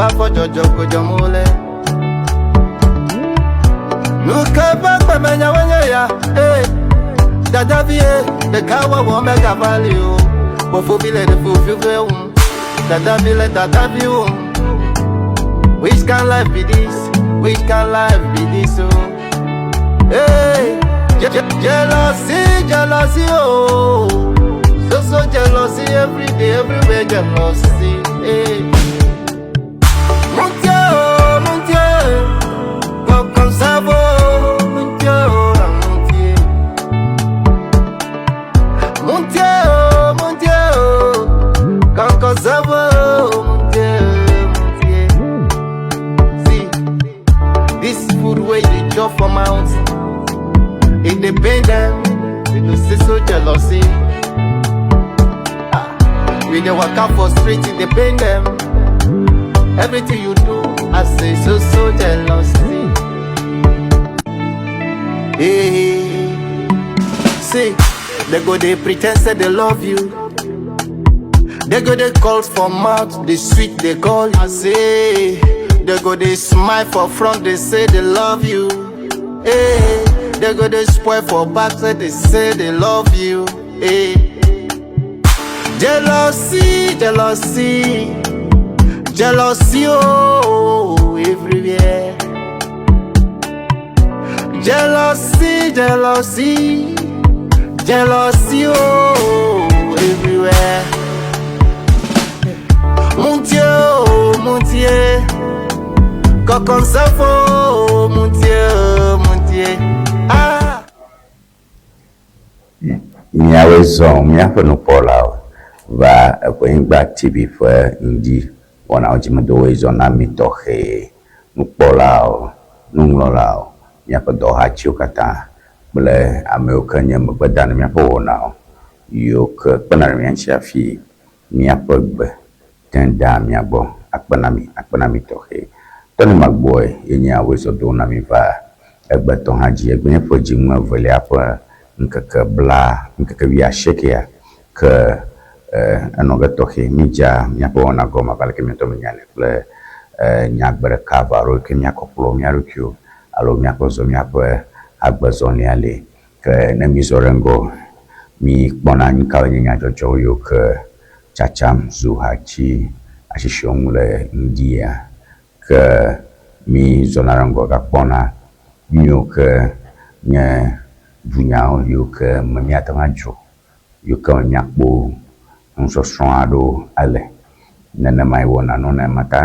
Woafɔ dzɔdzɔ ko dzɔm wole. Nu ke ƒe gbemenyawoe nye ya? Ee, dadavi ye, ɖekawɔwɔ megava li o. Fofovi le ɖe fovi wum, dadavi le dadavi wum. Which kind life be this? Which kind life be this? Oh, hey, jealousy, jealousy, oh, so so jealousy every day, everywhere jealousy. Hey. Mon Dieu, mon Dieu, comme ça vaut, mon Dieu, mon Dieu. Mon Dieu, mon Dieu, quand ça vaut, mon Dieu, mon Dieu. See, this food wey you chop for mouth, it dey pain them, they go say so jealousy. Ah, we dey waka for street, it dey pain them. Everything you do, I say so so jealousy. Hey, see, they go dey pretend say they love you. They go dey call for mouth, they sweet they call you. I say, they go dey smile for front, they say they love you. Hey, they go dey spoil for back, say they say they love you. Hey, jealousy, jealousy, jealousy, oh, everywhere. Jealousy, jealousy, jealousy, oh, everywhere. Mon Dieu, oh, mon Dieu, quand ça vaut, mon Dieu, mon Dieu. Ah. Míawoe zɔ míaƒe nukpɔlawo va Eʋenyigba TV ƒe ŋdi wɔnawo dzimedowoe zɔ na mi tɔxɛ. Nukpɔlawo, nuŋlɔlawo, míaƒe dɔhatsiwo katã kple amewo ke nye megbeda ne míaƒe wɔnawo yiwo ke kpena ɖe mía ŋuti hafi míaƒe gbe te dea mía gbɔ akpe na mi akpe na mi tɔxɛ. Tɔni Magbɔe ye nye awoe zɔ do na mi va egbetɔ hã dzi. Egbe nye ƒe dziŋu evelia ƒe ŋkeke bla ŋkeke wuiasiekɛa ke enɔ ge tɔxɛ. Mídza míaƒe wɔna gɔme abe aleke míatɔ míenya ene kple nyagbe ɖeka eve alo ke míakɔ kplɔ mía ɖokuiwo alo míakɔ zɔ míaƒe agbezɔlia le. Ke ne mízɔ ɖe ŋgɔ míkpɔna nu kawoe nye nyadzɔdzɔwo yiwo ke tsatsam zu hatsi asisiwo ŋu le ŋdia ke mízɔna ɖe ŋgɔ gakpɔna nu yiwo ke nye dunyawo yiwo ke me míate ŋu adzro yiwo ke me míakpɔ nusɔsrɔ̃ aɖewo ele. Nenemae wɔna nɔna ema ta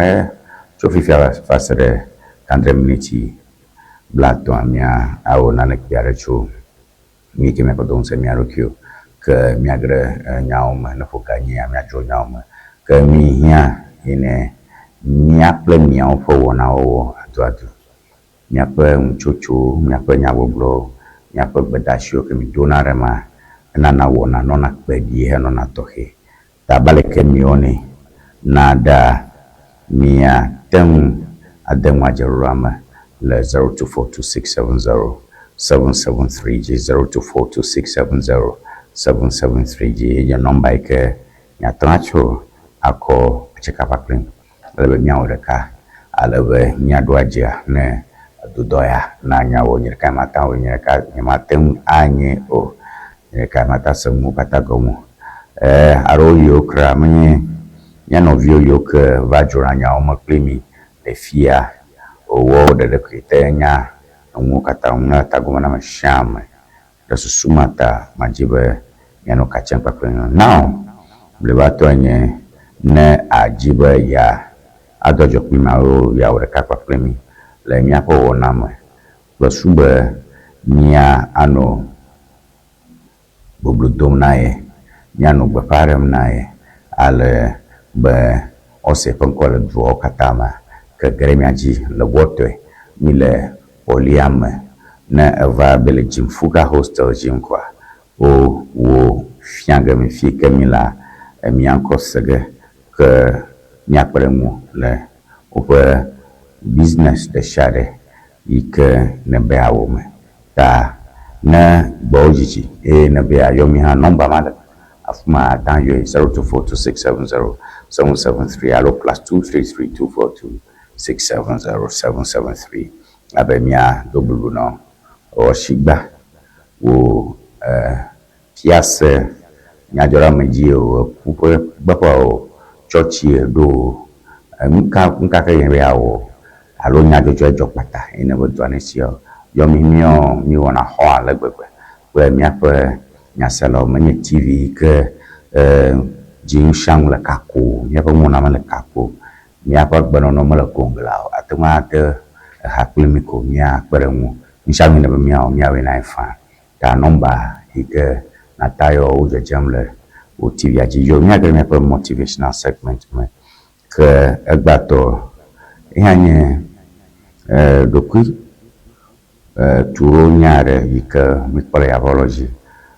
tso fifia va se ɖe 30 miniti 50 mía awɔ nane kpui aɖe tso nu yi ke míakɔ do ŋusẽ mía ɖokuiwo ke míage ɖe nyawo me ne ƒo ka nyia míadzro nyawo me. Ke nu yi hiã ye ne mía kple miawo ƒe wɔnawo wɔ aduadu. Míaƒe nutsotsowo, míaƒe nyagbɔgblɔwo, míaƒe gbedeasiwo ke mídona ɖe ma enana wɔna nɔna kpeɖi henɔna tɔxɛ. Ta abe aleke miwɔnɛ na ɖa míate ŋu ade ŋu adzeɖoɖoa me le 0242670773 dzi 0242670773 dzi ye nye nɔmba yi ke miate ŋu atso akɔ atsikapa kplim ale be míawɔ ɖeka ale be míaɖo adzea ne dodɔ ya na nyawo nye ɖeka mate ŋu nye ɖeka nyemate ŋu anye o nye ɖeka mate ase nuwo katã gɔme o. Alo yiwo kra menye mía nɔviwo yiwo ke va dzrona nyawo me kpli mi le fia wowɔ ɖeɖe koe te nya enuwo katã ŋu nya tagɔme na ame sia ame. Le susu ma ta madzi be mianɔ katsem kpakple nyɔ. Now blibatɔe nye ne adzi be ya ado adzɔ kpli mi alo yeawɔ ɖeka kpakple mi le míaƒe wɔna me kple su be mía anɔ boblo dom na ye, míanɔ gbeƒã ɖem na ye ale be ɔse ƒe ŋkɔ le duawo katã me ke ge ɖe mía dzi le wɔtɔe mi le Kpɔlia me ne eva be le Dzimfuga hostel dzi ŋkɔa wo wo fia ge mi fi ke mi la mía ŋkɔ se ge ke míakpe ɖe ŋu le woƒe business ɖe sia ɖe yi ke ne be yeawɔ me. Ta ne gbɔwò dzidzi eye ne be yeayɔ mi hã nɔmba ma le afi ma ate ŋu ayɔe 0242670 773 alo +233 242 670 773 abe mía do blu nɔ wɔshigba wo fiase nyadzɔɖeamedzi o eku ƒe gbeƒe o tsɔtsi ɖo o nuka nuka ke ye be yeawɔ alo nyadzɔdzɔe dzɔ kpata ye ne be doa ne sia yɔ mi míɔ mi wɔna xɔ ale gbegbe kple míaƒe nyaselawo menye TV yi ke dzi nu sia nu le kako míaƒe nuwɔna mele kako míaƒe agbenɔnɔ mele kongla o ate ŋu ade eha kpli mi ko míakpe ɖe ŋu nu sia nu ne be míawɔ míawɔe na ye faa ta nɔmba yi ke nata yɔ wo dzedzem le wo TV-a dzi yɔ míage ɖe míaƒe motivational segment me ke egbatɔ eya nye ɖokui tuɖo nya aɖe yi ke míkpɔ le yavɔlɔ dzi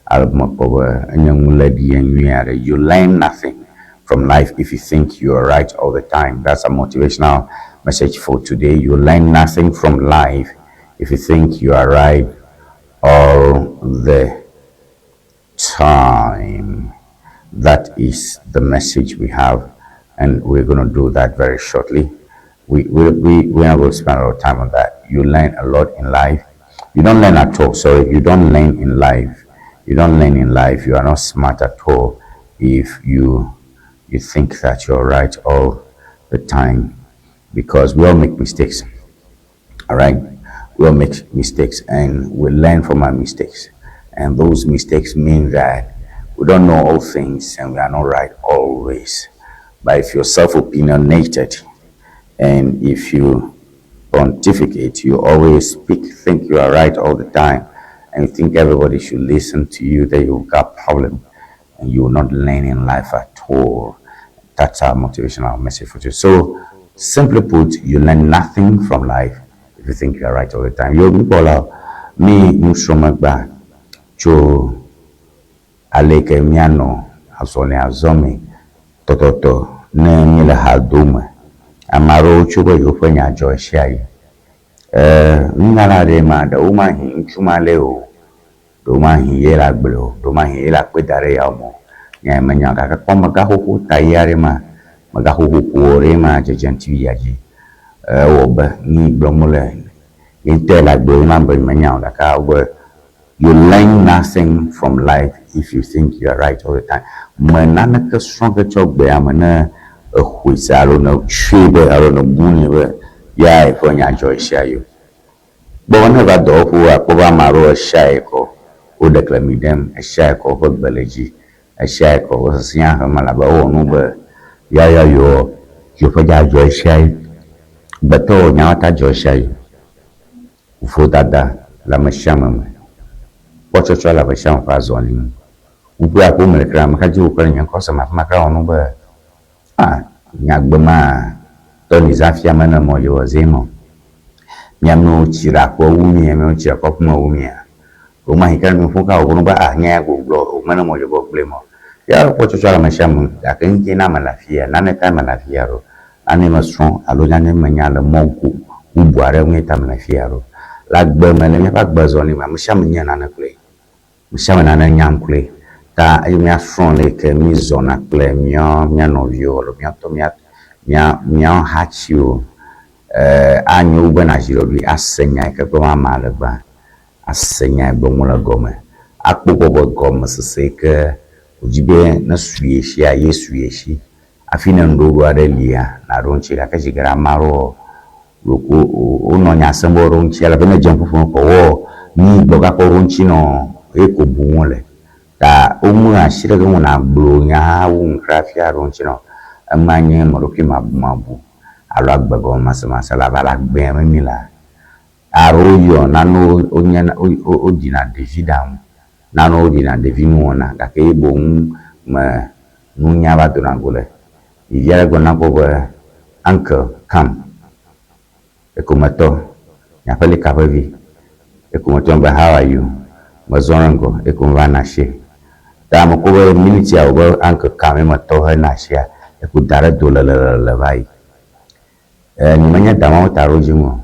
ale mekpɔ be enye nuléɖi nyui aɖe. You learn nothing from life if you think you are right all the time. That's a motivational message for today. You learn nothing from life if you think you are right all the time. That is the message we have, and we're going to do that very shortly. We are not going to spend a lot of time on that. You learn a lot in life. You don't learn at all. Sorry, you don't learn in life. You don't learn in life. You are not smart at all if you think that you're right all the time, because we all make mistakes. All right, we all make mistakes, and we learn from our mistakes. And those mistakes mean that we don't know all things and we are not right always. But if you're self-opinionated and if you pontificate, you always speak, think you are right all the time, and you think everybody should listen to you, then you've got problem and you will not learn in life at all. That's our motivational message for you. So, simply put, you learn nothing from life if you think you are right all the time. Yo, nukpɔla, mi nusrɔ̃megba tso aleke míanɔ azɔli azɔme tɔtɔtɔ ne míele ha dome. Ame aɖewo tso be yewoƒe nya dzɔ ɣe Nunyala ɖe ma ɖewo mahi ŋutsu ma lé o, ɖewo mahi ye le agble o, ɖewo mahi ye le akpe da ɖe ya me o. Nya menya gake kpɔ megaxoxo ta yi aɖe ma, megaxoxo ƒo ɖe ma dzedzem TV ya dzi. Ewɔ be nu yi gblɔm wole ye ŋutɔe le agble ma be menya o gake awɔ be you learn nothing from life if you think you are right all the time. Me naneke srɔ̃ ge tsɔ gbea me ne exɔe se alo ne tsɔe be alo ne bu nɛ be ya eƒe nya dzɔ ɣe o. Kpɔ ne va dɔwɔƒe akpɔ be ame aɖewo esia kɔ wo ɖeklemi ɖem esia kɔ woƒe gbe le dzi esia kɔ wo sesẽ hem elabe ewɔ nu be ya ya yewo yewoƒe dza dzɔ ɣe Gbetɔwo nyawo ta dzɔ ɣe Vodada le ame sia ame me. Kpɔtsɔtsɔ le ame sia ame ƒe azɔli ŋu. Ŋku ya kpɔm mele kura ame ka dzi wokɔ nye ŋkɔ sem afi ma kura wɔ nu be ah nyagbe ma tɔ ni zã fia me ne mɔ dzi wɔ zi mɔ. Miamewo tsi ɖe aƒe wu mia, miamewo tsi ɖe kɔƒe me wu mia. Woma yi ke nu ƒo ka wò be ah nya ya gbɔgblɔ o mene mɔ dzi gbɔgblɔe mɔ. Ya kpɔtsɔtsɔ le ame sia ame gake ŋke na ame le afia nane ta me le afia ɖo. Nane mesrɔ̃ alo nane menya le mɔ bubu aɖe ŋue ta mele afia ɖo. Le agbe me le míaƒe agbe zɔli me ame sia ame nya nane kloe. Ame sia ame nane nyam kloe. Ta eye míasrɔ̃ le yi ke mízɔna kple mía mía nɔviwo alo míatɔ mía mía míawo hatsiwo anyo wu be nàzi ɖoɖoe ase nya yi ke gblɔm amea le gbã. Ase nya yi gblɔm wole gɔme. Akpɔ gbɔ be gɔmesese yi ke wòdzi be ne su ye shia ye su ye shi. Hafi ne nuɖoɖo aɖe lia nàɖo eŋuti gake zi geɖe ame aɖewo ɖoko wonɔ nya sem be woaɖo eŋuti elabe ne dze ƒuƒu ko wɔ nu gbɔ gakpɔ ɖo eŋuti nɔ ye ko bum wole. Ta wome asi ɖe ge ŋu nàgblɔ nya hã wu nu kura hafi aɖo eŋuti nɔ. Ema nye ame ɖokui mabumabu alo agbe gɔmemasemase le abe ale agbea me mí lea. Alo woyɔ nanewo wonye woɖina ɖevi ɖaŋu. Nanewo ɖina ɖevi nuwɔna gake ye boŋ me nunya va dona go le. Ɖevi aɖe gblɔ na kpɔ be uncle come. Ekometɔ, nye aƒelika ƒe vi. Ekometɔ be how are you? Mezɔ ɖe ŋgɔ eye va na asie. Ta mekpɔ be miniti ya wòbe uncle come ye metɔ hena asia eko da ɖe do lelelele va yi. Nyemenya da mawo ta ɖo dzi ŋu o.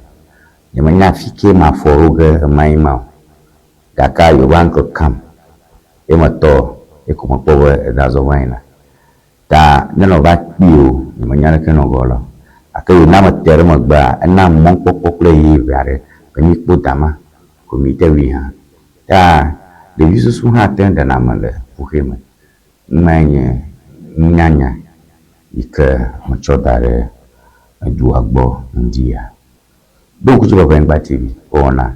Nyemenya afi ke mafɔ ɖo ge ɣemaɣi ma o. Gake yewobe uncle come ye metɔ eye ko mekpɔ be eda zɔ va yina. Ta ne nɔ va kpi o, nyemenya leke nɔ gɔ la o. Gake yi na mete ɖe megbea, ena mɔkpɔkpɔ kple ɣeyiɣi ʋɛ aɖe be míkpɔ dama ko mìte ŋui hã. Ta ɖevi susu hã te ŋu ɖena ame le kuxi me. Numae nye nunyanya yi ke metsɔ da ɖe edua gbɔ ŋdi ya. Ɖo ŋku dzi be Ʋenyigba TV ƒe wɔna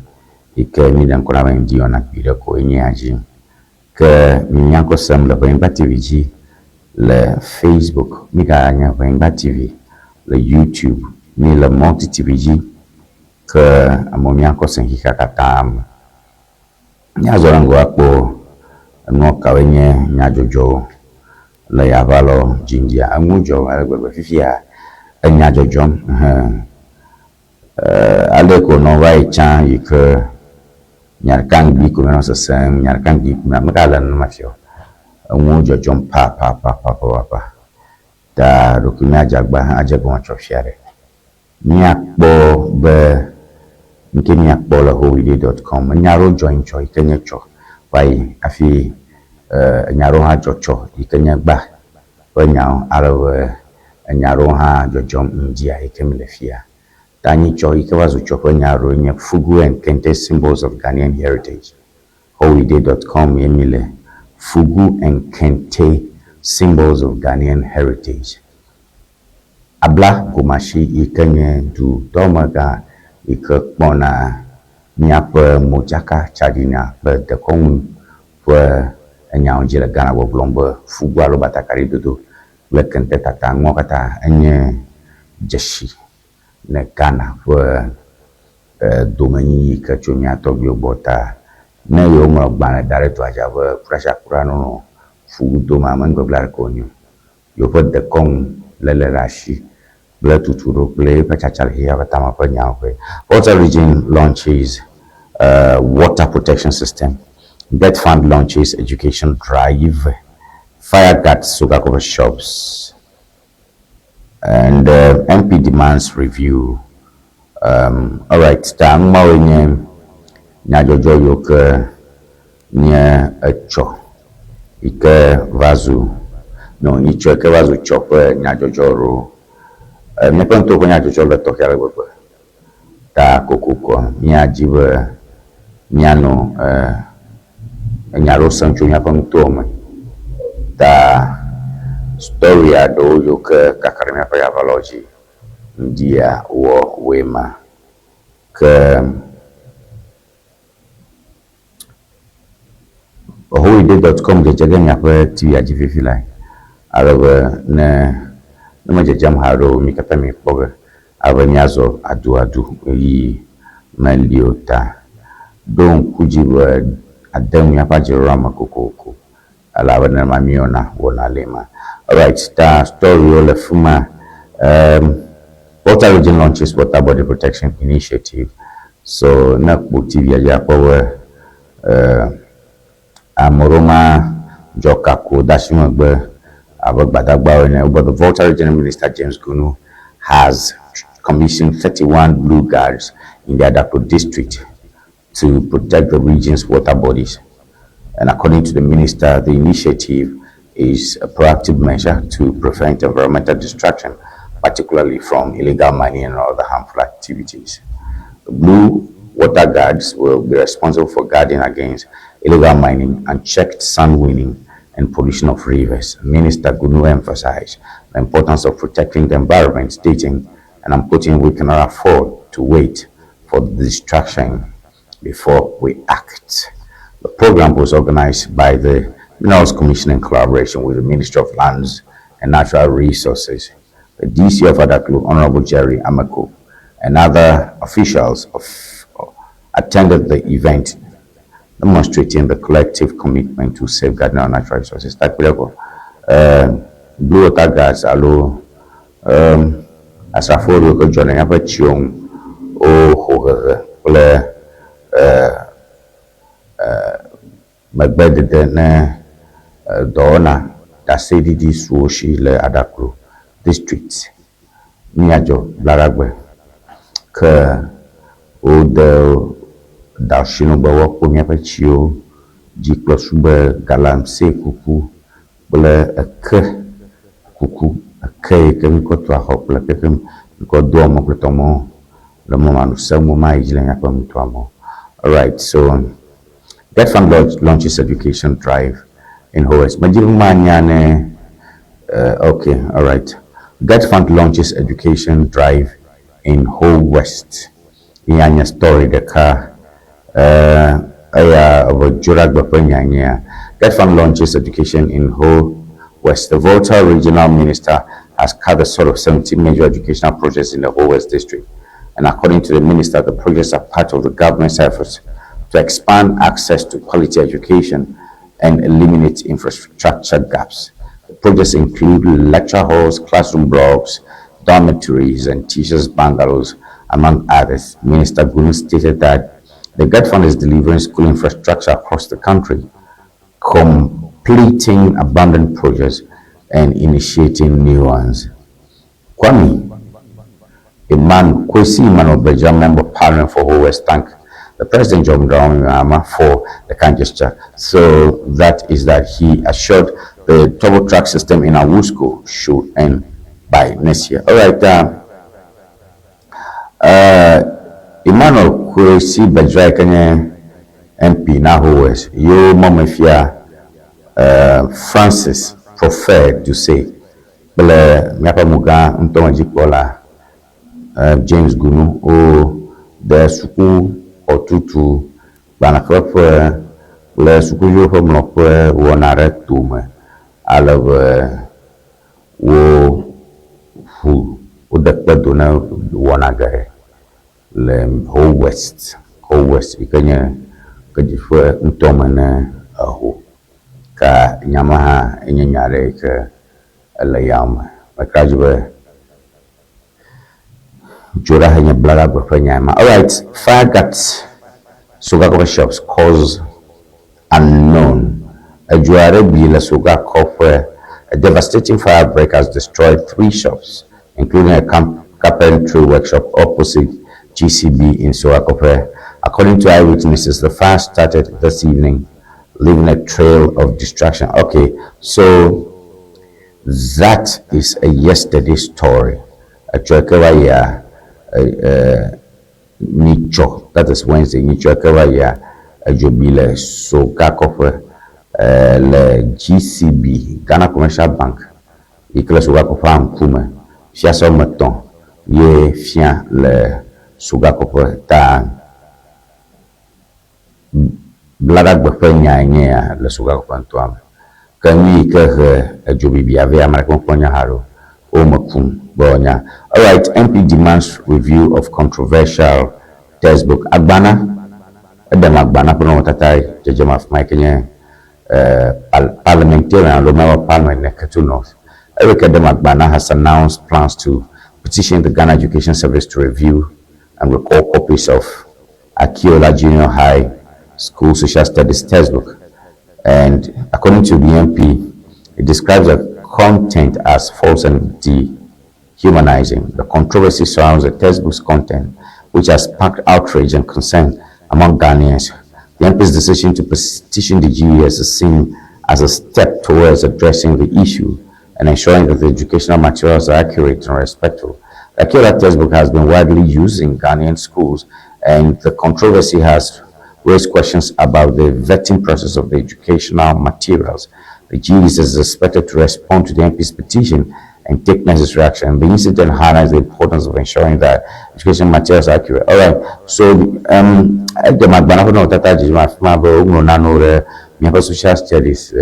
yi ke míɖe ŋkɔ na be ŋdi wɔna kpui ɖe koe nye ya dzi. Ke mi mía ŋkɔ sem le Ʋenyigba TV dzi le Facebook, mi ga nye Ʋenyigba TV le YouTube, mi le Multi TV dzi. Ke amewo mía ŋkɔ sem xexea katã me. Míazɔ ɖe ŋgɔ akpɔ enua kawoe nye nyadzɔdzɔwo le yaʋa lɔ dzi ŋdia. Enuwo dzɔ ale gbegbe fifia enya dzɔdzɔm hẽ. Ale ko nɔ va yi tsã yi ke nya ɖeka ŋgbi ko míanɔ sesem, nya ɖeka ŋgbi ko mía megale nenema fia o. Enuwo dzɔdzɔm papapapapapa ta ɖeko míadze agba adze egɔme atsɔ fia ɖe. Míakpɔ be nuke míakpɔ le howide dot com. Enya aɖewo dzɔ ŋtsɔ yi ke nye tsɔ va yi hafi enya aɖewo hã dzɔ tsɔ yi ke nye gba ƒe nyawo ale be enya aɖewo hã dzɔdzɔm ŋdia yi ke mile fia. Ta nyitsɔ yi ke va zu tsɔ ƒe nya aɖewoe nye Fugu and Kente Symbols of Ghanaian Heritage. Howide dot com ye mile Fugu and Kente Symbols of Ghanaian Heritage. Abla Gomasi yi ke nye dudɔmegã yi ke kpɔna míaƒe modzaka tsaɖinya kple dekɔnu ƒe enyawo dzi le Ghana gbɔgblɔm be fugu alo batakari dodo kple kente tata nuawo katã enye dzesi ne Ghana ƒe domenyinyi yi ke tso mía tɔgbuiwo gbɔ ta. Ne yewoŋlɔ gbalẽ da ɖe dua dzi abe kuɖasiakuɖa nɔnɔ fugu dom ame nugbegblẽ aɖeke wònye o. Yewoƒe dekɔnu léle ɖe asi kple tutuɖo kple eƒe tsatsa le xexea ƒe tame ƒe nyawo ƒe. Volta Region launches water protection system, GetFund launches education drive, Fire guts Sogakope shops, and MP demands review. Um, alright, ta numawoe nye nyadzɔdzɔ yiwo ke nye etsɔ yi ke va zu, no, nyitsɔ yi ke va zu tsɔ ƒe nyadzɔdzɔ ɖo. E, míaƒe ŋutɔ ƒe nyadzɔdzɔ le tɔxɛ ale gbegbe. Ta kokoko míadi be míanɔ e, enya aɖewo sem tso míaƒe nutoa me. Ta story aɖewo yiwo ke kaka ɖe míaƒe yaʋalawo dzi ŋdia wɔ woe ma. Ke Howide.com dzedze ge miaƒe TV-a dzi fifi lae. Ale be ne ne medzedzem haɖe o, mi katã miekpɔ ge ale be míazɔ aduadu ɣeyiɣi meli o ta. Ɖo ŋku dzi be ade nu míaƒe adzeɖoɖoa me kokoko elabe nenema míewɔna wɔna li ma. Alright, ta story-wo le fi ma. Um, Volta Region launches Water Body Protection Initiative. So ne kpo TV-a dzi akpɔ be uh, ame ɖewo ma dzɔ kako de asi megbe abe gbadagbawo ene. But the Volta Regional Minister James Gunu has commissioned 31 blue guards in the Adaklu district to protect the region's water bodies. And according to the minister, the initiative is a proactive measure to prevent environmental destruction, particularly from illegal mining and other harmful activities. The blue water guards will be responsible for guarding against illegal mining, unchecked sand winning, and pollution of rivers. Minister Gunu emphasized the importance of protecting the environment, stating, and I'm quoting, we cannot afford to wait for the destruction before we act. The program was organized by the Minerals Commission in collaboration with the Ministry of Lands and Natural Resources, the DC of Adaklu, Honorable Jerry Amako, and other officials of, attended the event, demonstrating the collective commitment to safeguarding our natural resources. Takpileko, Blue Water Guards alo um, asrafo yiwo ke dzɔ le míaƒe tsiwo ŋu woxɔ hehe kple megbedede ne dɔwɔna ɖaseɖiɖi su wo si le Adaklu district míadzɔ Blaɖagbe ke wode da asi nu be woakpɔ míaƒe tsiwo dzi kple su be galamsey kuku kple eke. Kuku eke yi ke míkɔ tua xɔ kple eke ke míkɔ doa mɔ kple tɔmɔwo le mɔ ma nu sẽŋu mayi dzi le míaƒe nutoa me o. Alright, so GetFund launches education drive in Ho West. Medzi be manya ne okay, alright. GetFund launches education drive in Ho West. Ye anye story ɖeka. Eya eve Dzoɖagbe ƒe nya nyea. GetFund launches education in Ho West. The Volta Regional Minister has cut the sort of 17 major educational projects in the Ho West district. And according to the minister, the projects are part of the government's efforts to expand access to quality education and eliminate infrastructure gaps. The projects include lecture halls, classroom blocks, dormitories, and teachers' bungalows, among others. Minister Gunu stated that the GetFund is delivering school infrastructure across the country, completing abandoned projects and initiating new ones. Kwame Emmanuel Kwesi Emmanuel Bedzrah, Member of Parliament for Ho West, thank the President John Dramani Mahama for the kind gesture. So that is that he assured the turbo track system in Awusco should end by next year. All right. Emmanuel Kwesi Bedzrah kenye MP na Ho West. Yo mɔmefia Francis Prophet Duce kple míaƒe amegã ŋutɔmedzikpɔla James Gunu wo de suku xɔtutu gbalẽxlẽƒe kple sukuviwo ƒe mlɔƒe wɔna ɖe tome ale be wo ʋu wode kpe do ne wɔna geɖe le Ho West, Ho West yi ke nye Kedzi ƒe ŋutɔme ne eho. Ka nyama hã enye nya ɖe yi ke ele yame. Meka dzi be Dzoɖa nye Blaɖagbe ƒe nya ma. Alright, fire gutts Sogakope shops, cause unknown. Edzo aɖe bi le Sogakope. A devastating fire break has destroyed three shops, including a carpentry workshop opposite GCB in Sogakope. According to eyewitnesses, the fire started this evening, leaving a trail of destruction. Okay, so that is a yesterday story. Actually, Nicho, that is Wednesday, Nicho ya edzo bi le Sogakope le GCB, Ghana Commercial Bank, yi ke le Sogakope ŋkume. Fiase woame etɔ̃ ye fia le Sogakope ta Blaɖagbe ƒe nya nye ya le Sogakope ŋutɔa me. Ke nu yi ke he edzobibia vɛ ame ɖeke mekpɔ nya haɖe o. Wo me kum gbɔ nya. Alright, MP demands review of controversial textbook. Agbana, eɖem agbana ƒe nɔnɔmetata dzedzem afi ma yi ke nye parliamentarian alo member of parliament in Ketu North. Eric Edem Agbana has announced plans to petition the Ghana Education Service to review and recall copies of Akiola Junior High School Social Studies textbook. And according to the MP, it describes the content as false and dehumanizing. The controversy surrounds the textbook's content, which has sparked outrage and concern among Ghanaians. The MP's decision to petition the GES is seen as a step towards addressing the issue and ensuring that the educational materials are accurate and respectful. The Akiola textbook has been widely used in Ghanaian schools, and the controversy has raised questions about the vetting process of the educational materials. The GES is expected to respond to the MP's petition and take necessary action. The incident highlights the importance of ensuring that education materials are accurate. All right, so the Magbana ƒe nɔnɔmetata dzedzem afi ma be woŋlɔ nanewo ɖe míaƒe social studies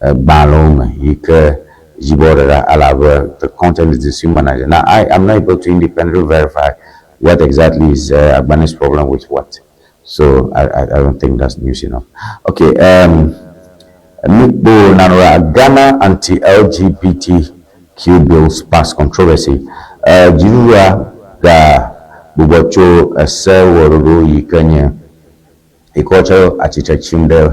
gbalẽwo me yi ke dzibɔ ɖe elabe the content is dehumanizing. Now, I am not able to independently verify what exactly is Agbana's problem with what. So I don't think that's news enough. Okay, Mikbo Nanora, Ghana anti-LGBTQ bill sparks controversy. Dziɖuɖua ga gbugbɔ tso ese wɔɖoɖo yi ke nye yi ke wotsɔ atsitre tsim ɖe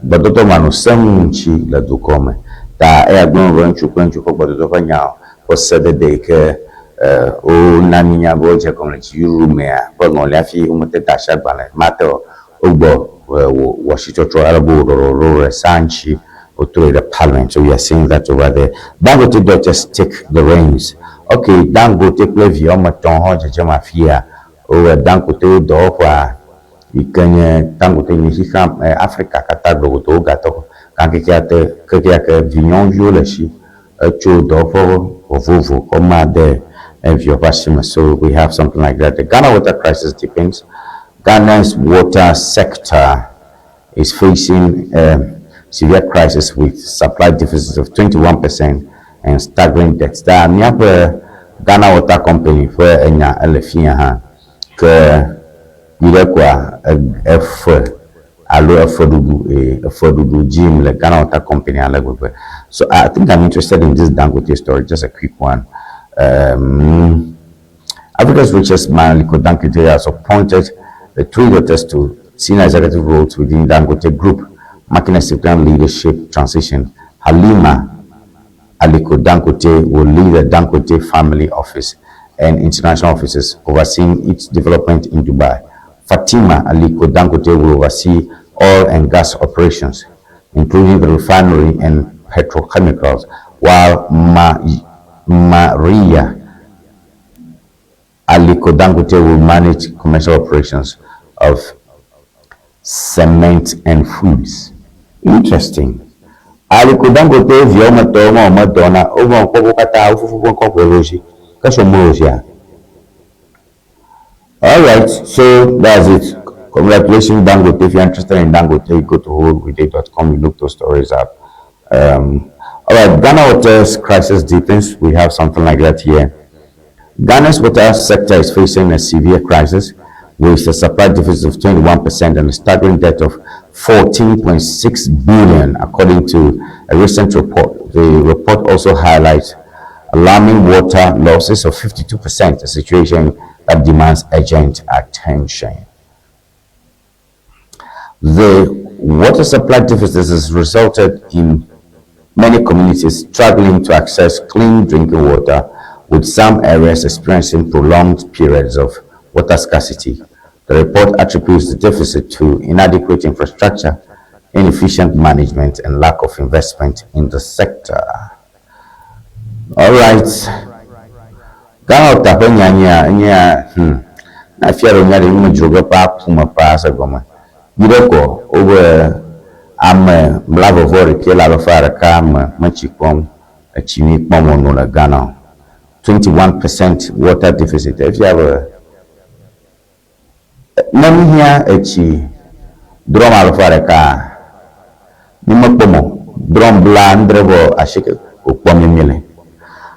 gbɔdɔdɔ manɔsenu ŋuti le dukɔ me. Ta eya gblɔ be ŋutsu kple ŋutsu ƒe gbɔdɔdɔ ƒe nya ƒe sedede yi ke wona mí nya be wodze gɔme le dziɖuɖu mea ƒe ŋɔli hafi womete da asi agbalẽ mate o. Wogbɔ wɔ asitɔtrɔ ale be woɖɔɖɔɖo ɖe sea ŋuti. Wotrɔe ɖe parliament. So we are seeing that over there. Dangote daughters take the reins. Okay, Dangote kple vi woame etɔ̃ hã dzedzem afia. Wowɔ Dangote wo dɔwɔƒea yi ke nye Dangote nye xexea me Afrika katã gbegodo wogatɔ gã kekeake kekeake vi nyɔnuviwo le esi. Etso dɔwɔƒe vovovo kɔ ma de eviawo ƒe asime. So we have something like that. The Ghana water crisis deepens. Ghana's water sector is facing a severe crisis with supply deficit of 21% and staggering debts. Ta míaƒe Ghana Water Company ƒe enya ele fia hã ke yi ɖe koa efe alo efeɖuɖu ee efeɖuɖu dzim le Ghana Water Company ale gbegbe. So I think I'm interested in this Dangote story, just a quick one. Africa's richest man, Aliko Dangote, has appointed the three daughters to senior executive roles within Dangote Group, marking a significant leadership transition. Halima Aliko Dangote will lead the Dangote family office and international offices, overseeing its development in Dubai. Fatima Aliko Dangote will oversee oil and gas operations, including the refinery and petrochemicals, while Maria Aliko Dangote will manage commercial operations of cement and foods. Interesting. Aliko Dangote viawo me tɔwo ma wòme dɔ na wova ŋkɔ wo katã wo fofo ƒe ŋkɔ koe le wo si. Ke sɔ mo sia. All right, so that's it. Congratulations, Dangote. If you're interested in Dangote, you go to holwithay.com, you look those stories up. All right, Ghana water's crisis deepens. We have something like that here. Ghana's water sector is facing a severe crisis with a supply deficit of 21% and a staggering debt of 14.6 billion, according to a recent report. The report also highlights alarming water losses of 52%, a situation that demands urgent attention. The water supply deficit has resulted in many communities struggling to access clean drinking water, with some areas experiencing prolonged periods of water scarcity. The report attributes the deficit to inadequate infrastructure, inefficient management, and lack of investment in the sector. All right. Ghana ta ƒe nya nyea enyea na fia ɖe nya ɖe mi dzro ge ƒe aƒume ƒe ase gɔme. Yi ɖe kɔ wobe ame blaeve vɔ ɖekɛ le alafa ɖeka me metsi kpɔm etsi nyui kpɔm wono le Ghana o. 21% water deficit. Efia be ne mi hiã etsi drum alafa ɖeka mi mekpɔ mɔ drum bla andre vɔ asieke ko kpɔm mi mi le.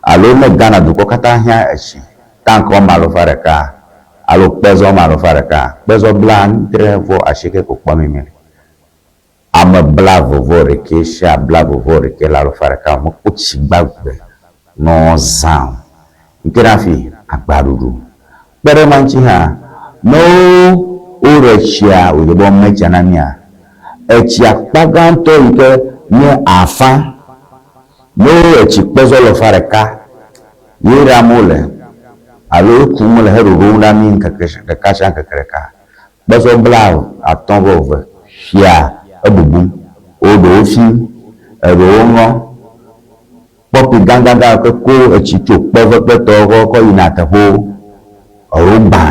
Alo ne Ghana dukɔ katã hiã etsi tank wɔme alafa ɖeka alo kpezɔ wɔme alafa ɖeka kpezɔ bla andre vɔ asieke ko kpɔm mi mi le. Ame blaeve vɔ ɖekɛ sia blaeve vɔ ɖekɛ le alafa ɖeka mekpɔ tsi gbagbe nɔ zã o. Nke ɖe hafi agbaɖuɖu. Kpe ɖe ema ŋuti hã ne woɖe tsia wòdze be wome tsia na mía, etsi akpa gãtɔ yi ke nye afã ne wo etsi kpezɔ alafa ɖeka ye ɖam wole alo kum wole he ɖoɖom ɖa mí ŋkeke ɖeka sia ŋkeke ɖeka kpezɔ bla atɔ̃ vɔ eve fia ebubum woɖewo fi eɖewo ŋɔ pɔpi gãgãgã ke ko etsi tso kpe ve kple tɔwo kɔ yina teƒewo eɖewo gbã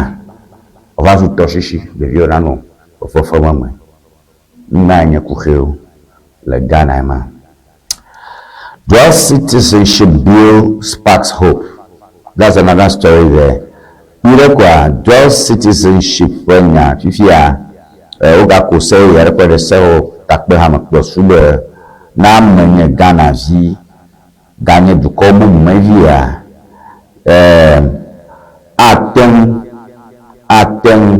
wova zu tɔsisi ɖeviwo nanɔ fefefe me me. Numa nye kuxiwo le Ghana ma. Dual citizenship bill sparks hope. That's another story there. Yi ɖe koa dual citizenship ƒe nya fifia wogako se ya ɖe ƒe ɖe sewo takpehame kplɔ su be na ame nye Ghana vi ganye dukɔ bubu me via ate ŋu ate ŋu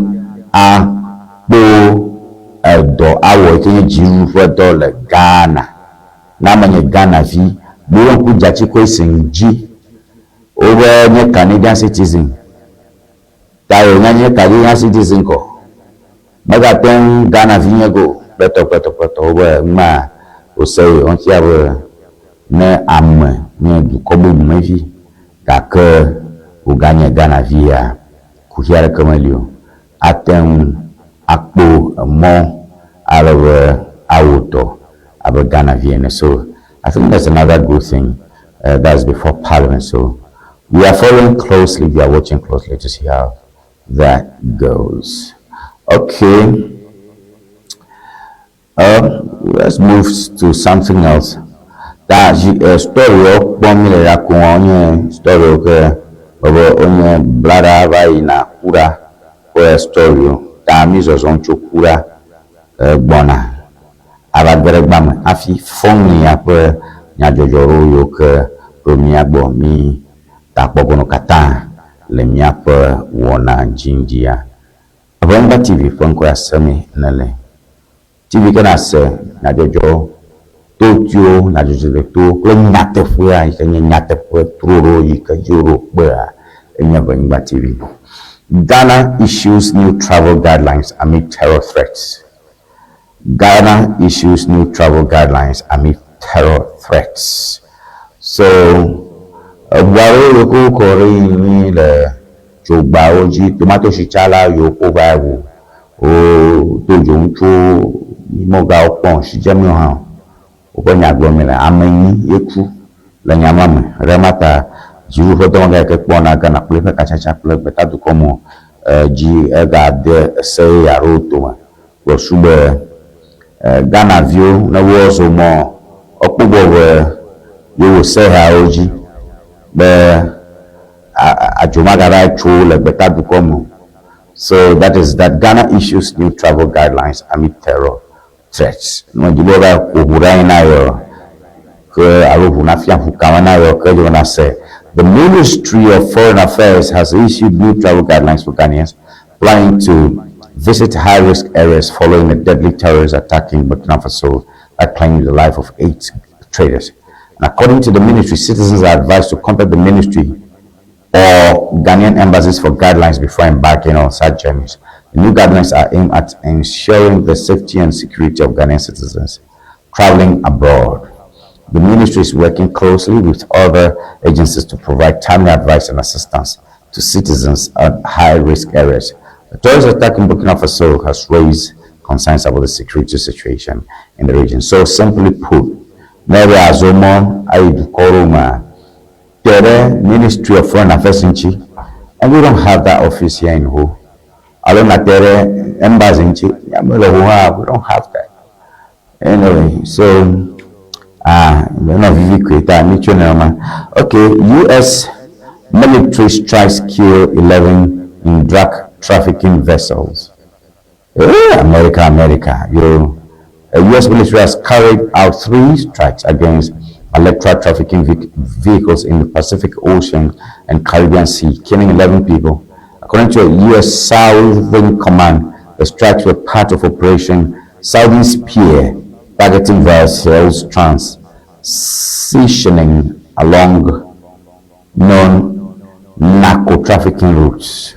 akpo edɔ awɔ yi ke nye dziɖuɖu ƒe dɔ le Ghana. Na ame nye Ghana vi ɖo ŋku Gyakye Quayson dzi wobe nye Canadian citizen ta wònya nye Canadian citizen kɔ megate ŋu Ghana vi nye go kpletɔ kpletɔ kpletɔ wobe ŋma wòse yi wɔn be ne ame nye dukɔ bubu me vi gake wòganye Ghana vi ya kuxi aɖeke meli o ate ŋu akpo emɔ ale be awɔ dɔ abe Ghana vi ene. So I think that's another good thing that's before parliament. So we are following closely, we are watching closely to see how that goes. Okay. Let's move to something else. Ta story wo kpɔm mi le ya ko nye story wo ke be onye blada va yina ku ɖa ƒe story wo. Ta mi zɔzɔm tso ku ɖa gbɔna ava ge ɖe gbame hafi fɔŋlia ƒe nyadzɔdzɔ ɖewo yiwo ke ɖo mía gbɔ mi takpɔgɔnɔ katã le míaƒe wɔna dzidzia. Ʋenyigba TV ƒe ŋkɔ ya semi nele. TV ke na se nyadzɔdzɔ totiwo, nyadzɔdzɔ kple nyateƒea yi ke nye nyateƒe trolo yi ke dzi woɖo kpea enye Ʋenyigba TV. Ghana issues new travel guidelines amid terror threats. Ghana issues new travel guidelines amid terror threats. So, eʋuawo yiwo ke wokɔ ɖe yi le dzogbawo dzi, tomatositsala yiwo ko va wu wodo dzo ŋutsu mɔgawo kpɔ sidzemiwo hã woƒe nya gblɔm le ame enyi ye ku le nya ma me. Ɖe ma ta dziɖuɖu ƒe dɔwɔgã yi ke kpɔna Ghana kple eƒe katsatsa kple gbetadukɔ me dzi egade ese yeye aɖewo dome kplɔ su be Ghana viwo ne woazɔ mɔ ekpɔ gbɔ be yewo sehawo dzi be adzo magava tso le gbetadukɔ me o. So that is that Ghana issues new travel guidelines amid terror threats. No di bo ba ko ʋu ɖe anyi na yɔ ke alo ʋu nafia ʋu kame na yɔ ke dzi na se. The Ministry of Foreign Affairs has issued new travel guidelines for Ghanaians planning to visit high-risk areas following a deadly terrorist attack in Burkina Faso that claimed the life of eight traders. And according to the ministry, citizens are advised to contact the ministry or Ghanaian embassies for guidelines before embarking on such journeys. The new guidelines are aimed at ensuring the safety and security of Ghanaian citizens traveling abroad. The ministry is working closely with other agencies to provide timely advice and assistance to citizens at high-risk areas. The terrorist attack in Burkina Faso has raised concerns about the security situation in the region. So simply put, Mary Azomo Ayidukoroma, Tere Ministry of Foreign Affairs nchi, and we don't have that office here in Ho. Alona Tere Embassy nchi, we don't have that. Anyway, so no vivi creator, okay, U.S. military strikes kill 11 in drug trafficking vessels. America, America. You, U.S. military has carried out three strikes against electric trafficking vehicles in the Pacific Ocean and Caribbean Sea, killing 11 people. According to a U.S. Southern Command, the strikes were part of Operation Southern Spear, targeting vessels transitioning along known narco-trafficking routes.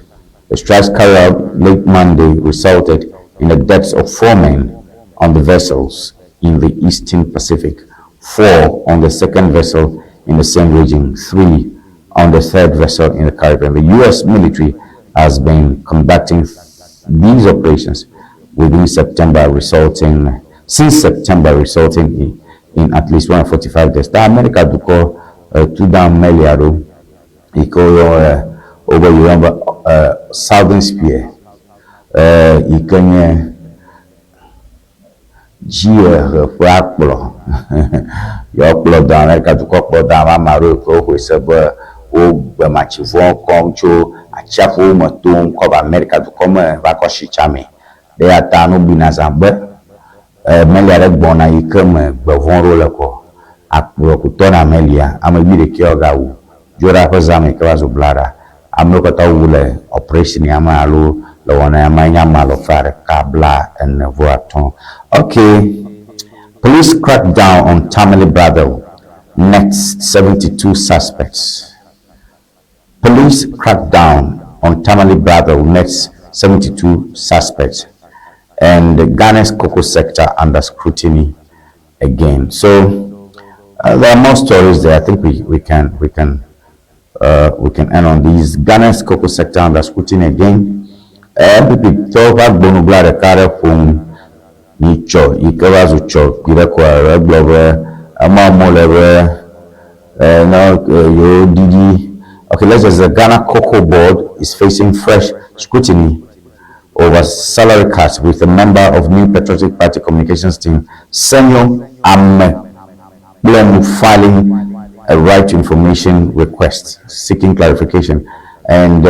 The strikes carried out late Monday resulted in the deaths of four men on the vessels in the Eastern Pacific, four on the second vessel in the same region, three on the third vessel in the Caribbean. The U.S. military has been conducting these operations within September, resulting since September, resulting in at least 145 deaths. The America dukɔ tu down meli ɖo yi ke woyɔ wobe yɔm be Southern Spear yi ke nye dziehe ƒe akplɔ yɔ kplɔ do Amerika dukɔ kplɔ do ame ame aɖewo yi ke woxɔe se be wo gbematsivɔ kɔm tso atsiaƒuwo me tom kɔ va Amerika dukɔ me va kɔ si tsame. Eya ta no gbina zã gbe meli aɖe gbɔna yi ke me gbevɔ ɖewo le kɔ akplɔkutɔ na melia ame wuiɖekɛ gawu dzo ɖa ƒe zã me yi ke va zu bla ɖa. Amewo katã wu le operation ya me alo le wɔna ya me nye ame alafa ɖeka bla ene vɔ atɔ̃. Okay, police crack down on Tamale brothel, nets 72 suspects. Police crack down on Tamale brothel, nets 72 suspects. And Ghana's cocoa sector under scrutiny again. So there are more stories there. I think we can end on these. Ghana's cocoa sector under scrutiny again. NPP tɔwo ƒe agbonubla ɖeka ɖe ƒom. Nyitsɔ yi ke va zu tsɔ kpui ɖe koa egblɔ be ema mo le be ne yewo ɖiɖi. Okay, let's just the Ghana Cocoa Board is facing fresh scrutiny over salary cuts, with a member of New Patriotic Party communications team, Senyo Amekplenu, filing a right to information request seeking clarification. And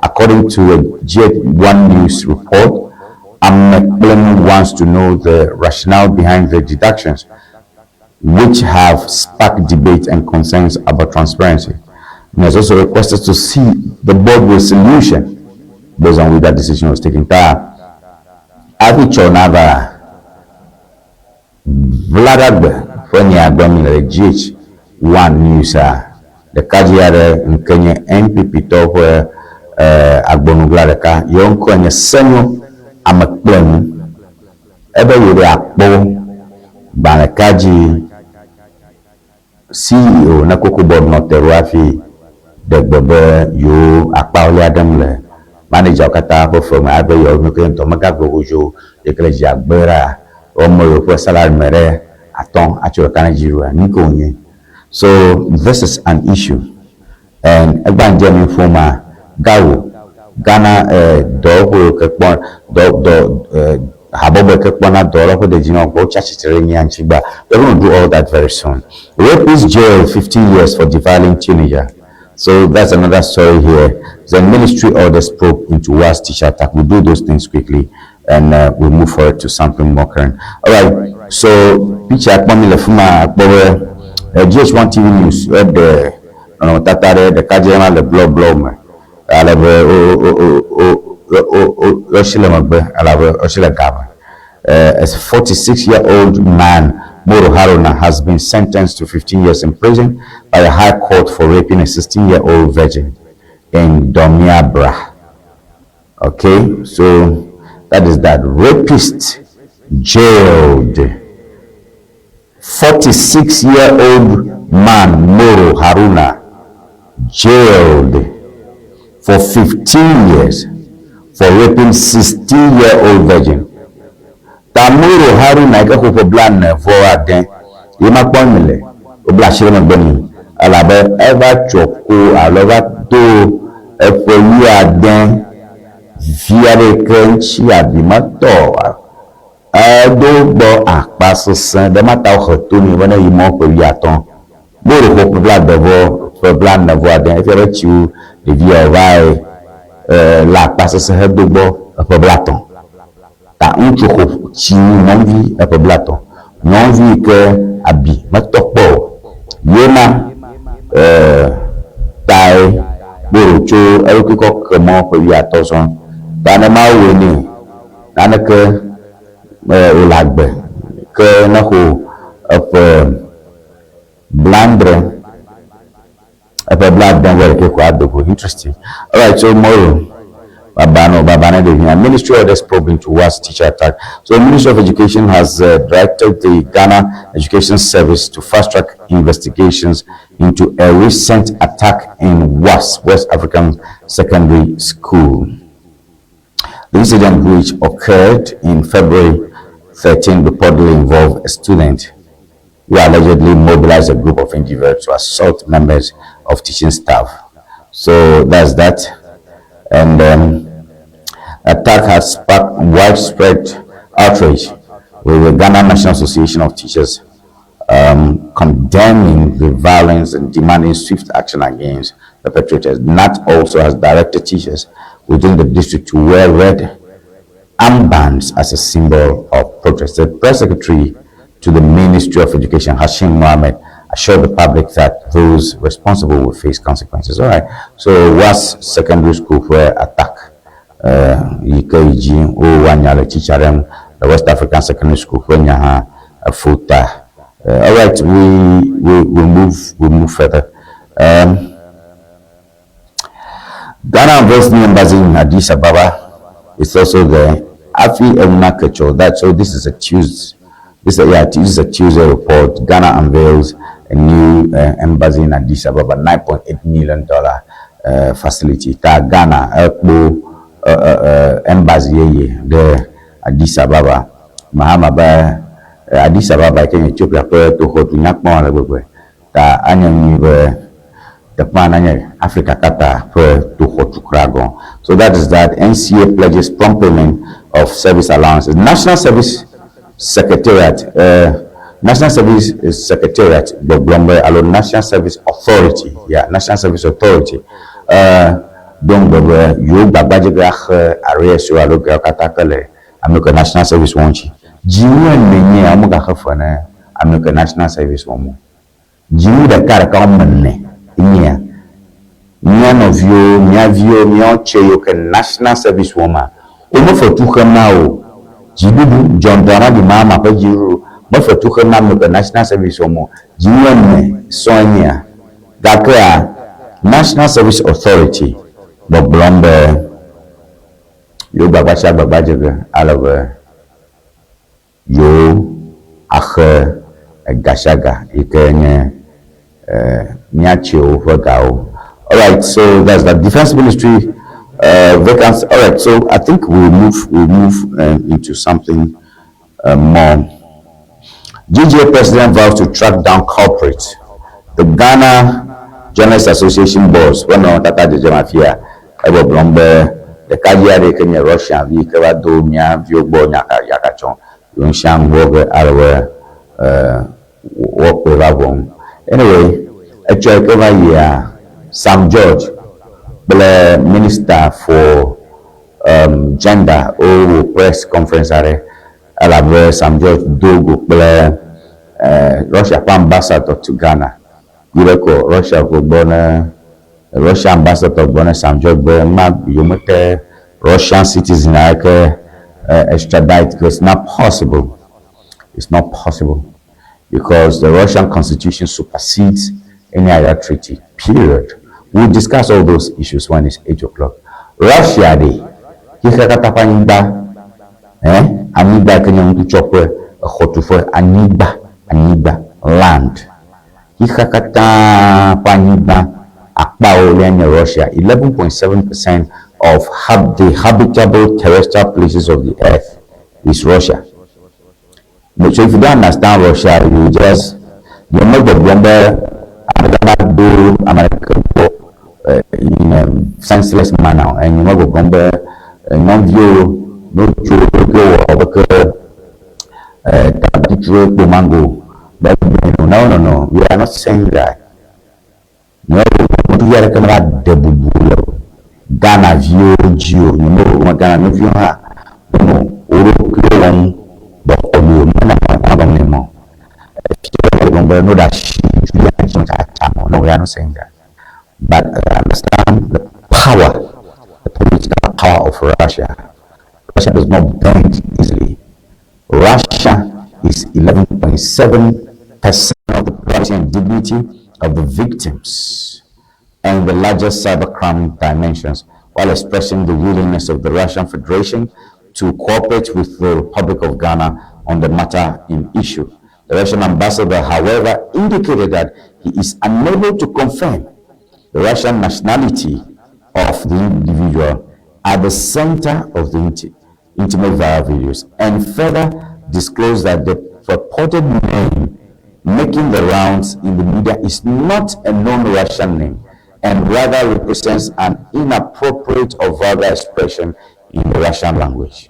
according to a G1 News report, Amekplenu wants to know the rationale behind the deductions, which have sparked debate and concerns about transparency. He has also requested to see the board resolution based on which that decision was taken. Ta afi tsɔ nava Vladagbe ƒe nya mi le GH1 News a ɖekadze aɖe nke nye NPP tɔwo ƒe agbonugla ɖeka yewo ŋkɔe nye Senyo Amekplenu ebe yewo ɖe akpɔ gbalẽ ka dzi CEO ne Cocoa Board nɔ te ɖo hafi ɖe gbe be yewo akpawolia ɖem le manager wo katã ƒe fe me abe yewo ke ŋutɔ megagbe wodzo yi ke le dzi agbe ɖa wɔme yewo ƒe salary me ɖe atɔ̃ atso ɖeka ne dzi ɖoa nu ke wònye. So this is an issue and egba ŋdze mi ƒom gawo Ghana dɔwɔƒe yiwo ke kpɔ dɔ dɔ habɔbɔ ke kpɔna dɔwɔlawo ƒe dedienɔnɔ gbɔ wotsi atsitre ɖe nyia ŋuti gba. We're going to do all that very soon. Rapist jailed 15 years for defiling teenager. So that's another story here. The ministry orders probe into worst teacher attack. We'll do those things quickly and we'll move forward to something more current. All right. So picture akpɔ mi le fi ma akpɔ be GH1 TV News eɖe nɔnɔmetata ɖe ɖekadze ma le blɔ blɔ me ale be o o o o o o ɔsi le megbe elabe ɔsi le game. A 46-year-old man, Moro Haruna, has been sentenced to 15 years in prison by the High Court for raping a 16-year-old virgin in Domeabra. Okay, so that is that. Rapist jailed. 46-year-old man, Moro Haruna, jailed for 15 years for raping 16-year-old virgin. Tamuro Haruna yi ke xɔ ƒe 49 ye ma kpɔ mi le wobla asi ɖe megbe nɛ elabe eva tsɔ ko alo eva do eƒe wuiade vi aɖe yi ke ŋuti abi metɔ edo gbɔ akpa sesẽ ɖe mata wohe to nɛ be ne yi mɔ ƒe 50 Moro xɔ ƒe blaade vɔ ƒe 49 efia be tsi ɖevia va le akpa sesẽ hedo gbɔ eƒe 50 ta ŋutsu xɔ tsi nyɔnuvi eƒe 50 nyɔnuvi yi ke abi metɔ kpɔ o ye ma tae Moro tso eɖokui kɔ ke mɔ ƒe 50 sɔŋ ta ne ma wɔe nɛ naneke wòle agbe ke ne xɔ eƒe 70 eƒe 70 vɔ ɖekɛ ko ado go. Interesting. Alright, so Moro Babano, Babane Devina. Ministry orders probe into worst teacher attack. So the Ministry of Education has directed the Ghana Education Service to fast-track investigations into a recent attack in WAS, West African Secondary School. The incident, which occurred in February 13, reportedly involved a student who allegedly mobilized a group of individuals to assault members of teaching staff. So that's that. And attack has sparked widespread outrage, with the Ghana National Association of Teachers condemning the violence and demanding swift action against perpetrators. NAT also has directed teachers within the district to wear red armbands as a symbol of protest. The press secretary to the Ministry of Education, Hashim Mohammed, assured the public that those responsible will face consequences. All right. So, was secondary school where attack? Yi ke yi dzi wowɔ nya le teacher ɖe ŋu le West African Secondary School ƒe nya hã efo ta. All right, we move further. Ghana unveils new embassy in Addis Ababa. It's also there. Afi Emuna Kecho. That so this is a Tuesday. This is, yeah, this is a Tuesday report. Ghana unveils a new embassy in Addis Ababa, $9.8 million facility. Ta Ghana ekpo embassy yeye de Addis Ababa. Mahama be Addis Ababa yi ke nye Ethiopia ƒe toxɔdu nyakpɔ ale gbegbe ta anye nyui be teƒea nanye Afrika katã ƒe toxɔdu kura gɔ̃. So that is that NCA pledges prompt payment of service allowances. National Service Secretariat, National Service Secretariat gbɔgblɔm be alo National Service Authority, yeah, National Service Authority do ŋugbe be yewo gbagbadze ge axe arrears wo alo geawo katã ke le ame ke National Service wɔm ŋuti. Dzinu ene nye ya womegaxe fe ne ame ke National Service wɔm o. Dzinu ɖeka ɖeka woame ene nye ya. Mía nɔviwo, mía viwo, míawo tsɛ yiwo ke National Service wɔma, wome fetu xem na wo o. Dziɖuɖu, John Dramani Mahama ƒe dziɖuɖu me fetu xem na ame yiwo ke National Service wɔm o. Dzinu ene sɔ̃e nye ya. Gakea, National Service Authority gbɔgblɔm be yewo gbagba tsi agbagba dze ge ale be yewo axe ega sia ga yi ke nye mía tsɛwo ƒe gawo. Alright, so that's that. Defense Ministry vacancy. Alright, so I think we'll move we'll move into something more. GJA president vows to track down culprits. The Ghana Journalists Association boss ƒe nɔnɔmetata dzedzem afia egbɔgblɔm be ɖekadzi aɖe yi ke nye Russian vi yi ke va do mía viwo gbɔ nyaka yakatsɔ yewo ŋusia ŋgbɔ ge ale be woakpɔe va ʋɔnu. Anyway, etsɔ yi ke va yia Sam George kple Minister for Gender wowɔ press conference aɖe elabe Sam George do go kple Russia ƒe ambassador to Ghana. Yi ɖe kɔ Russia ƒe gbɔ ne Russia ambassador gbɔ ne Sam George be ma yewomete Russian citizen aɖeke extradite because it's not possible. It's not possible because the Russian constitution supersedes any other treaty, period. We'll discuss all those issues when it's 8 o'clock. Russia ɖe, xexea katã ƒe anyigba, eh, anyigba yi ke nye ŋkutsɔƒe, exɔtuƒe, anyigba, anyigba, land. Xexea katã ƒe anyigba akpawo lia nye Russia, 11.7% of hab the habitable terrestrial places of the earth is Russia. So if you don't understand Russia, you just you megbɔgblɔm be ame ɖe do ame ɖeke gbɔ in a senseless manner. Enye megbɔgblɔm be nyɔnuviwo no tso ɖokuiwo wɔ be ke tabatuturo kpo mango. But no, no, no, we are not saying that. Ŋutsuvi aɖeke meva de bubu le Ghana viwo dzi o. Nyemewɔ Ghana nɔviwo hã wonɔ wo ɖokuiwo wɔm bɔkɔnu o. Menɔ agɔme nɛ o. Efia gblɔ be no ɖe asi ŋutsuvi aɖe dzi tsatsa o. No, we are not saying that. But I understand the power, the political power of Russia. Russia does not bend easily. Russia is 11.7% of the privacy and dignity of the victims and the largest cybercrime dimensions, while expressing the willingness of the Russian Federation to cooperate with the Republic of Ghana on the matter in issue. The Russian ambassador, however, indicated that he is unable to confirm the Russian nationality of the individual at the center of the intimate viral videos, and further disclosed that the purported name making the rounds in the media is not a known Russian name and rather represents an inappropriate or vulgar expression in the Russian language.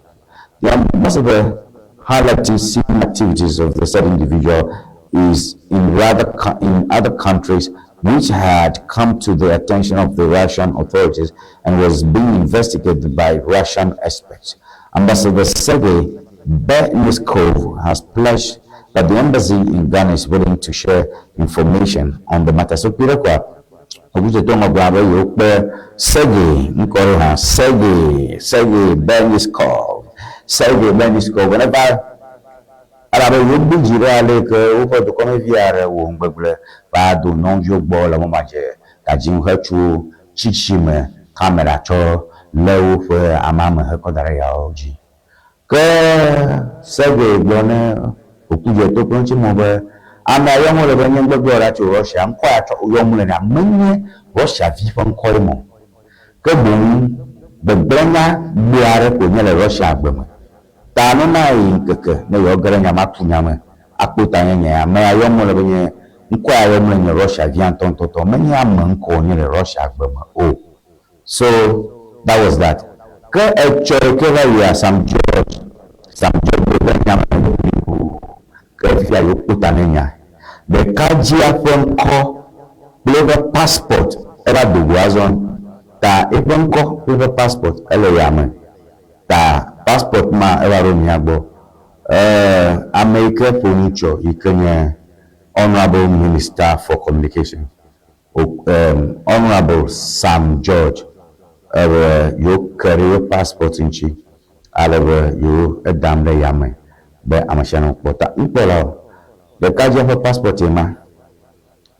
The ambassador highlighting similar activities of the said individual is in rather in other countries which had come to the attention of the Russian authorities and was being investigated by Russian experts. Ambassador Sergei Berezhkov has pledged that the embassy in Ghana is willing to share information on the matter. So Peter kwa Oguche to ngɔ be yewo Sergei ŋkɔ hã Sergei Berezhkov, Sergei Berezhkov, whenever elabe yewo dzi ɖe ale ke woƒe dukɔmevi aɖe wɔ nugbegblẽ va do nyɔnuviwo gbɔ le mɔmadze gadzim hetso tsitsi me kamera tsɔ lé woƒe amame hekɔ da ɖe yawo dzi. Ke Sergei gblɔ ne Okudzeto kple ŋutimɔ be amea yɔm wole be nye nugbegblẽ wɔla tso Russia ŋkɔ ya tsɔ yɔm wole nɛ menye Russia vi ƒe ŋkɔe ma o. Ke boŋ gbegblẽnya gbe aɖe ko nye le Russia gbe me. Ta ne na yi ŋkeke ne yewoage ɖe nya ma tu nya me akpo ta nye nye ame ya yɔm wole be nye ŋkɔ ya yɔm le nye Russia via ŋutɔŋutɔtɔ menye ame ŋkɔ wònye le Russia gbe me o. So that was that. Ke etsɔ yi ke va yia Sam George, Sam George do ɖe nya me ʋuu ke fifia yewokpo ta ne nya. Ɖekadzia ƒe ŋkɔ kple eƒe passport eva do go azɔ ta eƒe ŋkɔ kple eƒe passport ele yame. Ta passport ma eva ɖo mía gbɔ. Eee ame yi ke ƒo nu tsɔ yi ke nye Honourable Minister for Communication, Honourable Sam George ebe yewo ke ɖe yewo passport ŋuti ale be yewo edam ɖe yame be amesiame kpɔ ta. Nukpɔlawo, ɖekadzea ƒe passport ye ma.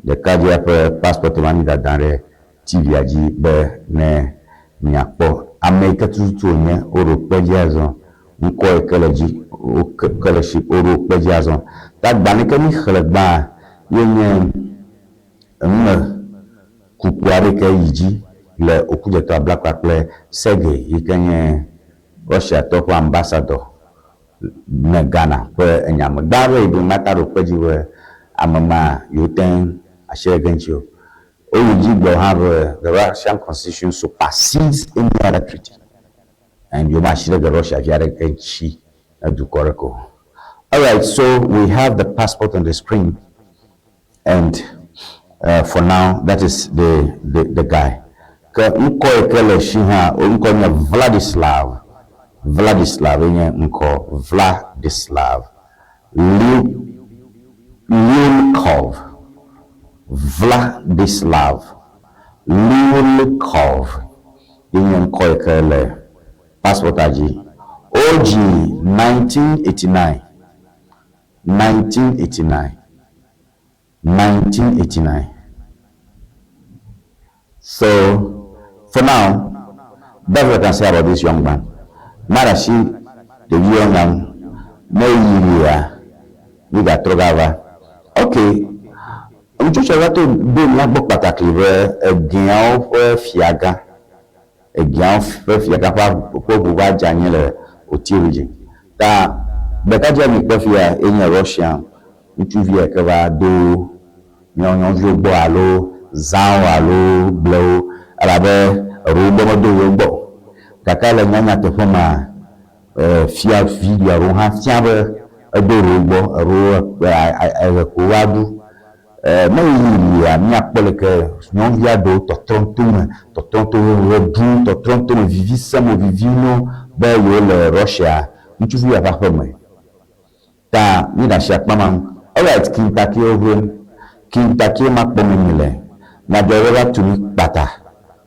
Ɖekadzea ƒe passport ma mi dada ɖe TV-a dzi be ne miakpɔ ame yi ke tututu wònye, woɖo kpe edzi azɔ, ŋkɔ yi ke le edzi, woke ke le esi woɖo kpe edzi azɔ. Ta gbalẽ yi ke míxlẽ gbã ye nye enume kuku aɖe yi ke yi dzi le Okudzeto Ablakpa kple Sergei yi ke nye Russiatɔ ƒe ambassador ne Ghana ƒe enya me. Gbã be yi be mata ɖo kpe edzi be ame ma yewo teŋ asi ɖe ge ŋuti o. Woyi dzi gblɔ hã be the Russian constitution supersedes any other treaty and yewo ma asi ɖe ge Russia vi aɖeke ŋuti ne dukɔ ɖeke o. Alright, so we have the passport on the screen and for now that is the the the guy. Ke ŋkɔ yi ke le esi hã, wo ŋkɔ nye Vladislav. Vladislav ye nye ŋkɔ, Vladislav Liu Liulkov. Vladislav Liulkov ye nye ŋkɔ yi ke le passport-a dzi. Wodzi 1989, 1989, 1989. So, for now, that's what I can say about this young man. Mara si ɖevi yɔ nam ne yia mi gatrɔ gava. Ok, ŋutsu va to do mía gbɔ kpatakli be egeawo ƒe fiagã, egeawo ƒe fiagã ƒe ƒe ʋu va dze anyi le Oti region. Ta ɖekadzea mi kpɔ fia ye nye Russia ŋutsuvi yi ke va do míawo nyɔnuviwo gbɔ alo zã wo alo gble wo elabe eɖewo gbɔ medo yewo gbɔ o. Gake le nya nyateƒe mea, fia video aɖewo hã fia be edo ɖewo gbɔ, eɖewo eɣe ko wova ɖu. Ne ɣeyiɣi lia, míakpɔ leke nyɔnuvi aɖewo tɔtrɔm to me, tɔtrɔm to ɣe ɖum, tɔtrɔm to me, vivi sem wo vivim na wo be yewole Russia ŋutsuvi ya ƒe aƒeme. Ta mi ɖe asi akpa ma ŋu. Alright Kintakiwo ʋem. Kintakiwo ma kpɔ me mi le. Nyadzɔdzɔ va tu mi kpata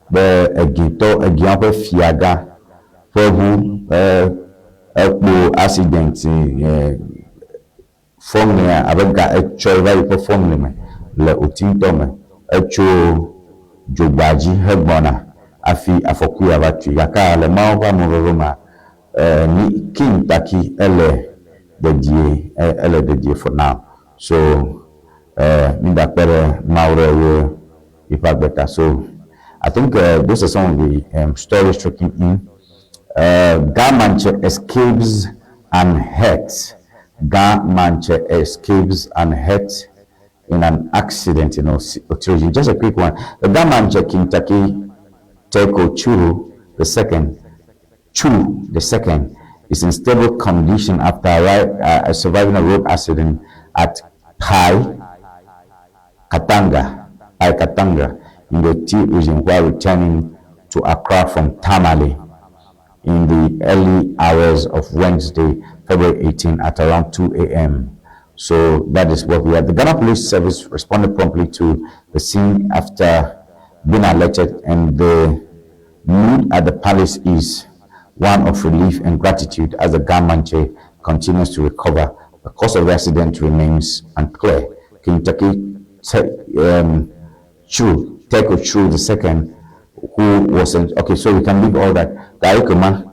be egitɔ egiawo ƒe fiagã ƒe ʋu ekpo accident fɔŋlia abe ga etsɔ va yi ƒe fɔŋli me le Oti ŋutɔ me. Etso dzogba dzi hegbɔna hafi afɔku ya va tui. Gake le Mawu ƒe amenuveve mea, ni King Taki ele dedie, ele dedie for now. So mi da kpe ɖe Mawu ɖe ye yiƒe agbe ta. So I think those are some of the stories trickling in. Ga Mantse escapes unhurt. Ga Mantse escapes unhurt in an accident in Oti. Just a quick one. The Ga Mantse King Tackie Teiko Tsuru the second, Chu the second, is in stable condition after surviving a road accident at Pai Katanga, Pai Katanga in the Oti region while returning to Accra from Tamale in the early hours of Wednesday, February 18 at around 2 a.m. So that is what we have. The Ghana Police Service responded promptly to the scene after being alerted, and the mood at the palace is one of relief and gratitude as the Ga Mantse continues to recover. The cause of the accident remains unclear. King Tackie Chu, Teiko Tsuru the second, who wasn't, okay, so we can leave all that. Taikuma,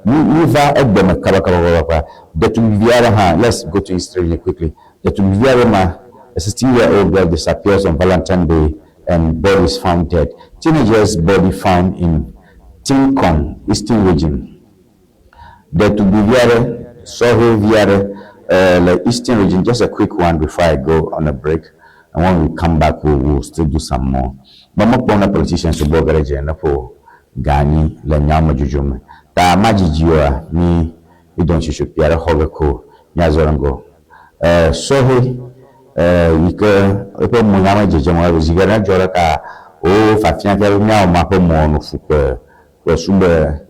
mi va egbe me kaba kaba kaba kaba. Ɖetugbivi aɖe hã, let's go to history really quickly. Ɖetugbivi aɖe ma, a 16-year-old girl disappears on Valentine Day and body is found dead. Teenager's body found in Tinkon, Eastern Region. Ɖetugbivi aɖe, sɔhɛvi aɖe le Eastern Region, just a quick one before I go on a break and when we come back we will still do some more. Be mekpɔ ne politicians sugbɔ ge ɖe dze ne ƒo ga anyi le nyawo me dzodzro me. Ta madzidzi oa, mi mi dɔ ŋtsutsu kpui aɖe xɔ ge ko miazɔ ɖe ŋgɔ. Sɔhɛ yi ke eƒe mo nya medzedzem o, zi geɖe ne edzɔ ɖe ka wo fafia fia be míawɔ ma ƒe mɔ nu fu kpe kpe su be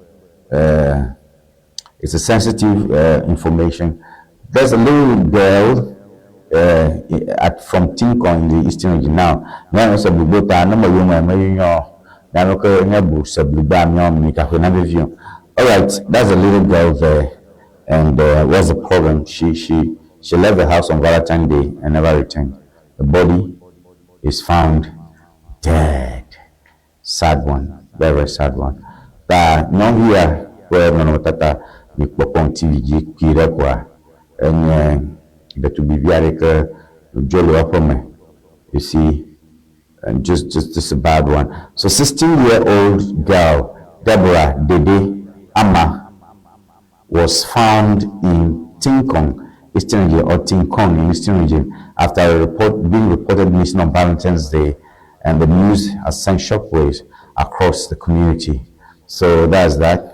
it's a sensitive information. There's a little girl at from Tinkon in the Eastern region now. Míanɔ se blugbo ta ne meyɔ me meyɔ míanɔ ke nye bu se blugba míawo mi kaƒe na vevi o. Alright, that's a little girl there. And what's the problem? She she she left the house on Valentine Day and never returned. The body is found dead. Sad one, very very sad one. Ta nyɔnuvi ya ƒe nɔnɔmetata mi kpɔkpɔm TV dzi kpui ɖe koa, enye ɖetugbivi aɖe ke dzo le eƒe me. You see, and just just just a bad one. So 16 year old girl Deborah Dede Ama was found in Tinkong, Eastern Region, or Tinkong in Eastern Region, after a report being reported missing on Valentine's Day, and the news has sent shockwaves across the community. So that's that.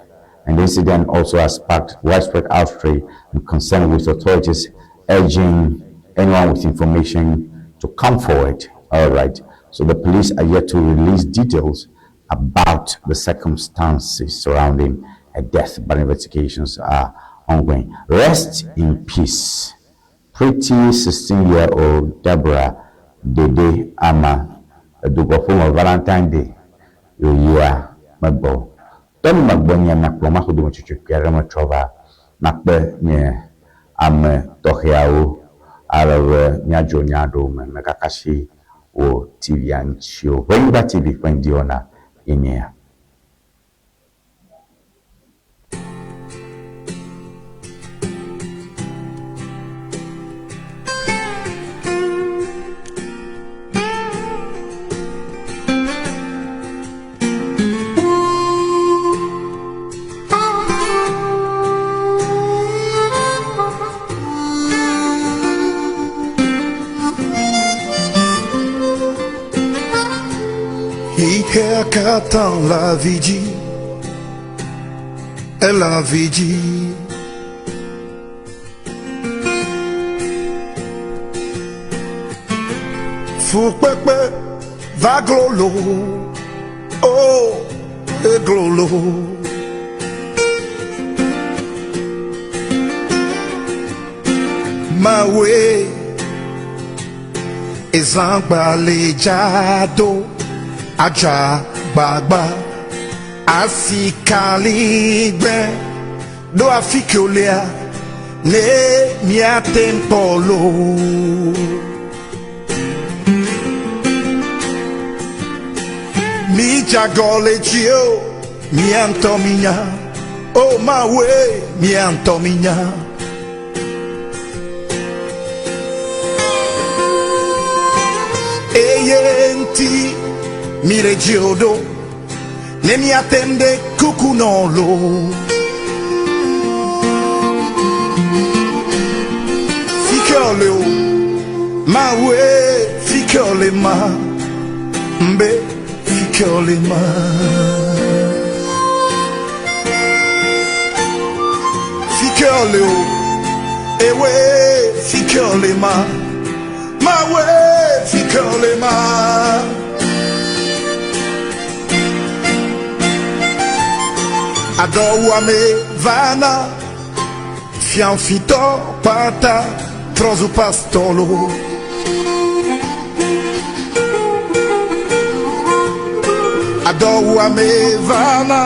And the incident also has sparked widespread outrage and concern with authorities urging anyone with information to come forward. All right. So the police are yet to release details about the circumstances surrounding a death, but investigations are ongoing. Rest in peace. Pretty 16-year-old Deborah Dede Ama Edugɔƒome Valentine Day yoyia megbɔ. Tɔnu megbɔ nye nakplɔ maxo dometsotso kpui aɖe metrɔ va nakpe nye ame tɔxɛawo ale be míadzro nya aɖewo me. Megaka asi wò TV-a ŋuti o. Ʋenyigba TV ƒe ŋdiwɔna ye nye ya. Katã la vi dzi, ela vi dzi. Fukpekpe va glolo, o eglolo. Mawe ezãgbalẽ dzado adza gbagba asikaligbe ɖo afi ke wolia ne miate ŋkpɔ loo. Midzagɔ le dzi o, mia ŋutɔ minya. O Mawe, mia ŋutɔ minya. Eye ŋuti mi le dzi o ɖo, ne miate ŋu ɖe kuku nɔ loo. Fike wòle o, Mawue, fike wòle ma, mbe fike wòle ma. Fike wòle o, ewe fike wòle ma, Mawue, fike wòle ma. Adɔwuame vana, fiafitɔ kpata trɔ zu pastɔlo. Adɔwuame vana,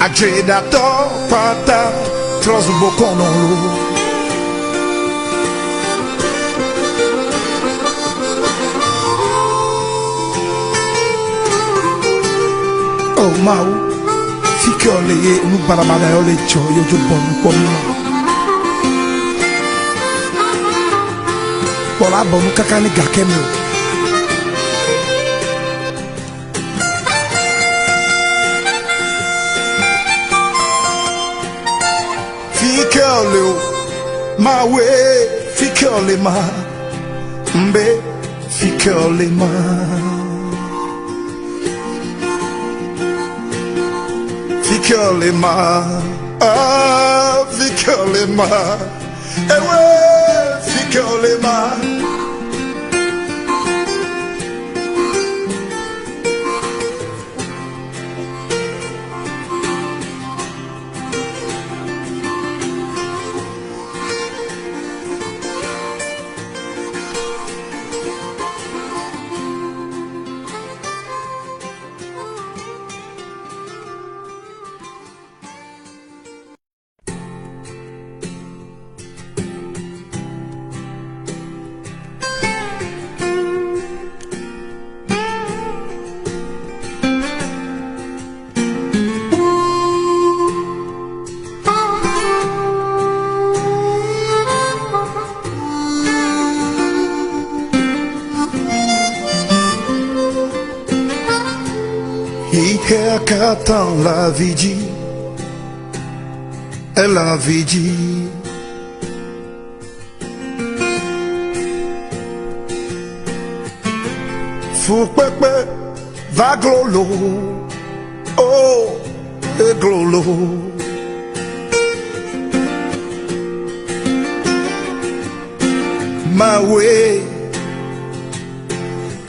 adzeɖatɔ kpata trɔ zu bokɔnɔlo. O Mawu, fi ke wòle ye nu baɖabaɖa yawo le dzɔ ye wodzo bɔ nu kpɔ mí ma. Kpɔ la bɔ nu kaka ne gake me o. Fi ke wòle o, Mawoe, fi ke wòle ma, Mbe, fi ke wòle ma. Fi ke wòle ma, ah, fi ke wòle ma, Ewe, fi ke wòle ma. Ihe katã la vi dzi, ela vi dzi. Fukpekpe va glolo, oh, eglolo. Mawe,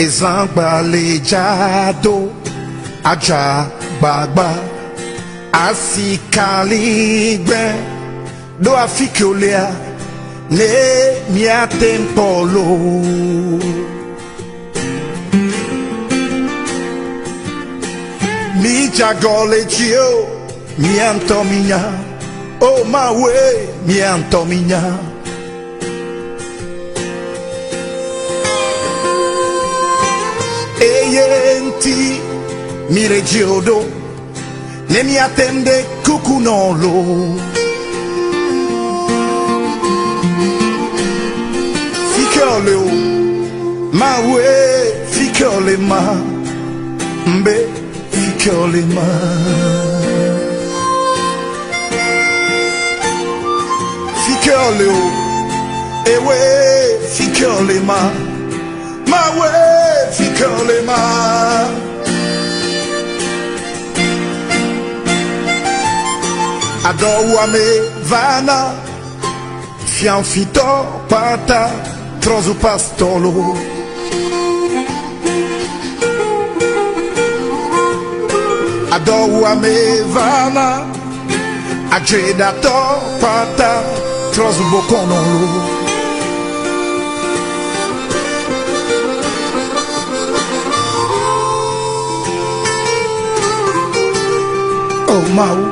ezãgba le dza do, adza gbagba, asikaligbe, ɖo afi ke wolea, ne míate ŋu kpɔ loo. Midze agɔ le dzi o, mía ŋutɔ minya. O Mawue, mía ŋutɔ minya. Eye ŋuti mile dzi o ɖo, ne míate ŋu ɖe kuku nɔ loo. Fi ke wòle o, Mawue, fi ke wòle ma, mbe fi ke wòle ma. Fi ke wòle o, ewe, fi ke wòle ma, Mawue, fi ke wòle ma. Adɔwɔame vana, fiafitɔ kpata trɔ zu pastɔlo. Adɔwɔame vana, adzeɖatɔ kpata trɔ zu bokɔnɔlo. O Mawu,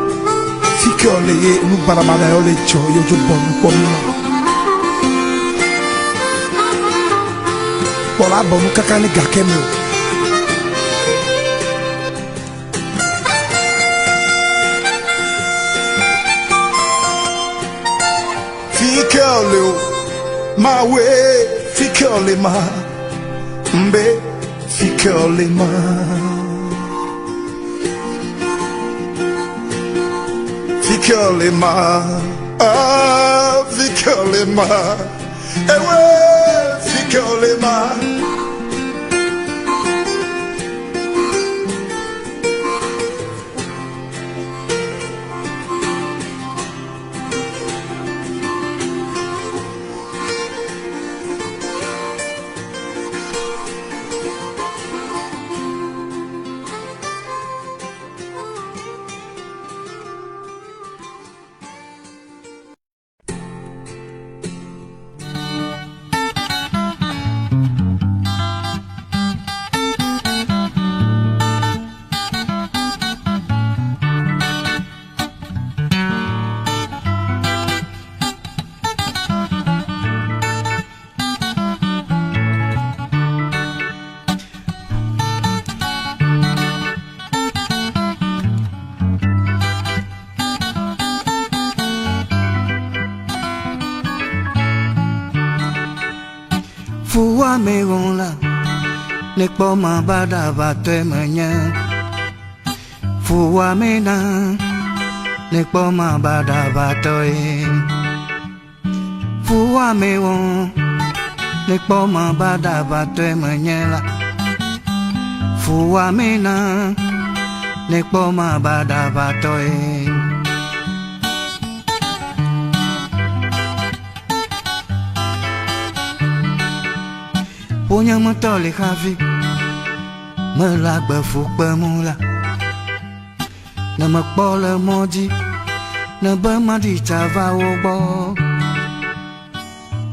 fi ke wòle ye nu baɖabaɖa yawo le dzɔ ye wodzo bɔ nu kpɔ mí ma. Kpɔ la bɔ nu kaka ne gake me o. Fi ke wòle o, Mawoe, fi ke wòle ma, mbe fi ke wòle ma. Fi ke wòle ma, ah, fi ke wòle ma, ewe, fi ke wòle ma. Fuwɔame wɔla, nekpɔ ma baɖabatɔe menye. Fuwɔame na, Nekpɔ ma baɖabatɔ ye. Fuwɔame wɔm, nekpɔ ma baɖabatɔe menye la. Fuwɔame na, nekpɔ ma baɖabatɔ ye. Ƒonyemetɔ li hafi mele agbe fu kpem la. Ne mekpɔ le mɔ dzi, ne be maɖi tsa va wo gbɔ.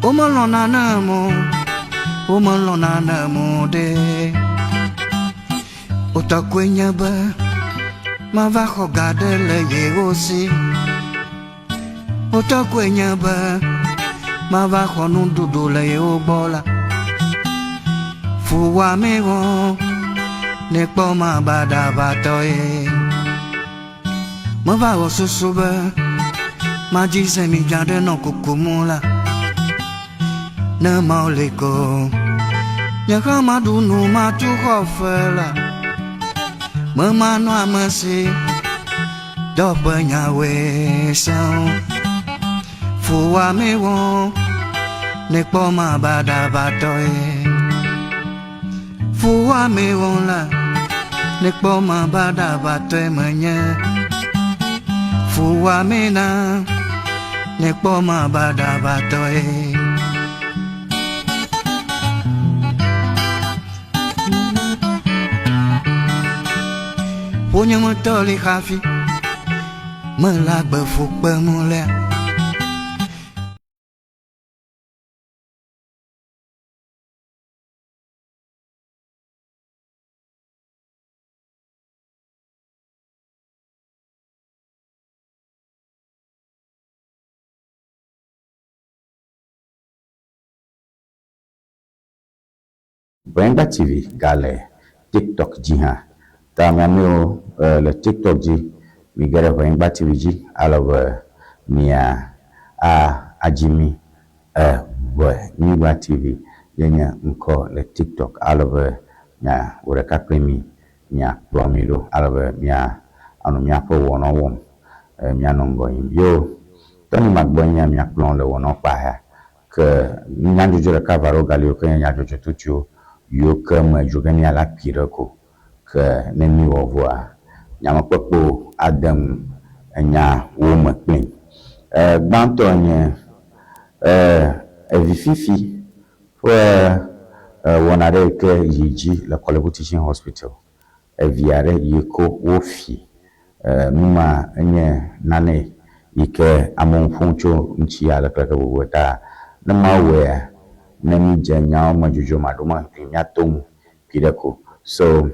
Womelɔ̃na nam o, womelɔ̃na nam o ɖe. Wotɔ koe nye be mava xɔ ga ɖe le yewo si. Wotɔ koe nye be mava xɔ nuɖuɖu le yewo gbɔ la. Fuwɔame wɔ nekpɔ ma baɖabatɔ ye. Meva wɔ susu be madzi zemidza ɖe nɔ kukum la. Ne Mawu li ko, nye hã maɖu nu matu xɔ fe la. Memanɔ ame si dɔ ƒe nyawoe sẽo. Fuwɔame wɔ nekpɔ ma baɖabatɔ ye. Fuwɔame wɔ la nekpɔ ma baɖabatɔe menye. Fuwɔame na nekpɔ ma baɖabatɔ ye. Ƒonyemetɔ li hafi mele agbe fu kpem lea. Brenda TV gale TikTok dzi hã. Ta mi amewo le TikTok dzi, mige ɖe Ʋenyigba TV dzi ale be mia a adzi mi. Ʋenyigba TV ye nye ŋkɔ le TikTok ale be mia wò ɖeka kple mi miakplɔ mi ɖo ale be mia anɔ miaƒe wɔnawo wɔm, mianɔ ŋgɔ yim. Yo, Tony Magbɔ nye miakplɔ le wɔnawo kpa hea. Ke nyadzɔdzɔ ɖeka va ɖo gali yiwo ke nye nyadzɔdzɔ totoewo yiwo ke me dzro ge mía la kpui ɖe ko. Ke ne mí wɔ vɔa, nyamekpekpewo ade ŋu enya wo me kplim. E, gbãtɔe nye, e, evi fifi ƒe e, wɔna ɖe yi ke yi dzi le Korle-Bu Teaching Hospital. Evi aɖe yi ko wofi. E, nu ma enye nane yi ke amewo ƒom tso ŋuti aleke vovovo ta ne Mawu wɔea, ne mídze nyawo me dzodzro maɖomaɖoe míato ŋu kpui ɖe ko. So,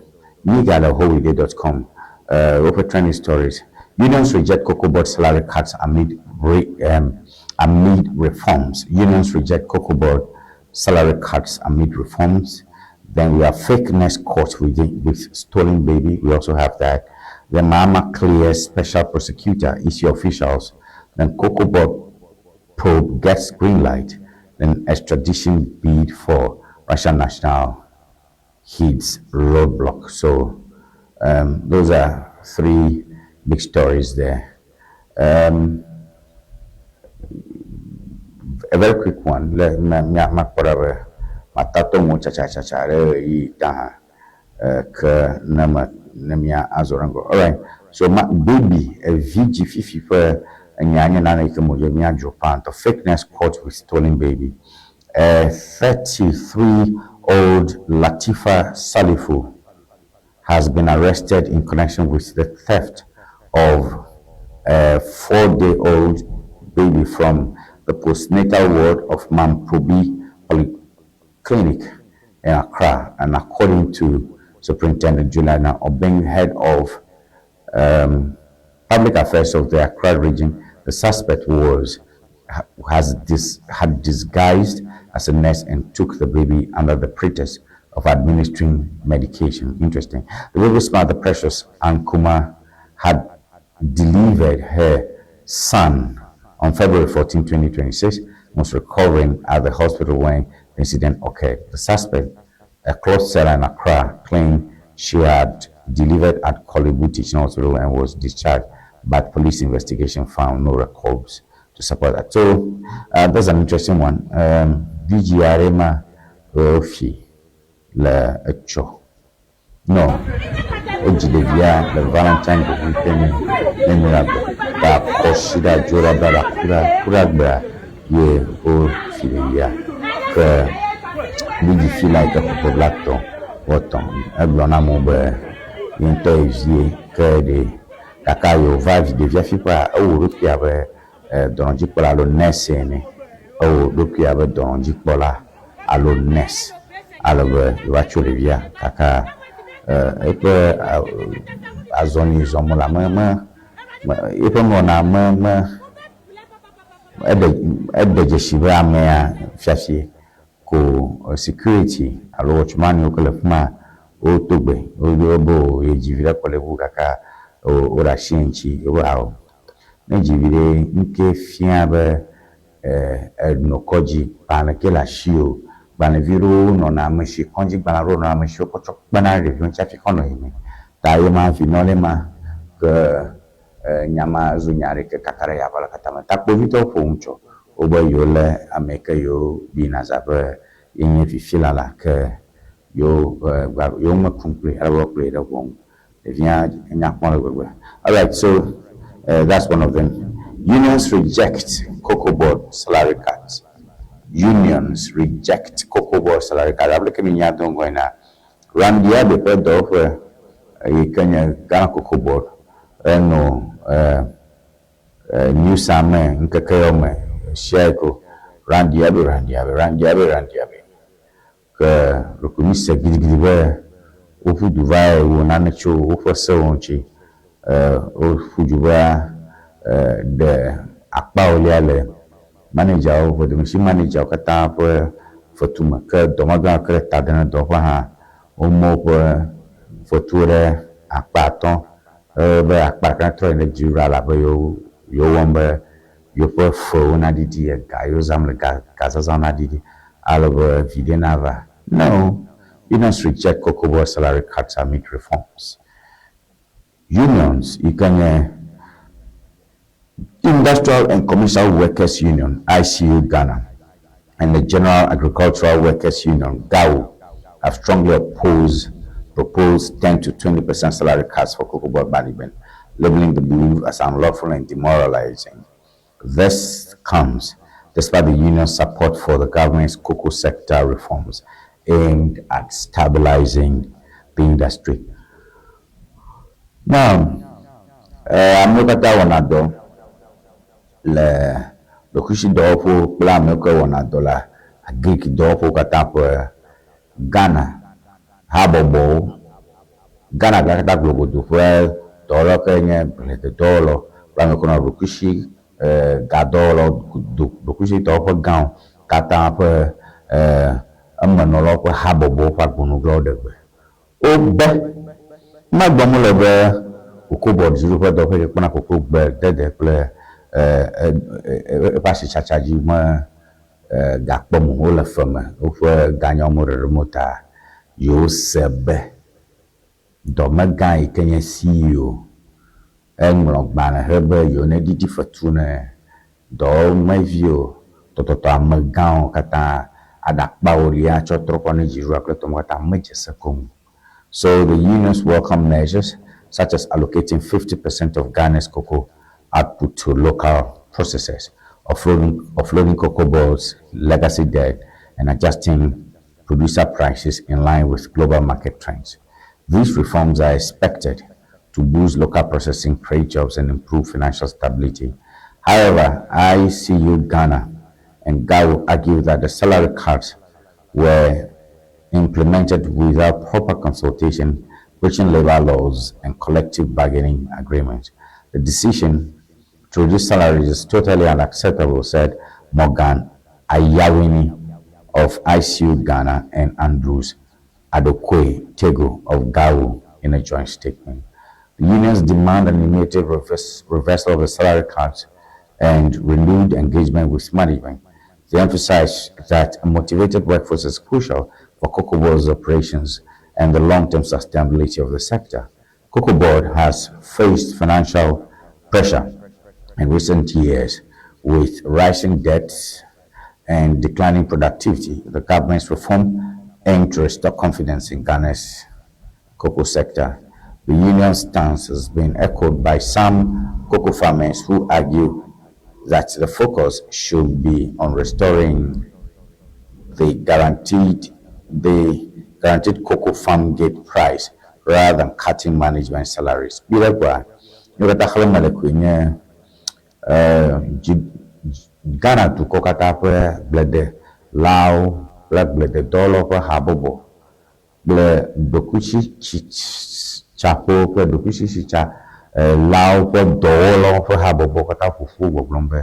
mígale howide dot com, e, woƒe trending stories. Unions reject Cocoa Board salary cuts amid re, um, amid reforms. Unions reject Cocoa Board salary cuts amid reforms. Then we have fake nurse caught with, with stolen baby. We also have that. Then Mahama clears special prosecutor, EC officials. Then Cocoa Board probe gets green light. Then extradition bid for Russian national hits roadblock. So those are three big stories there. A very quick one. Le mia makpɔ ɖa be matatɔ ŋu tsatsatsa ɖe ɣeyiɣi ta hã ke ne me ne mia azɔ ɖe ŋgɔ. Alright. So ma baby evi dzi fifi ƒe enya nye nane yi ke me dze míadzro paa ŋutɔ. Fakeness caught with stolen baby. A 33 old Latifa Salifu has been arrested in connection with the theft of a 4-day-old baby from the postnatal ward of Mamprobi Polyclinic in Accra. And according to Superintendent Juliana Obeng, head of Public Affairs of the Accra region, the suspect was has dis, had disguised as a nurse and took the baby under the pretext of administering medication. Interesting. The baby's mother, Precious Ankuma, had delivered her son on February 14, 2026, and was recovering at the hospital when the incident occurred. The suspect, a cloth seller in Accra, claimed she had delivered at Korle Bu Teaching Hospital and was discharged. but police investigation found no records to support that. So that's an interesting one. Vidzĩ aɖe ma wofi le etsɔ. No, wodzi ɖevia le Valentine Day ŋu nye ne nyragbe ba kɔsiɖa dzoɖa ba kuɖa kuɖagbea ye wofi ɖevia ke vidzĩ fi la yi ke ƒe 30 wɔtɔ̃ egblɔ na amewo be ye ŋutɔ ye vie ke ɖe gake ye wòva ɖevia fi ƒea ewɔ ɖokui abe dɔnɔdzikpɔla alo nurse ene ewɔ ɖokui abe dɔnɔdzikpɔla alo nurse ale be yewoa tso ɖevia gake eƒe azɔli zɔm la me me eƒe nuwɔna me me eɖe eɖe dzesi be amea fiafie ko security alo watchman yiwo ke le fi ma woto gbe wobe o ye dzi vi ɖe kɔ le ŋu gake woɖe asi eŋuti wobe awɔ ne dzi vi ɖe ŋke fia be enɔ kɔdzi gbalẽ ke le asi o gbalẽvi ɖewo nɔna ame si kɔdzi gbalẽ ɖewo nɔna ame si wokɔ tsɔ kpena ɖe ɖeviwo ŋuti hafi kɔ nɔ yiyim ta ye ma vinɔ ɖe ma ke nya ma zu nya ɖe ke kaka ɖe yava le katã me ta kpovitɔwo ƒo nu tsɔ wobe yewo lé ame yi ke yewo yina za be ye nye fifila la ke yewo yewo mekum kpli ale be woakplɔe ɖe ʋɔnu ɖevia nya kpɔm le gbegbe. Alright, so that's one of them. Unions reject Cocoa Board salary cuts. Unions reject Cocoa Board salary cut. Abe ke mi nya do ŋgɔ ena Randy Abbey ƒe dɔwɔƒe yi ke nye Ghana Cocoa Board eno news me ŋkeke yawo me sia ko Randy Abbey, Randy Abbey, Randy Abbey, Randy Abbey ke ɖeko mi se gidigidi be woƒu du va wɔ nane tso woƒe sewo ŋuti woƒu du va ɖe akpawolia le managerwo ʋedomesi managerwo katã ƒe fetu me ke dɔmegã ke le ta dem ɖe dɔwɔƒe hã womɔ woƒe fetuwo ɖe akpa atɔ̃ be akpa ɖeka trɔ yi ɖe dziɖuɖua elabe yewo yewo wɔm be yewoƒe fewo naɖiɖi ega yewo zam le ga gazazã naɖiɖi ale be viɖe nava. No, unions reject Cocoa Board salary cuts amid reforms. Unions yi ke nye Industrial and Commercial Workers Union ICU Ghana and the General Agricultural Workers Union GAWU have strongly opposed proposed 10 to 20% salary cuts for Cocoa Board management, labeling the move as unlawful and demoralizing. This comes despite the union's support for the government's cocoa sector reforms aimed at stabilizing the industry. Now, amewo katã wɔna dɔ le ɖokuisi dɔwɔƒewo kple amewo ke wɔna dɔ le agric dɔwɔƒewo katã ƒe Ghana habɔbɔwo Ghana katã globodo ƒe dɔwɔlawo ke nye gblededɔwɔlawo kple ame yiwo nɔ ɖokuisi gadɔwɔlawo ɖokuisi dɔwɔƒe gãwo katã ƒe emenɔlawo ƒe habɔbɔwo ƒe agbonuglawo ɖe gbe. Wogbe megblɔm wole be Cocoa Board dziɖuƒe dɔwɔƒe yi ke kpɔna koko gbe dede kple eƒe asitsatsa dzi me gakpɔm o wole fe me woƒe ganyawo me ɖeɖem o ta yewo se be dɔmegã yi ke nye CEO eŋlɔ gbalẽ he be yewo neɖiɖi fetu ne dɔwɔmeviwo tɔtɔtɔ amegãwo katã aɖakpa lia tsɔ trɔ kɔ ne dziɖuɖua kple tɔwo katã medze se koŋ. So the unions welcome measures such as allocating 50% of Ghana's cocoa output to local processors, offloading cocoa boards, legacy debt, and adjusting producer prices in line with global market trends. These reforms are expected to boost local processing, create jobs, and improve financial stability. However, ICU Ghana and GAWU argue that the salary cuts were implemented without proper consultation, breaching labor laws and collective bargaining agreements. The decision to reduce salaries is totally unacceptable, said Morgan Ayawini of ICU Ghana and Andrews Adokwe Tego of GAWU in a joint statement. The unions demand an immediate reversal of the salary cuts and renewed engagement with management. They emphasize that a motivated workforce is crucial for Cocoa Board's operations and the long-term sustainability of the sector. Cocoa Board has faced financial pressure in recent years with rising debts and declining productivity. The government's reform aimed to restore confidence in Ghana's cocoa sector. The union's stance has been echoed by some cocoa farmers who argue that the focus should be on restoring the guaranteed the guaranteed cocoa farm gate price rather than cutting management salaries. Kpui ɖe kpoa, nu katã xlẽm mele koe nye dzi Ghana dukɔ katã ƒe agbledelawo kple agblededɔwɔlawo ƒe habɔbɔ kple ɖokuitsitsaƒewo kple ɖokuitsitsalawo ƒe dɔwɔlawo ƒe habɔbɔ katã ƒo ƒu gbɔgblɔm be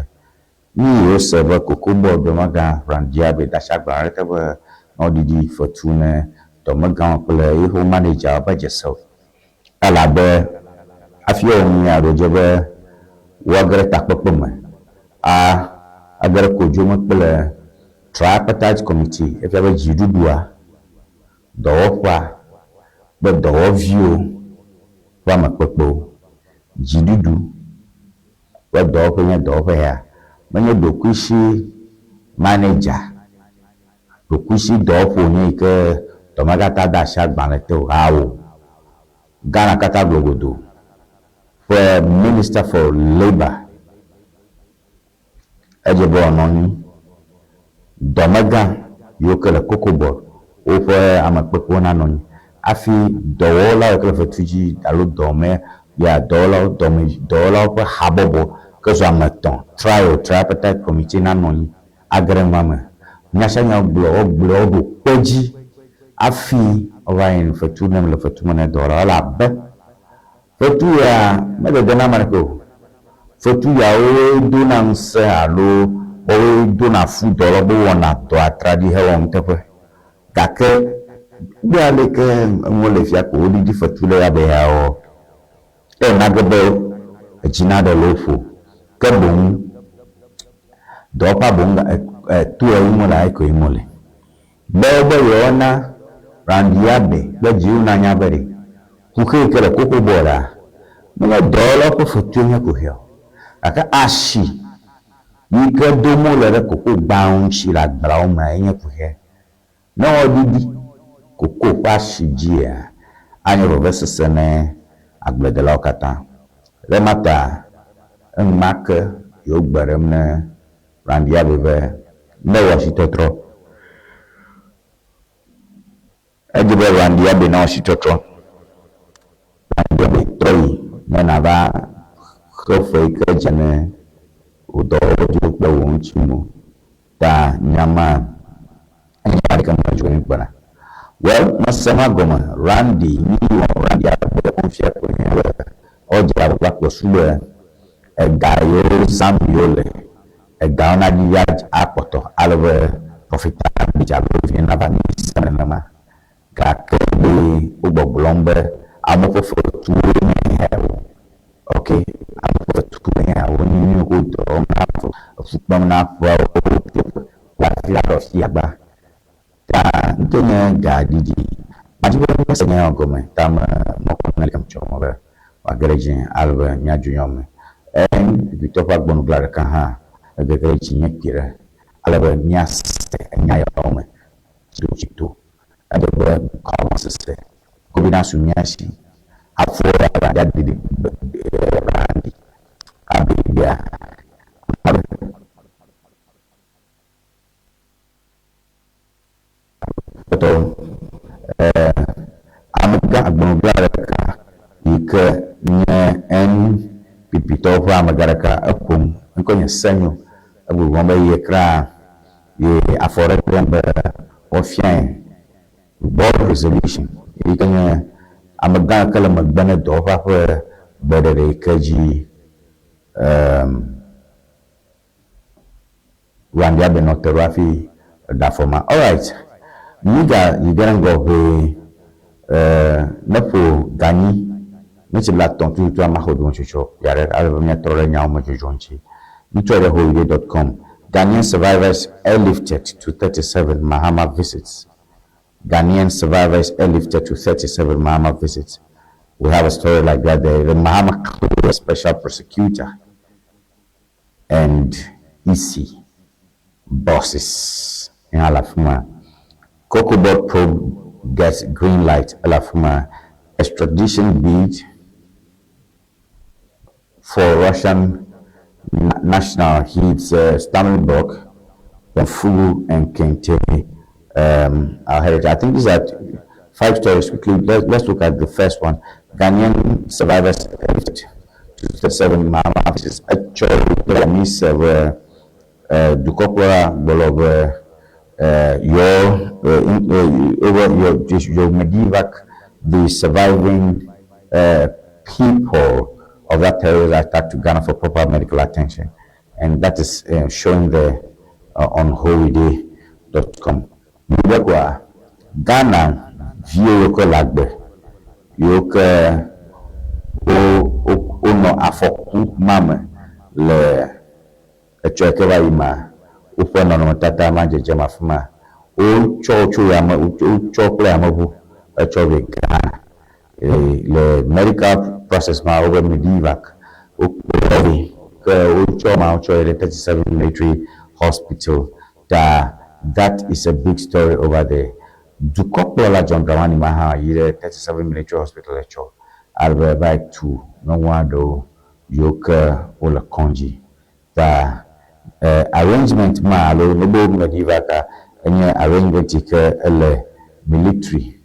nu yi wose be Cocoa Board dɔmegã Randiabe de asi agbalẽ aɖe te be ne woaɖiɖi fetu ne dɔmegãwo kple yeƒe managerwo be dze se o elabe hafi woawɔ nu ya ɖo dze be woage ɖe takpekpe me a age ɖe kodzo me kple tripartite committee efia be dziɖuɖua, dɔwɔƒea kple dɔwɔviwo ƒe amekpekpewo. Dziɖuɖu ƒe dɔwɔƒe nye dɔwɔƒe ya menye ɖokuisi manager, ɖokuisi dɔwɔƒe wònye yi ke dɔmegã de asi agbalẽ te o. Ao. Ghana katã glogodo ƒe Minister for Labour edze be wòanɔ anyi. Dɔmegã yiwo ke le Cocoa Board woƒe amekpekpewo nanɔ anyi hafi dɔwɔlawo yi ke le fetu dzi alo dɔme ya dɔwɔlawo dɔme dɔwɔlawo ƒe habɔbɔ ke zu ame etɔ̃ trio tripartite committee nanɔ anyi age ɖe nua me. Nya sia nya wogblɔ wogblɔe woɖo kpe dzi hafi woava yi fetu nem le fetu me ne dɔwɔlawo elabe fetu ya medede na ame aɖeke o. Fetu yawoe dona ŋusẽ alo woawoe dona fu dɔwɔlawo be wowɔna dɔ atraɖii hewɔ nuteƒe. Gake be aleke enuwo le fia ko woɖiɖi fetu ɖe ya be yeawɔ ena ge be edzi naɖe le wo ƒo. Ke boŋ dɔwɔƒea boŋ to ya yim wole hafi ko yim wole. Be wobe yewoana Randiabe kple dziwò nanya be ɖe kuxi yi ke le Cocoa Board a, menye dɔwɔlawo ƒe fetue nye kuxia o. Gake asi yi ke dom wole ɖe koko gbãwo ŋuti le agbleawo mea ye nye kuxia. Ne woaɖiɖi koko ƒe asi dzia, anye vevesese ne agbledelawo katã. Le ema ta enumake yewo gbe ɖem ne Randiabe be newɔ asitɔtrɔ. Edze be Randiabe nawɔ asitɔtrɔ. Randiabe trɔ yi ne nàva xe fe yi ke dze ne wò dɔwɔviwo kple wò ŋutinuwo. Ta nya ma enya aɖeke medzro mi kpɔna. Well, mese ma gɔme. Randy nu yi wɔm Randy abe wofia koe nye be woadze agbagba kple su be ega yiwo zãm yewole, egawo naɖiɖi akpɔtɔ ale be profitability alo viɖe nava mi se nenema. Gake be wogbɔgblɔm be amewo ƒe fetuwoe nye ya o. Ok, ame ƒe fetuwoe nye ya o. Nu yiwo dɔ wɔm na efu kpem na ƒeawo hafi aɖo afi agba. Ta ŋutɔe nye ga ɖiɖi. Madzi be míase nya yawo gɔme ta me mɔkpɔm na ɖeka metsɔ me be wòage ɖe dzinye ale be míadzo nyawo me. NPP tɔ ƒe agbenugla ɖeka hã egege ɖe dzinye kpuie ɖe ale be míase enya yawo me tsitotsito. Edze be gɔmesese kovi nasu mía si hafi woava ɖiɖi randi abiɖia. Tɔwo amegã agbenugla ɖeka yi ke nye NPP tɔwo ƒe amegã ɖeka eƒom ŋkɔ nye Senyo egbɔgblɔm be ye kra ye afɔ ɖe ɖem be woafiae board resolution yi ke nye amegã yi ke le megbe ne dɔwɔƒea ƒe gbeɖeɖe yi ke dzi Randiabe nɔ te ɖo hafi ɖe afɔ ma. Alright, míga yi ge ɖe ŋgɔ ʋee ne ƒo ganyi meti blatɔ̃ tututu ama xɔ dometsotso ya ɖe ale be míatrɔ ɖe nyawo me dzodzro ŋuti. Ŋutsua ɖe holiday.com Ghanaian survivors airlifted to 37 Mahama visits. Ghanaian survivors airlifted to 37 Mahama visits. We have a story like that there. The Mahama special prosecutor and EC bosses in Alafuma. Cocoa Board probe gets green light. Alafuma extradition bid for Russian national hits Stanley Brock, Fugu and Kente our heritage. I think these are five stories quickly. Let's look at the first one. Ghanaian survivors to seven Mahama is actually miss dukɔkplɔla gblɔ be your over your medevac the surviving people of that terrorist attack to Ghana for proper medical attention, and that is showing there on holyday.com. Mudekwa Ghana viwo yiwo ke le agbe yiwo ke wo wonɔ afɔku ma me le etsɔ yi ke va yi ma woƒe nɔnɔmetata ma dzedzem afi ma wotsɔ tso yame wotsɔ kple yameʋu etsɔ vɛ Ghana le medical process ma wobe medevac wokplɔ vɛ ke wotsɔ ma wotsɔ yi ɖe 37 military hospital ta that is a big story over there. Dukɔkplɔla John Dramani Mahama yi ɖe 37 military hospital etsɔ ale be va tu nyɔnu aɖewo yiwo ke wole kɔdzi ta arrangement ma alo nobo medevac enye arrangement yi ke ele military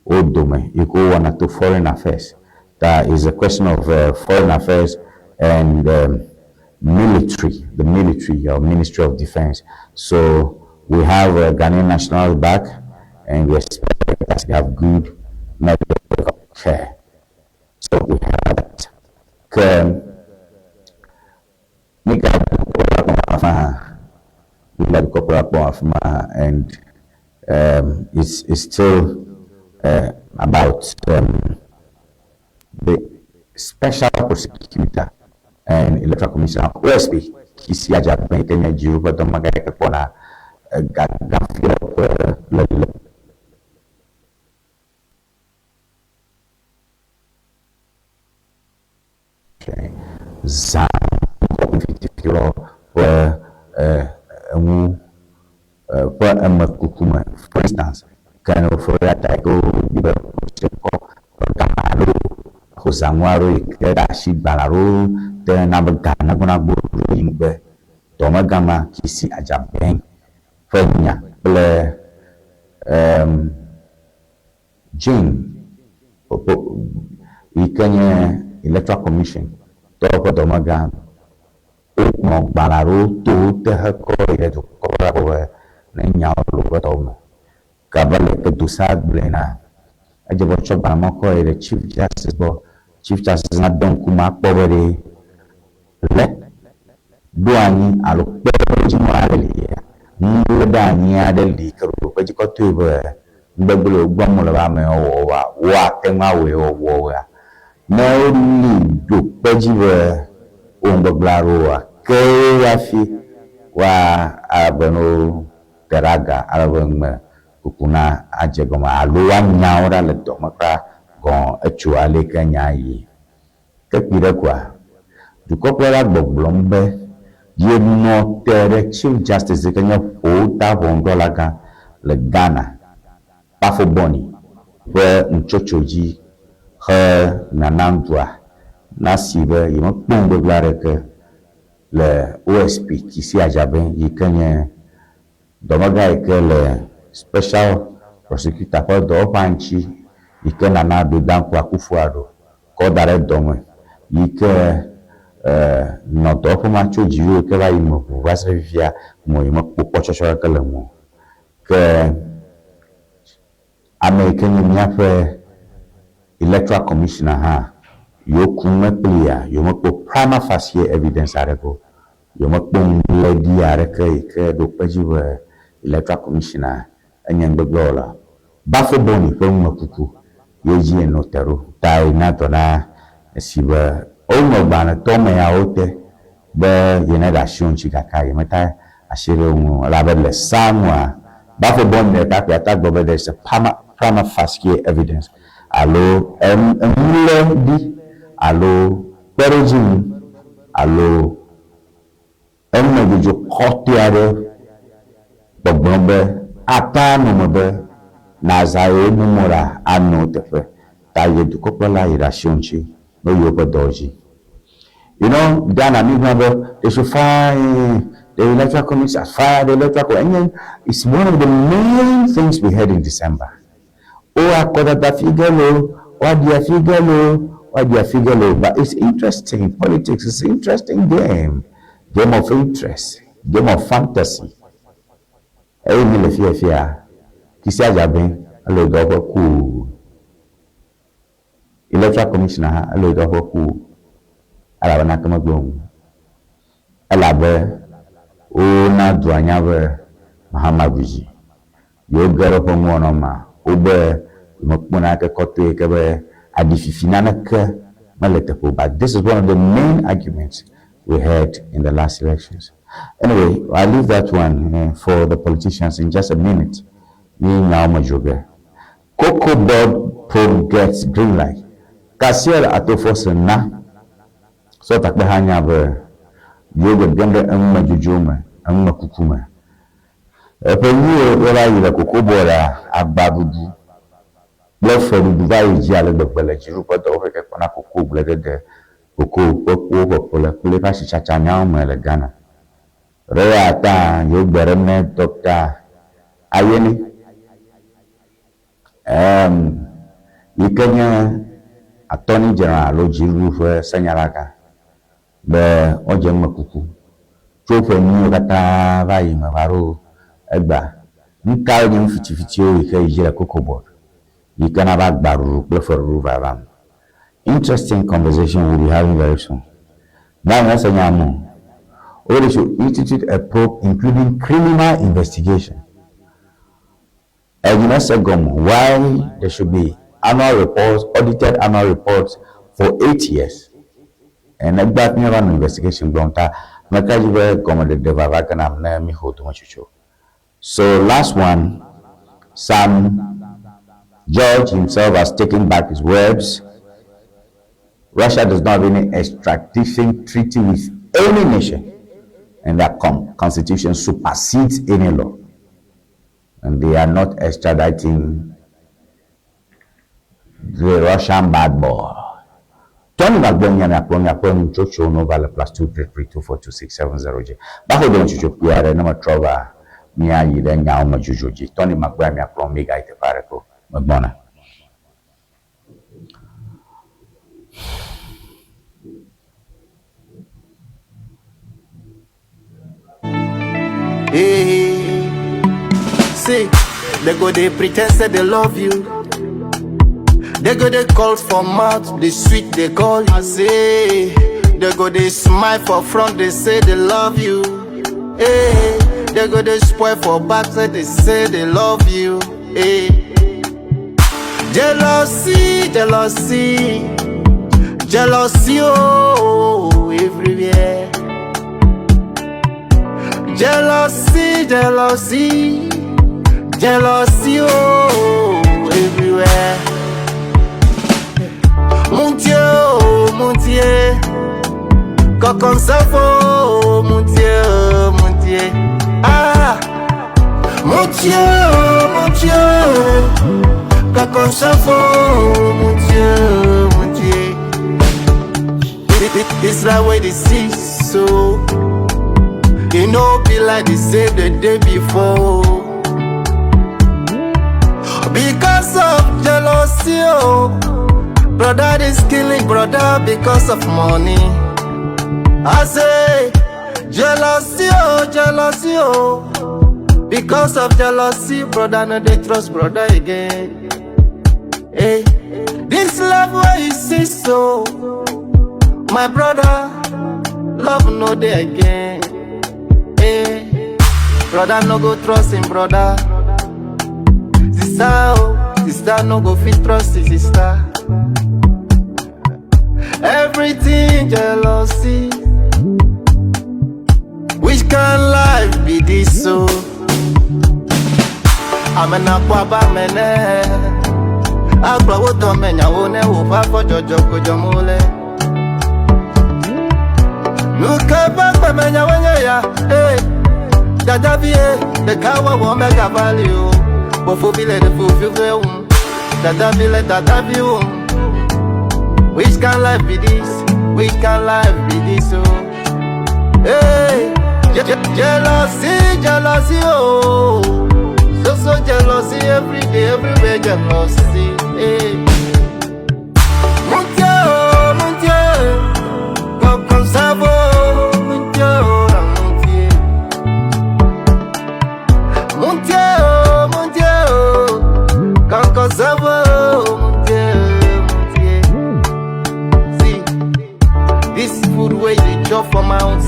wo dome yi ke wowɔna to foreign affairs ta is a question of foreign affairs and military, the military or Ministry of Defense. So we have Ghanaian nationals back and we expect that to have good medical care. So we have that. Ke nika and it's still about the special prosecutor and electoral commissioner OSP Kissi Agyebeng ke nye dziɖuƒe dɔmegã yi ke kpɔna gafia ƒe lele zã ƒe enu ƒe emekuku me. For instance, Ken Ofori-Atta yi ke wodi be kɔ gama alo xɔ zãnu aɖewo yi ke ɖe asi gbalẽ aɖewo te na be ga nagbɔnagbɔ ɖo yi ŋgbe dɔmegã ma Kissi Agyebeng ƒe nya kple Jane yi ke nye electoral commission tɔwo ƒe dɔmegã wokplɔ gbalẽ aɖewo to wo te hekɔ yi ɖe dukɔ la gbɔ be ne nyawo le woƒe tɔwo me. Ke abe leke Dosa gblɔe na edze be wotsɔ gbalẽ ma kɔ yi ɖe Chief Justice gbɔ. Chief Justice nade ŋkume akpɔ be ɖe le ɖo anyi alo kpeɖodzinu aɖe lia nuwo ɖe anyi aɖe li ke ɖo kpe dzi kɔtoe be nugbegblẽ gbɔm le be amewo wɔwoa woate ŋu awɔe wɔwɔa ne woli ɖo kpe dzi be wo nugbegblẽ aɖewoa ke hafi woa abe no te ɖe aga ale be ŋme kuku na adze gɔme alo woanya wo ɖa le dɔme kura gɔ̃ etso ale ke nya yi. Ke kpi ɖe koa dukɔkplɔla gbɔgblɔm be yenɔ te ɖe Chief Justice yi ke nye ƒowota ʋɔnudrɔ̃lagã le Ghana Baffoe-Bonnie ƒe nutsotso dzi he nana ŋdua nasi be yemekpɔ nugbegblẽ aɖeke le OSP Kissi Agyebeng yi ke nye dɔmegã yi ke le special prosecutor ƒe dɔwɔƒea ŋuti yi ke Nana Addo Dankwa Akufo-Addo kɔ da ɖe dɔme yi ke nɔ dɔwɔƒe ma tso dziwui yi ke va yi me ʋu va se ɖe fifia ŋu yemekpɔ kpɔtsɔtsɔ aɖeke le ŋu o. Ke ame yi ke nye míaƒe electoral commissioner hã yewo ku me kplia yewomekpɔ prima facie evidence aɖeke o. Yewomekpɔ nuléɖi aɖeke yi ke ɖo kpe dzi be electoral commissioner enye nugbegblẽwɔla. Baffoe-Bonnie ƒe numekuku ye dzi yenɔ te ɖo ta yina dɔ na esi be wonɔ gbalẽtɔ me yawo te be yene ɖe asi wo ŋuti gake yemeta asi ɖe wo ŋu o elabe le saa nua Baffoe-Bonnie ɖeka koe ate gblɔ be there is a prima facie evidence. alo enu lé ɖi alo kpeɖodzinu alo enumedzodzo kɔtɔe aɖe gbɔgblɔ be ate anɔ eme be nàzã yewo numɔɖa anɔ eteƒe ta ye dukɔkplɔla yi ɖe asiwò ŋuti ne woyi woƒe dɔwo dzi. You know, Ghana mi gblɔ be they should fire the electoral commission, fire the electoral commission. Enye it's one of the main things we heard in December. O akɔdada fi ge loo, woaɖi afi ge loo, woaɖi afi ge loo. But it's interesting, politics is interesting game, game of interest, game of fantasy. Eye mi le fia fia, Kissi Agyabeng ele dɔwɔƒe ku Electoral Commissioner hã ele dɔwɔƒe ku elabena ke megbe ŋu. Elabe wona dua nya be Mahama ɖu dzi. Yewo ge ɖe woƒe nuwɔna mea, wobe yewomekpɔ naneke kɔtɔe ke be aɖififi naneke mele teƒe o. But this is one of the main arguments we heard in the last elections. Anyway, I leave that one eh, for the politicians in just a minute. Mi nyawo me dzro ge. Cocoa Board probe gets green light. Cassiel Ato Forson na Sɔtakpeha nya be yewo gegem ɖe enumedzodzro me, enumekuku me. Eƒe nyuiwo va yi le Cocoa Board agbaɖuɖu kple feɖuɖu va yi dzi ale gbegbe le dziɖuƒe dɔwɔƒe ke kpɔna cocoa gbledede, cocoa ƒe kuwo ƒeƒle kple eƒe asitsatsa nyawo me le Ghana. Ɖeya ta yewo gbe ɖem ne Dɔkta Ayeni, em, yi ke nye Attorney General alo dziɖuɖu ƒe senyalagã be woadze numekuku tso ƒe nyuiwo katã va yi me va ɖo egbea. Nukawoe nye nu fitifitiwo yi ke yi dzi le Cocoa Board yi ke na be agbaɖuɖu kple feɖuɖu vava me? Interesting conversation we'll be having very soon. Now, mese nya mo. Or they should institute a probe including criminal investigation. And you say why there should be annual reports, audited annual reports for 8 years. And egba mi run investigation gbɔn ta meka dzi be gɔmeɖeɖe vava ke nam ne mi xɔ dometsotso. So last one, Sam George himself has taken back his words. Russia does not have any extradition treaty with any nation, and their constitution supersedes any law. And they are not extraditing the Russian bad boy. Tony Magbonya miakplɔ miaƒe nutsotso no va le +233 242 670 dzi. Baxɔ do nutsotso kpui aɖe ne metrɔ va míayi ɖe nyawo me dzodzo dzi. Tony Magbonya miakplɔ mi gayi teƒe aɖe ko megbɔna. Hey, see, they go they pretend say they love you. They go they call for mouth, they sweet they call you. I say, they go they smile for front, they say they love you. Hey, they go they spoil for back, say they say they love you. Hey, jealousy, jealousy, jealousy, oh, everywhere. Jealousy, jealousy, jealousy, oh, everywhere. Mon Dieu, oh, mon Dieu, quand ça faut, mon Dieu, mon Dieu. Ah, mon Dieu, oh, mon Dieu, quand ça faut, mon Dieu, mon Dieu. This life where they see so. E no be like they say the day before. Because of jealousy, oh. Brother is killing brother because of money. I say, jealousy, oh, jealousy, oh. Because of jealousy, brother no dey trust brother again. Hey, this love where you see so, my brother, love no dey again. Hey, brother no go trust him brother. Sister, oh, sister no go fit trust his sister. Everything jealousy. Which kind life be this so? Amena kwa ba mene. Agblɔ wo dɔmenyawo ne woƒe afɔdzɔdzɔ ko dzɔm wole. Nu ke ƒe gbemenyawoe nye ya, ee, dadavi ye, ɖekawɔwɔ megava li o. Fofovi le ɖe fofovi wum, dadavi le dadavi wum. Which kind life be this? Which kind life be this? Oh, hey, jealousy, jealousy, oh, so so jealousy every day, everywhere jealousy. Hey. Mon Dieu, oh, mon Dieu, comme ça vaut, mon Dieu, oh, mon Dieu. Mon Dieu, oh, mon Dieu, oh, comme ça vaut, mon Dieu, mon Dieu. See, this food where you chop for mouth,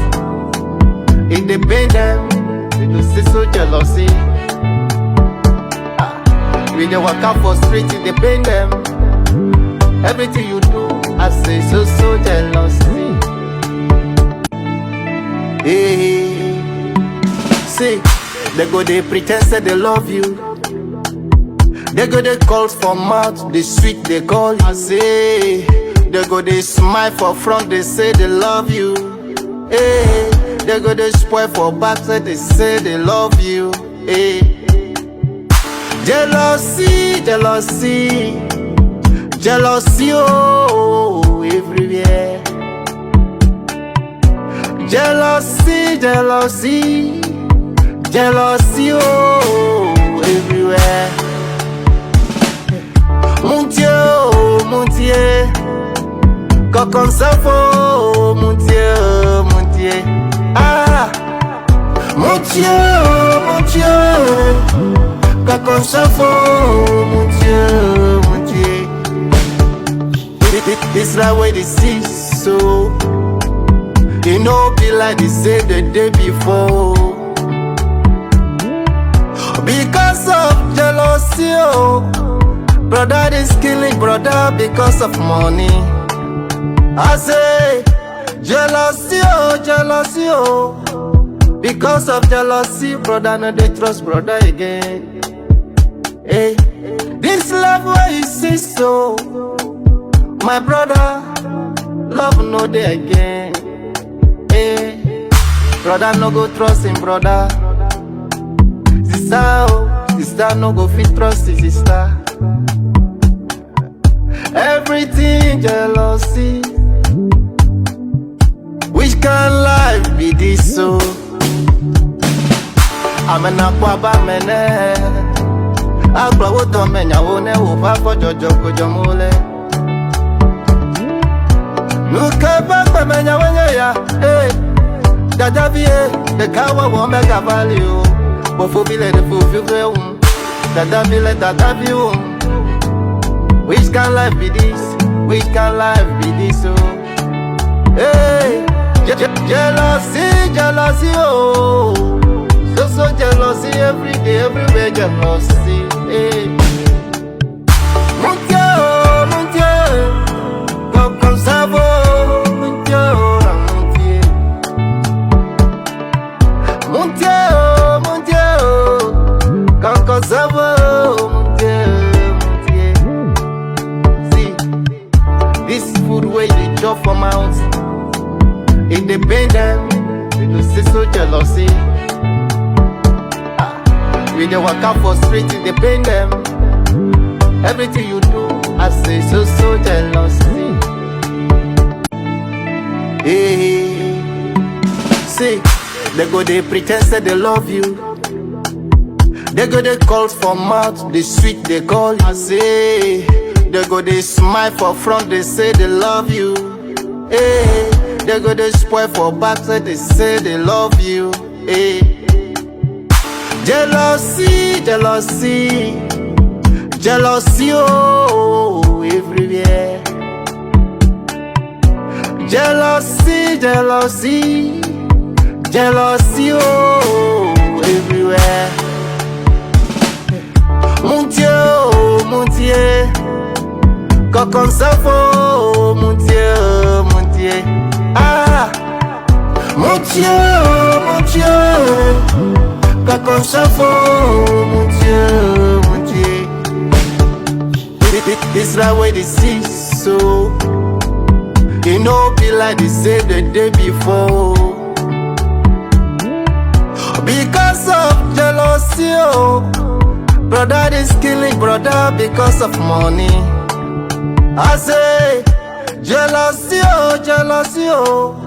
it dey pain them, they do see so jealousy. Ah, we dey waka for street, it dey pain them. Everything you do, I say so so jealousy. Hey, see, they go they pretend say they love you. They go they call for mouth, they sweet they call. I say they go they smile for front, they say they love you. Hey, they go they spoil for back, say they say they love you. Hey, jealousy, jealousy, jealousy, oh, everywhere. Jealousy, jealousy, jealousy, oh, everywhere. Mon Dieu, oh, mon Dieu, quand ça faut, mon Dieu, mon Dieu. Ah, mon Dieu, oh, mon Dieu, quand ça faut, mon Dieu, mon Dieu. This life where they see so. It no be like they say the day before. Because of jealousy, oh. Brother is killing brother because of money. I say, jealousy, oh, jealousy, oh. Because of jealousy, brother no dey trust brother again. Hey, this love where you see so, my brother, love no dey again. Hey, brother no go trust him brother. Sister, oh, sister no go fit trust his sister. Everything jealousy. Which kind life be this so? Amena kwa ba mene. Agblɔ wo dɔmenyawo ne woƒe afɔdzɔdzɔ ko dzɔm wole. Nu ke ƒe gbemenyawoe nye ya, ee, dadavi ye, ɖekawɔwɔ megava li o. Fofovi le ɖe fofovi wum, dadavi le dadavi wum. Which kind life be this? Which kind life be this? Oh, hey, jealousy, jealousy, oh, so so jealousy every day, everywhere jealousy. Hey. Mon Dieu, oh, mon Dieu, comme ça vaut, mon Dieu, oh, mon Dieu. Mon Dieu, oh, mon Dieu, oh, comme ça vaut, mon Dieu, mon Dieu. See, this food where you chop for mouth, it dey pain them, they do see so jealousy. Ah, we dey waka for street, it dey pain them. Everything you do, I say so so jealousy. Hey, see, they go they pretend say they love you. They go they call for mouth, they sweet they call. I say they go they smile for front, they say they love you. Hey, they go they spoil for back, say they say they love you. Hey, jealousy, jealousy, jealousy, oh, everywhere. Jealousy, jealousy, jealousy, oh, everywhere. Mon Dieu, oh, mon Dieu, comme ça faut, mon Dieu, mon Dieu. Ah, mon Dieu, oh, mon Dieu, comme ça faut, mon Dieu, mon Dieu. This life wey dey see so, e no be like the same the day before. Because of jealousy, oh, brother is killing brother because of money. I say, jealousy, oh, jealousy, oh.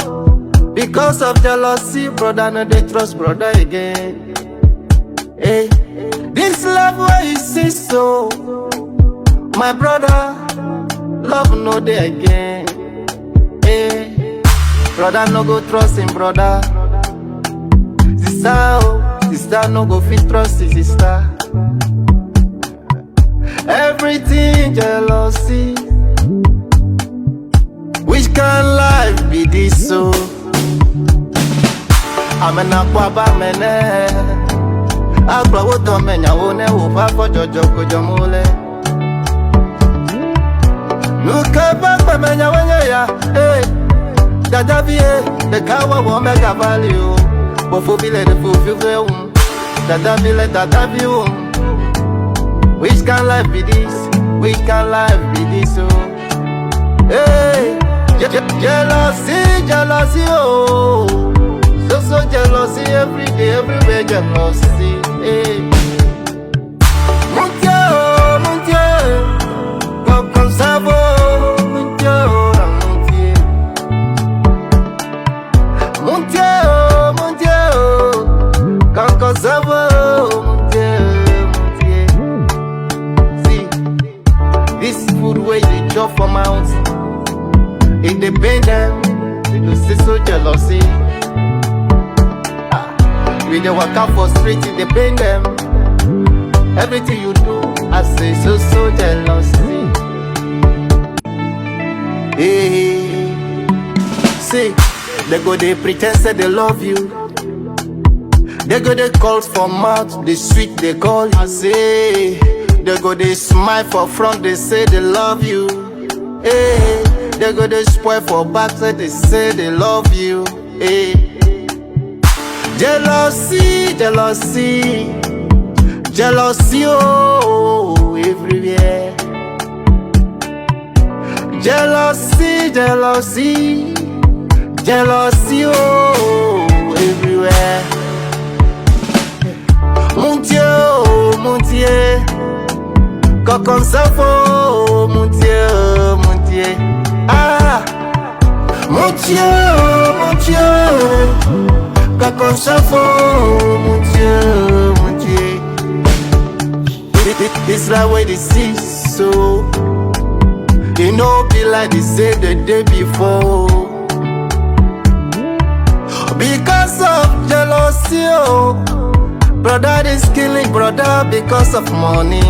Because of jealousy, brother no dey trust brother again. Hey, this love wey you see so, my brother, love no dey again. Hey, brother no go trust him brother. Sister, oh, sister no go fit trust his sister. Everything jealousy. Which kind life be this so? Amena kwa ba mene. Agblɔ wo dɔme nyawo ne woƒe afɔ dzɔdzɔ ko dzɔm wole. Nu ke ƒe gbeme nyawoe nye ya, ee. Dadavi ye, ɖekawɔwɔ megava li o. Fofovi le ɖe fovi ƒe wum. Dadavi le dadavi wum. Which kind life be this? Which kind life be this, oh? Hey, jealousy, jealousy, oh. So, so jealousy every day, everywhere, jealousy. Hey. Mon Dieu, oh, mon Dieu, comme ça vaut, mon Dieu, oh, mon Dieu. Mon Dieu, oh, mon Dieu, oh, comme ça vaut, mon Dieu, mon Dieu. See, this food where you chop for mouth, it dey pain them, they go say so jealousy. Ah, we dey waka for street, it dey pain them. Everything you do, I say so so jealousy. Hey, see, they go dey pretend say they love you. They go dey call for mouth, the sweet they call you. I say, they go dey smile for front, they say they love you. Hey, they go dey spoil for back, say they say they love you. Hey, jealousy, jealousy, jealousy, oh, everywhere. Jealousy, jealousy, jealousy, oh, everywhere. Mon Dieu, oh, mon Dieu, quand ça vaut, mon Dieu, mon Dieu. Ah, mon Dieu, oh, mon Dieu, quand ça vaut, mon Dieu, mon Dieu. This life wey dey see so, e no be like the same the day before. Because of jealousy, oh, brother is killing brother because of money.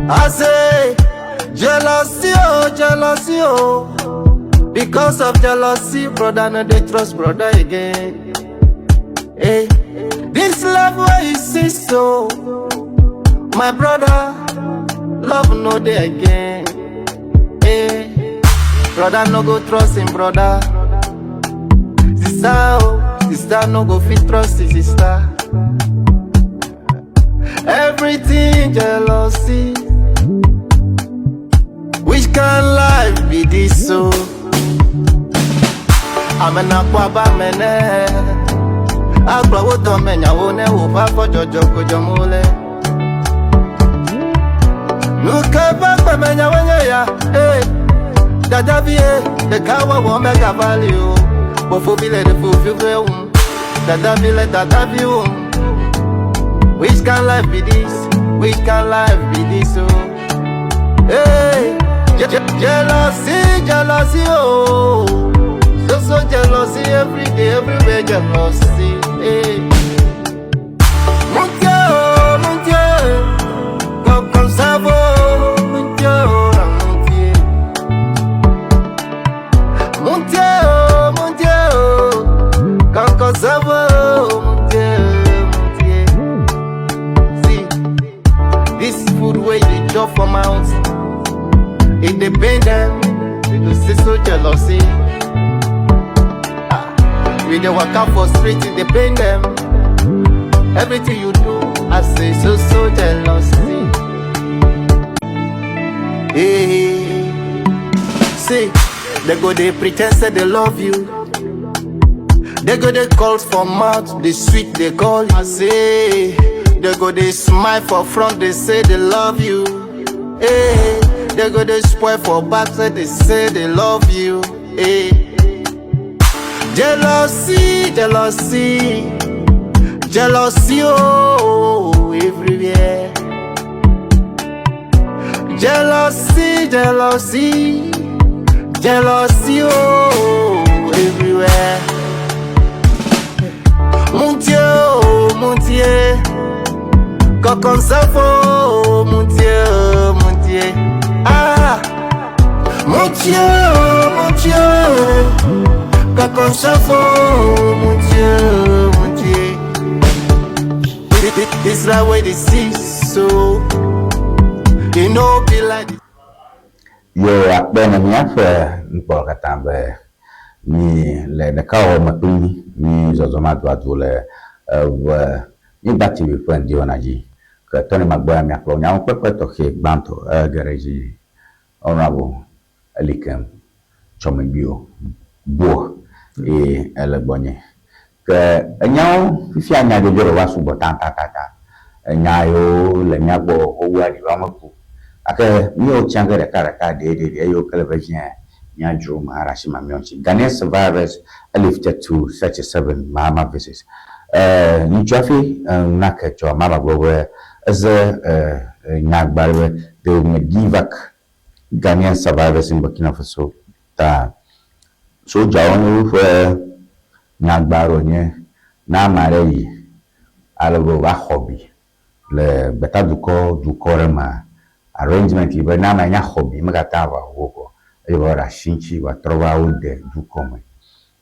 I say, jealousy, oh, jealousy, oh. Because of jealousy, brother no dey trust brother again. Hey, this love wey you see so, my brother, love no dey again. Hey, brother no go trust him brother. Sister, oh, sister no go fit trust his sister. Everything jealousy. Which kind life be this so? Amena kwa ba mene. Agblɔ wo dɔme nyawo ne woƒe afɔ dzɔdzɔ ko dzɔm wole. Nu ke ƒe gbeme nyawoe nye ya, ee. Dadavi ye, ɖekawɔwɔ megava li o. Fofovi le ɖe fovi ƒe wum. Dadavi le dadavi wum. Which kind life be this? Which kind life be this, oh? Hey, jealousy, jealousy, oh. So, so jealousy every day, everywhere, jealousy. Hey. Mon Dieu, oh, mon Dieu, comme ça vaut, mon Dieu, oh, mon Dieu. Mon Dieu, oh, mon Dieu, oh, comme ça vaut, mon Dieu, mon Dieu. See, this food where you chop for mouth, it dey pain them, they go say so jealousy. Ah, we dey waka for street, it dey pain them. Everything you do, I say so so jealousy. Hey, see, they go they pretend say they love you. They go they call for mouth, they sweet they call. I say, they go they smile for front, they say they love you. Hey, they go they spoil for back, say they say they love you. Hey, jealousy, jealousy, jealousy, oh, everywhere. Jealousy, jealousy, jealousy, oh, everywhere. Mon Dieu, oh, mon Dieu, quand ça faut, mon Dieu, oh, mon Dieu. Ah, mon Dieu, oh, mon Dieu, quand ça faut, mon Dieu, oh, mon Dieu. This life where they see so, you know, be like this. Yo akpe ne míaƒe nukpɔlawo katã be mi le ɖekawɔwɔ me kpli mí, mi zɔzɔm aduadu le eʋe Nyigba TV ƒe ŋdiwɔna dzi. Ke tɔ ne magbɔ ya miakplɔ nyawo kpekpe tɔxɛ gbãtɔ ege ɖe edzi. Honorable Elikem Tsɔmebio Boa ye ele gbɔnye. Ke enyawo fifia nyadzɔdzɔ ɖe va sugbɔ tatatata. Enya yiwo le mía gbɔ wowu aɖi va meku. Gake míewo tsiã ge ɖeka ɖeka ɖe ɖe ɖe eye wo ke le vevie míadzro me aɖe asi mamlɛawo ŋuti. Ghanaian survivors airlifted to 37 Mahama visits. Ŋutsu hafi nake tsɔ Mahama gblɔ be eze nyagba ɖe be they will medevac Ghanaian survivors in Burkina Faso ta sodzawo ne woƒe nyagba ɖo nye ne ame aɖe yi ale be wòva xɔ bi le gbetadukɔ dukɔ ɖe mea arrangement li be ne amea nya xɔ bi megate ava wo gbɔ eye wòava ɖe asi ŋuti wòatrɔ va wo de dukɔ me.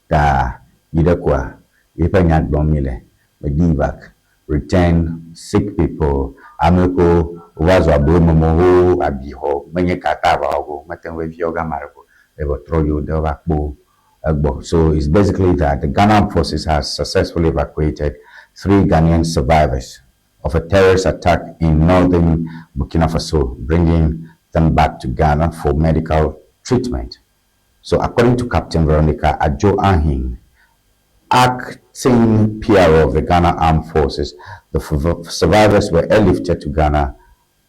Ta yi ɖe koa yeƒe nya gblɔm mi le medevac return sick people ame kewo wova zu aboyomemewo abixɔ menye kata aʋawɔgo o mete ŋu veviwo gama ɖe ko eye wòtrɔ yi wo de va kpo egbɔ. So it's basically that the Ghana Armed Forces has successfully evacuated 3 Ghanaian survivors of a terrorist attack in northern Burkina Faso, bringing them back to Ghana for medical treatment. So according to Captain Veronica Ajo Ahin, acting PRO of the Ghana Armed Forces, the survivors were airlifted to Ghana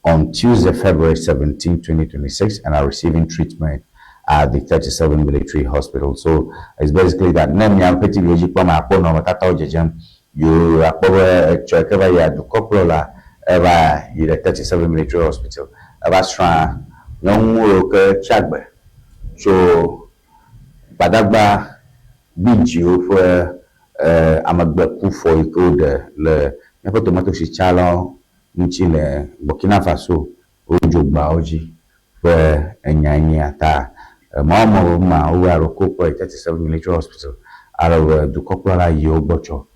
on Tuesday, February 17, 2026, and are receiving treatment at the 37 Military Hospital. So it's basically that ne miaƒe TV dzi kpɔm akpɔ nɔnɔmetatawo dzedzem yo akpɔ be etsɔ yi ke va yia dukɔkplɔla eva yi ɖe 37 Military Hospital eva srɔ̃a nyɔnuwo yiwo ke tsi agbe tso gbadagba bidziwo ƒe amegbekufɔ yi ke woɖe le míaƒe tomatositsalawo ŋuti le Burkina Faso wodzogbawo dzi ƒe enya nyia ta mawɔmɔ ma wowɔ alo ko kpɔ 37 Military Hospital ale be dukɔkplɔla yiwo gbɔ tsɔ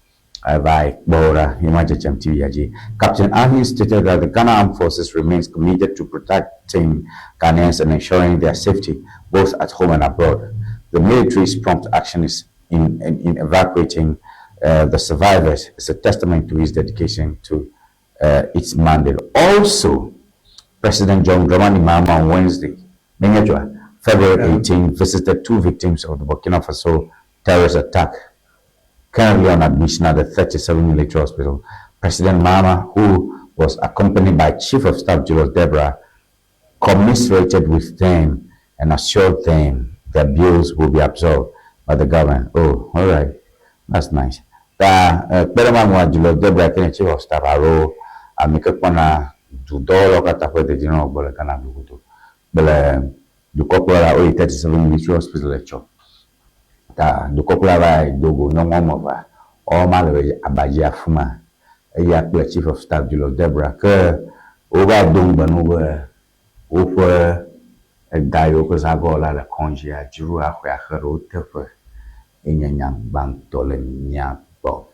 eva kpɔ wo ɖa ye ma dzedzem TV ya dzi. Captain Ahin stated that the Ghana Armed Forces remains committed to protecting Ghanaians and ensuring their safety both at home and abroad. The military's prompt action is in evacuating the survivors is a testament to his dedication to its mandate. Also, President John Dramani Mahama on Wednesday, February 18, visited 2 victims of the Burkina Faso terrorist attack, currently on admission at the 37 Military Hospital. President Mahama, who was accompanied by Chief of Staff Julius Debrah, commiserated with them and assured them their bills will be absorbed by the government. Oh, all right. That's nice. Ta kpɛrɛma Julius Debrah ke nye Chief of Staff alo ame ke kpɔna dudɔwɔlawo katã ƒe dedienɔnɔ gbɔ le Ghana blibo kple dukɔkplɔla woyi 37 Military Hospital le tsɔ. Ta dukɔkplɔla va do go nyɔnu woame evea woawo ma le abadzi afi ma. Eya kple Chief of Staff Julius Debrah ke wova do ŋugbe na wo be woƒe ega yiwo ke zã ge la le kɔdzia dziɖuɖua xɔe axe ɖe wo teƒe. Enye nya gbãtɔ le mía gbɔ.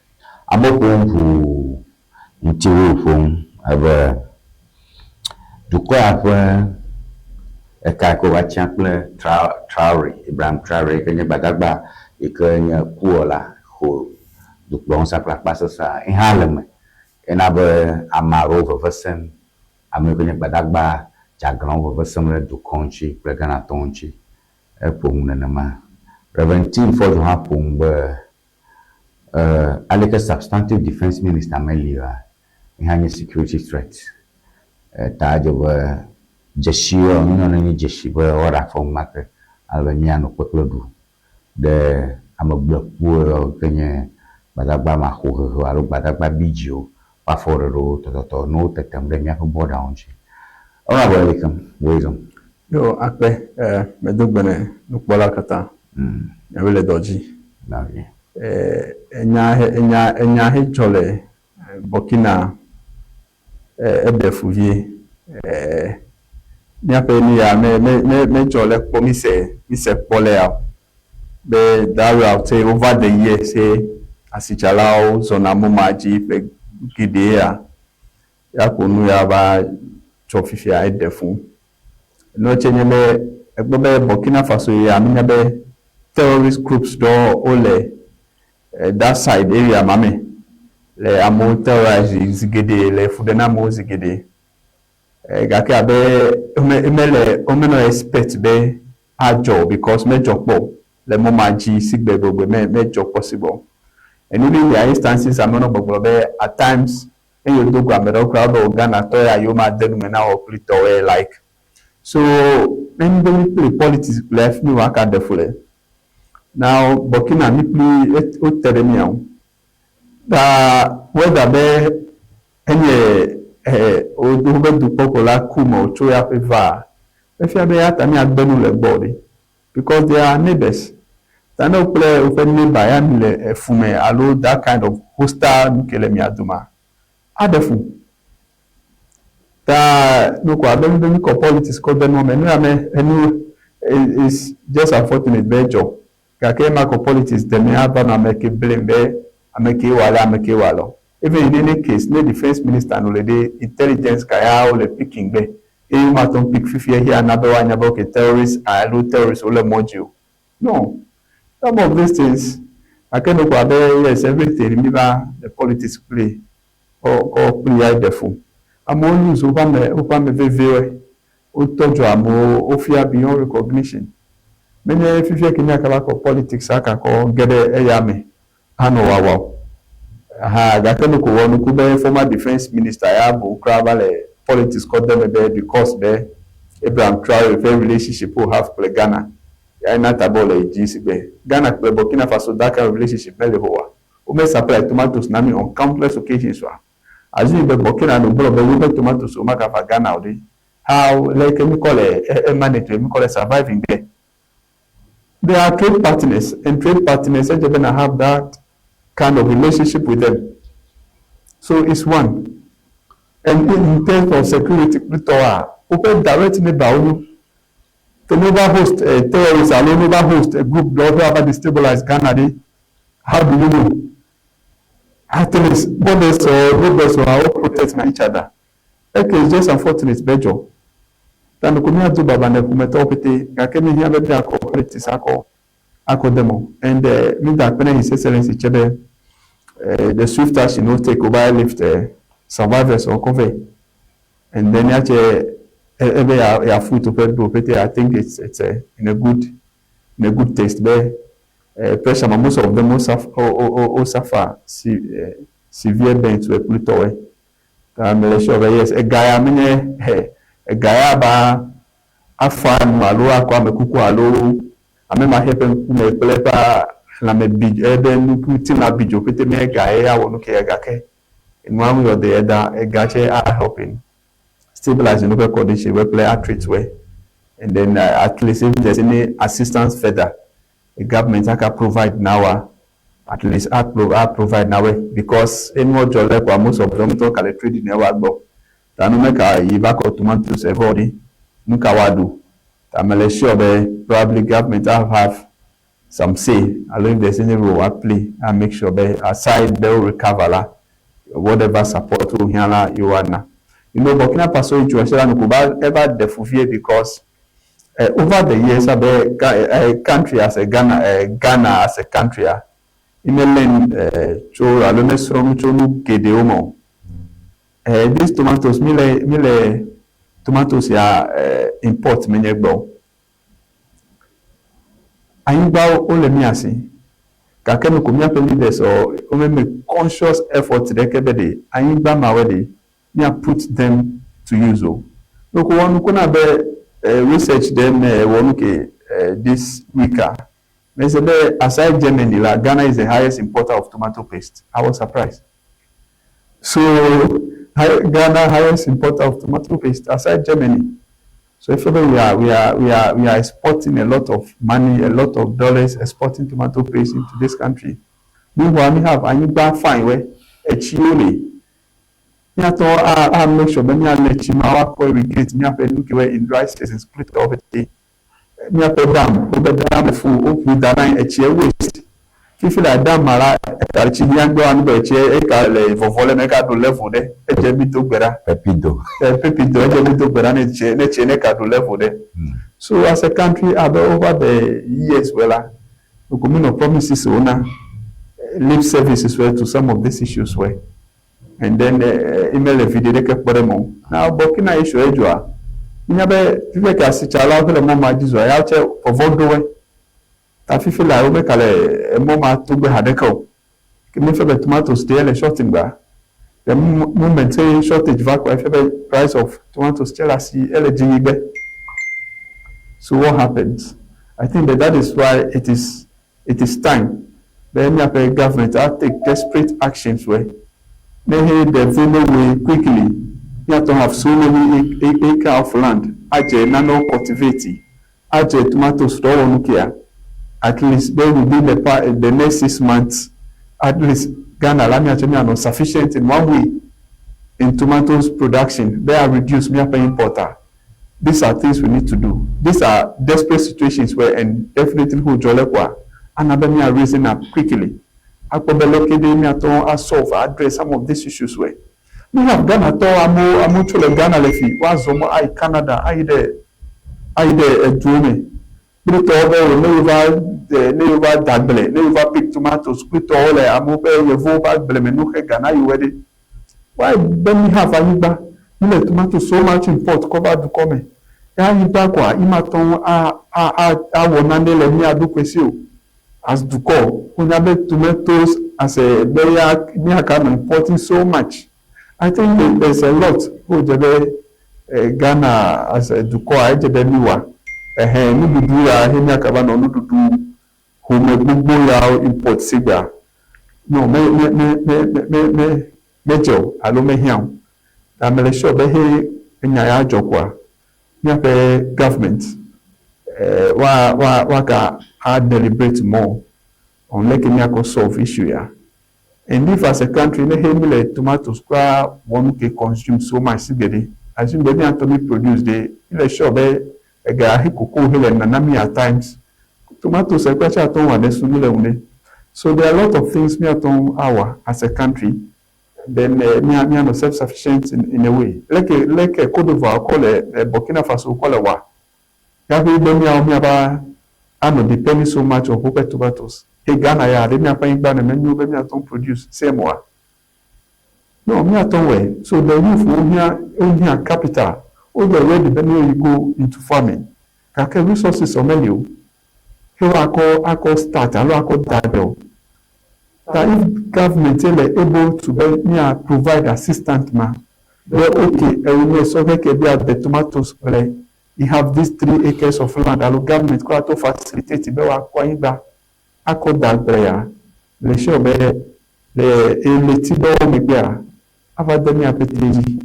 Amewo ƒom ʋuu ŋutiwo ƒom ebe dukɔ ya ƒe eka yi ke wova tsiã kple Traore, Ibrahim Traore yi ke nye gbadagba yi ke nye kuwɔla xɔ dukplɔŋusẽ kple akpasesẽa ye hã le eme. Ena be ame aɖewo veve sem. Ame yiwo ke nye gbadagba Dzaglãwo veve sem ɖe dukɔ ŋuti kple Ghanatɔwo ŋuti. Eƒo nu nenema. Rev. Tim Fordjour hã ƒo nu be, Aleke substantive defence minister meli oa, ye hã nye security threat. Ta edze be dzesi yɔ, nu nɔ nenye dzesi be woaɖe afɔ enumake ale be míanɔ kpekple ɖu ɖe ame gblẽkuwo yi ke nye gbadagba maxohehe alo gbadagba bidziwo ƒe afɔɖeɖewo tɔtɔtɔ ne wo tetem ɖe míaƒe bɔdawo ŋuti. Honourable Elikem, wòe zɔm. Yo, akpe, medo gbe ne nukpɔla katã. Miawoe le dɔ dzi. Nɔvi. Enya enya enya he dzɔ le Burkina eɖe fu vie. Míaƒe nu ya me me me medzɔ le kpɔ mi se mi se kpɔ le ya o. Be that route over the years say asitsalawo zɔna mɔ ma dzi ƒe geɖe ya. Ya ko nu ya va dzɔ fifia eɖe fu. Enua tse nye be ekpɔ be Burkina Faso ya mi be terrorist groups ɖewo wole that side area ma me le amewo terrorize zi geɖe le fu ɖe na amewo zi geɖe. Gake abe wome mele womenɔ expect be adzɔ because medzɔ kpɔ le mɔ ma dzi si gbe gbegbe me medzɔ kpɔ si gbɔ. And even there are instances amewo nɔ gbɔgblɔ be at times eye wodo go ame ɖewo kura wobe wo Ghana tɔ ya yewo ma de nume na wɔ kple tɔwoe like. So ne nyi be mi play politics kple hafi mi wɔ aka ɖe fu le. Now Burkina mi kpli wote ɖe mia ŋu. Ta whether be enye wobe dukpɔkplɔla ku me wòtso ya ƒe va, efia be ya ta miagbe nu le gbɔ ɖe because they are neighbors. Ta ne wo kple woƒe neighbor ya mi le efu me alo that kind of hostile nu ke le mia doma, aɖe fu. Ta nu ko abe mi be mi kɔ politics kɔ de nua me, nu ya me enu is just unfortunate be edzɔ. Gake ema kɔ politics de me ava nɔ ame ke blame be ame ke wɔ ale, ame ke wɔ alɔ. Even in any case, ne defense minister no le ɖe intelligence ka ya wole picking be eye womate ŋu pick fifia hia na be woanya be okay terrorist alo terrorist wole mɔ dzi o. No. Some of these things, gake nu ko abe yes everything mi va the politics play kɔ kɔ kpli ya ɖe fu. Amewo lose woƒe ame veviwoe. Wotɔ dzɔ amewo wofia beyond recognition. Menye fifia ke míaka va kɔ politics aka kɔ ge ɖe eya me anɔ wawa o. Aha, gake nu ko wɔ nuku be former defense minister ya boŋ kura va le politics kɔ de me be because be Abraham Traore ƒe relationship wo have kple Ghana ya ena ta be wòle dzi si gbe Ghana kple Burkina Faso that kind of relationship mele ho oa. Wome supply tomatoes na mi on countless occasions oa. Assume be Burkina no gblɔ be woƒe tomatoes wo magava Ghana o ɖe. How like mi kɔ le e manage mi kɔ le surviving there. They are trade partners, and trade partners edze be na have that kind of relationship with them. So it's one. And in terms of security, kplitɔ woƒe direct neighbor wo to never host a terrorist alo never host a group ɖewo ƒe ava destabilize Ghana ɖe. How do you know? At least borders or neighbors or our protect each other. Okay, it's just unfortunate be dzɔ. Ta noko míado baba ne ƒometɔwo pete gake míhiã be míakɔ politics akɔ akɔ de mo. And mi da akpe ne His Excellency tse be the swift action no take over lift survivors or cover. And then yache ebe ya ya foot ƒe do pete. I think it's in a good taste be pressure ma most of them o suffer o suffer severe burns wɔ kplitɔwoe. Ta mele sure be yes ega ya menye ega ya ba afa nu alo akɔ ame kuku alo ame ma xe ƒe ŋkume kple eƒe lãme bi ebe ŋutilã bi dzo pete me ega ye awɔ nu ke ya gake enua ŋu yɔ de eda ega tse a help in stabilize woƒe condition we kple a treat we and then at least if there's any assistance further the government aka provide now at least a provide now because enuɔ dzɔ le kɔa most of them tɔ ka le trading ne wa gbɔ ta nu meka yi va kɔ tomatoes evɔ ɖi nu ka wa ɖu ta mele sure be probably government have some say alo if there's any role wa play and make sure be aside be wo recover la whatever support wo hiã la yewoa na. Burkina Faso situation la no ba ever ɖe fu vie because over the years abe country as a Ghana, Ghana as a country a ime learn tso alo mesrɔ̃ nu tso nu geɖewo me o. These tomatoes mi le Tomatoes ya import menye gbɔ o. Anyigbawo wole mía si gake nuko míaƒe leaders wo wome make conscious effort ɖeke be ɖe anyigba mawoe ɖe mía put them to use o. Nuko wɔ nuku na be research ɖe me wɔ nuke this week a, mese be aside Germany la, Ghana is the highest importer of tomato paste. I was surprised. So Ghana highest importer of tomato paste aside Germany. So if we are we are we are we are exporting a lot of money, a lot of dollars exporting tomato paste into this country. Meanwhile, we have anyigba fine where etsiwo le. Míatɔ a a make sure be míalé tsi ma woakɔ irrigate míaƒe nu kewoe in dry season split of it. Míaƒe dam, wobe dam fu woƒu da na etsie waste. Fifi la dam ma la eka tsi hiã gbɔ anu be etsie eka le vɔvɔ le me eka ɖo level ɖe edze mi do gbe ɖa. Pepido. Pepido edze mi do gbe ɖa ne tsie ne tsie ne ka ɖo level ɖe. So as a country abe over the years well la, we no promises wona lip services were to some of these issues were. And then email video ɖeke kpɔ ɖe me o. Na Burkina issue edzɔa, mínya be fifia ke asitsalawo ƒe le mɔ ma dzi zɔa, ya tse vɔvɔ ɖo woe. Ta fifi la wo meka le emɔ ma to gbe haɖeke o. Ke mi fia be tomatoes ɖe le shorting gba. The moment say shortage va kɔ, efia be price of tomatoes tse le asi ele dzi yi gbe. So what happens? I think that that is why it is time be míaƒe government a take desperate actions wɛ ne he develop way quickly. Míatɔ have so many acre of land adze nanewo cultivate adze tomatoes ɖɔwɔ nu kea at least be within the next 6 months, at least Ghana la míatse míanɔ sufficient in one way in tomatoes production be a reduce míaƒe importer. These are things we need to do. These are desperate situations where and definitely who dzɔ le kɔa ana be mía raising up quickly akpɔ be leke ɖe míatɔ a solve, address some of these issues wɛ. Mi have Ghana tɔ amewo tso le Ghana le fi woazɔ mɔ ayi Canada ayi ɖe eduwo me kplitɔwo be ne wova ne wova da agble ne wova pick tomatoes kplitɔwo le amewo ƒe yevuwo ƒe agble me nu xe Ghana yi wɔ ɖe. Why be mi have anyigba mi le tomato so much import kɔ va dukɔ me ya anyigba kɔa ima tɔ ŋu a a a awɔ nane le mía ɖokui si o as dukɔ wonya be tomatoes as a be ya míaka nɔ importing so much. I think that there's a lot wo dze be Ghana as a dukɔa edze be mi wa ɛhɛn nuɖuɖu ya he míaka va nɔ nuɖuɖu home gbogbo yawo import si gbea no me me me me me me medze o alo mehiã o. Ame le sure be he enya ya dzɔ koa míaƒe government wa wa waka a deliberate more on leke míakɔ solve issue ya. And if as a country ne he mi le tomatoes kura wɔnu ke consume so much si gbeɖe assume be míatɔ mi produce de mi le sure be ega he cocoa he le nana mi at times tomatoes ekura tse atɔ wɔ ɖe su mi le ŋu ɖe. So there are a lot of things míatɔ ŋu awɔ as a country, then mía míanɔ self sufficient in a way leke Cote d'Ivoire kɔ le Burkina Faso kɔ le wa gaƒe be míawo míava anɔ depending so much on woƒe tomatoes ke Ghana ya ɖe míaƒe anyigba ne menyo be míatɔ ŋu produce same wa no míatɔ wɔe. So the youth wo hiã wo hiã capital wo dey ready be ne you go into farming gake resources wɔ meli o he woakɔ akɔ start alo akɔ da ɖe o. Ta if government le able to be mía provide assistance ma be okay ewu nye sɔhɛ ke be ade tomatoes le you have these 3 acres of land alo government kɔ ato facilitate be woakɔ anyigba akɔ da agble ya le sure be le eleti ɖewo megbea ava de míaƒe te dzi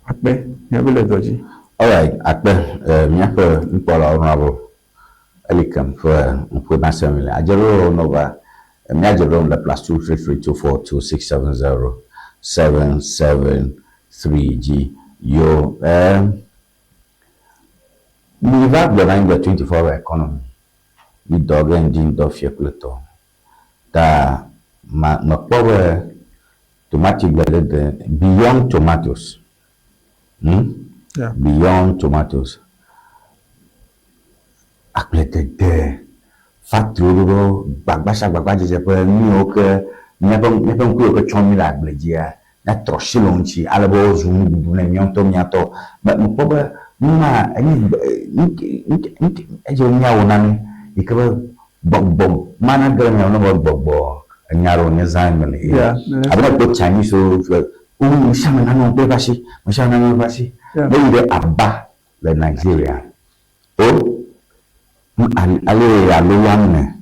akpe míabe le dɔ dzi. Alright, akpe míaƒe nukpɔlawo nɔ Elikem ƒe ŋƒe masemi le adzeɖoɖo nɔva míadze ɖom le +233 242 670 773 dzi yo mi va gblɔ na anyi be 24 hour economy mi dɔ ge ŋdi ŋdɔ fie kple tɔ ta ma mekpɔ be tomati gble ɖe de beyond tomatoes? Yeah. Beyond tomatoes agbledede factory ɖoɖo gbagbasa gbagbadzedze ƒe nu yiwo ke míaƒe míaƒe ŋku yiwo ke tsɔm mi le agble dzia. Míatrɔ asi le wo ŋuti ale be woazu nuɖuɖu ne míawo ŋutɔ míatɔ. Me mekpɔ be nu ma enye gbe nu ke nu ke nu ke edze be míawɔ nane yi ke be gbɔgbɔ ma nage ɖe mía me ne be gbɔgbɔ enya ɖewo nye zã mele ye. Yeah, mele Abe ne ekpɔ Chinese wo wo me sia ame nane kple eƒe asi, me sia ame nane eƒe asi. Yeah. Ne yi ɖe Aba le Nigeria, o ale alo woame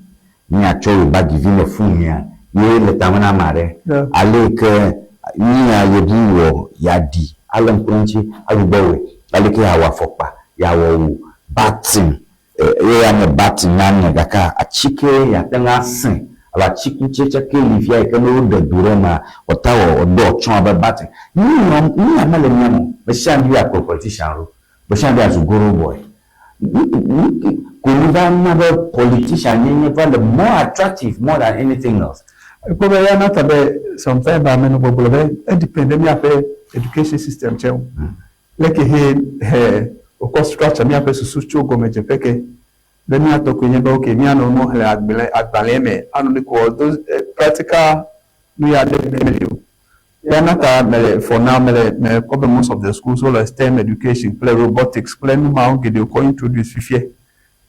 míatsɔ wò bagivi le fon ya ye le tame na ame aɖe. Yeah. Ale yi ke nuya yebu wɔ yeaɖi alé ŋku ɖe eŋuti agbugbɔ wɔe. Ale ke yeawɔ afɔkpa, yeawɔ wò batin eye ya nye batin na ame gake atike yeate ŋu asẽ alo atikutsetse ke li fia yi ke ne woɖe do ɖe emea, wòate awɔ wòdo atsɔ abe batin. Nu ya nu ya mele mía me o. Me sia ame be yeakplɔ politician ɖo. Me sia ame be yeazu goro boy. Nu nu ke ko mi va na be politician nyenye va le more attractive more than anything else. Ekpɔ be ya na ta be sometimes ba ame nɔ gbɔgblɔ be edepend ɖe míaƒe education system tsɛ ŋu. Leke he he wokɔ structure míaƒe susu tso gɔmedzeƒe ke be míatɔ koe nye be okay míanɔ nu xlẽ agbalẽ agbalẽ me anɔ nu ko those practical nu ya ɖe meli o. Ya na ta mele for now mele mele kpɔ be most of the schools wole STEM education kple robotics kple nu mawo geɖewo kɔ introduce fifiɛ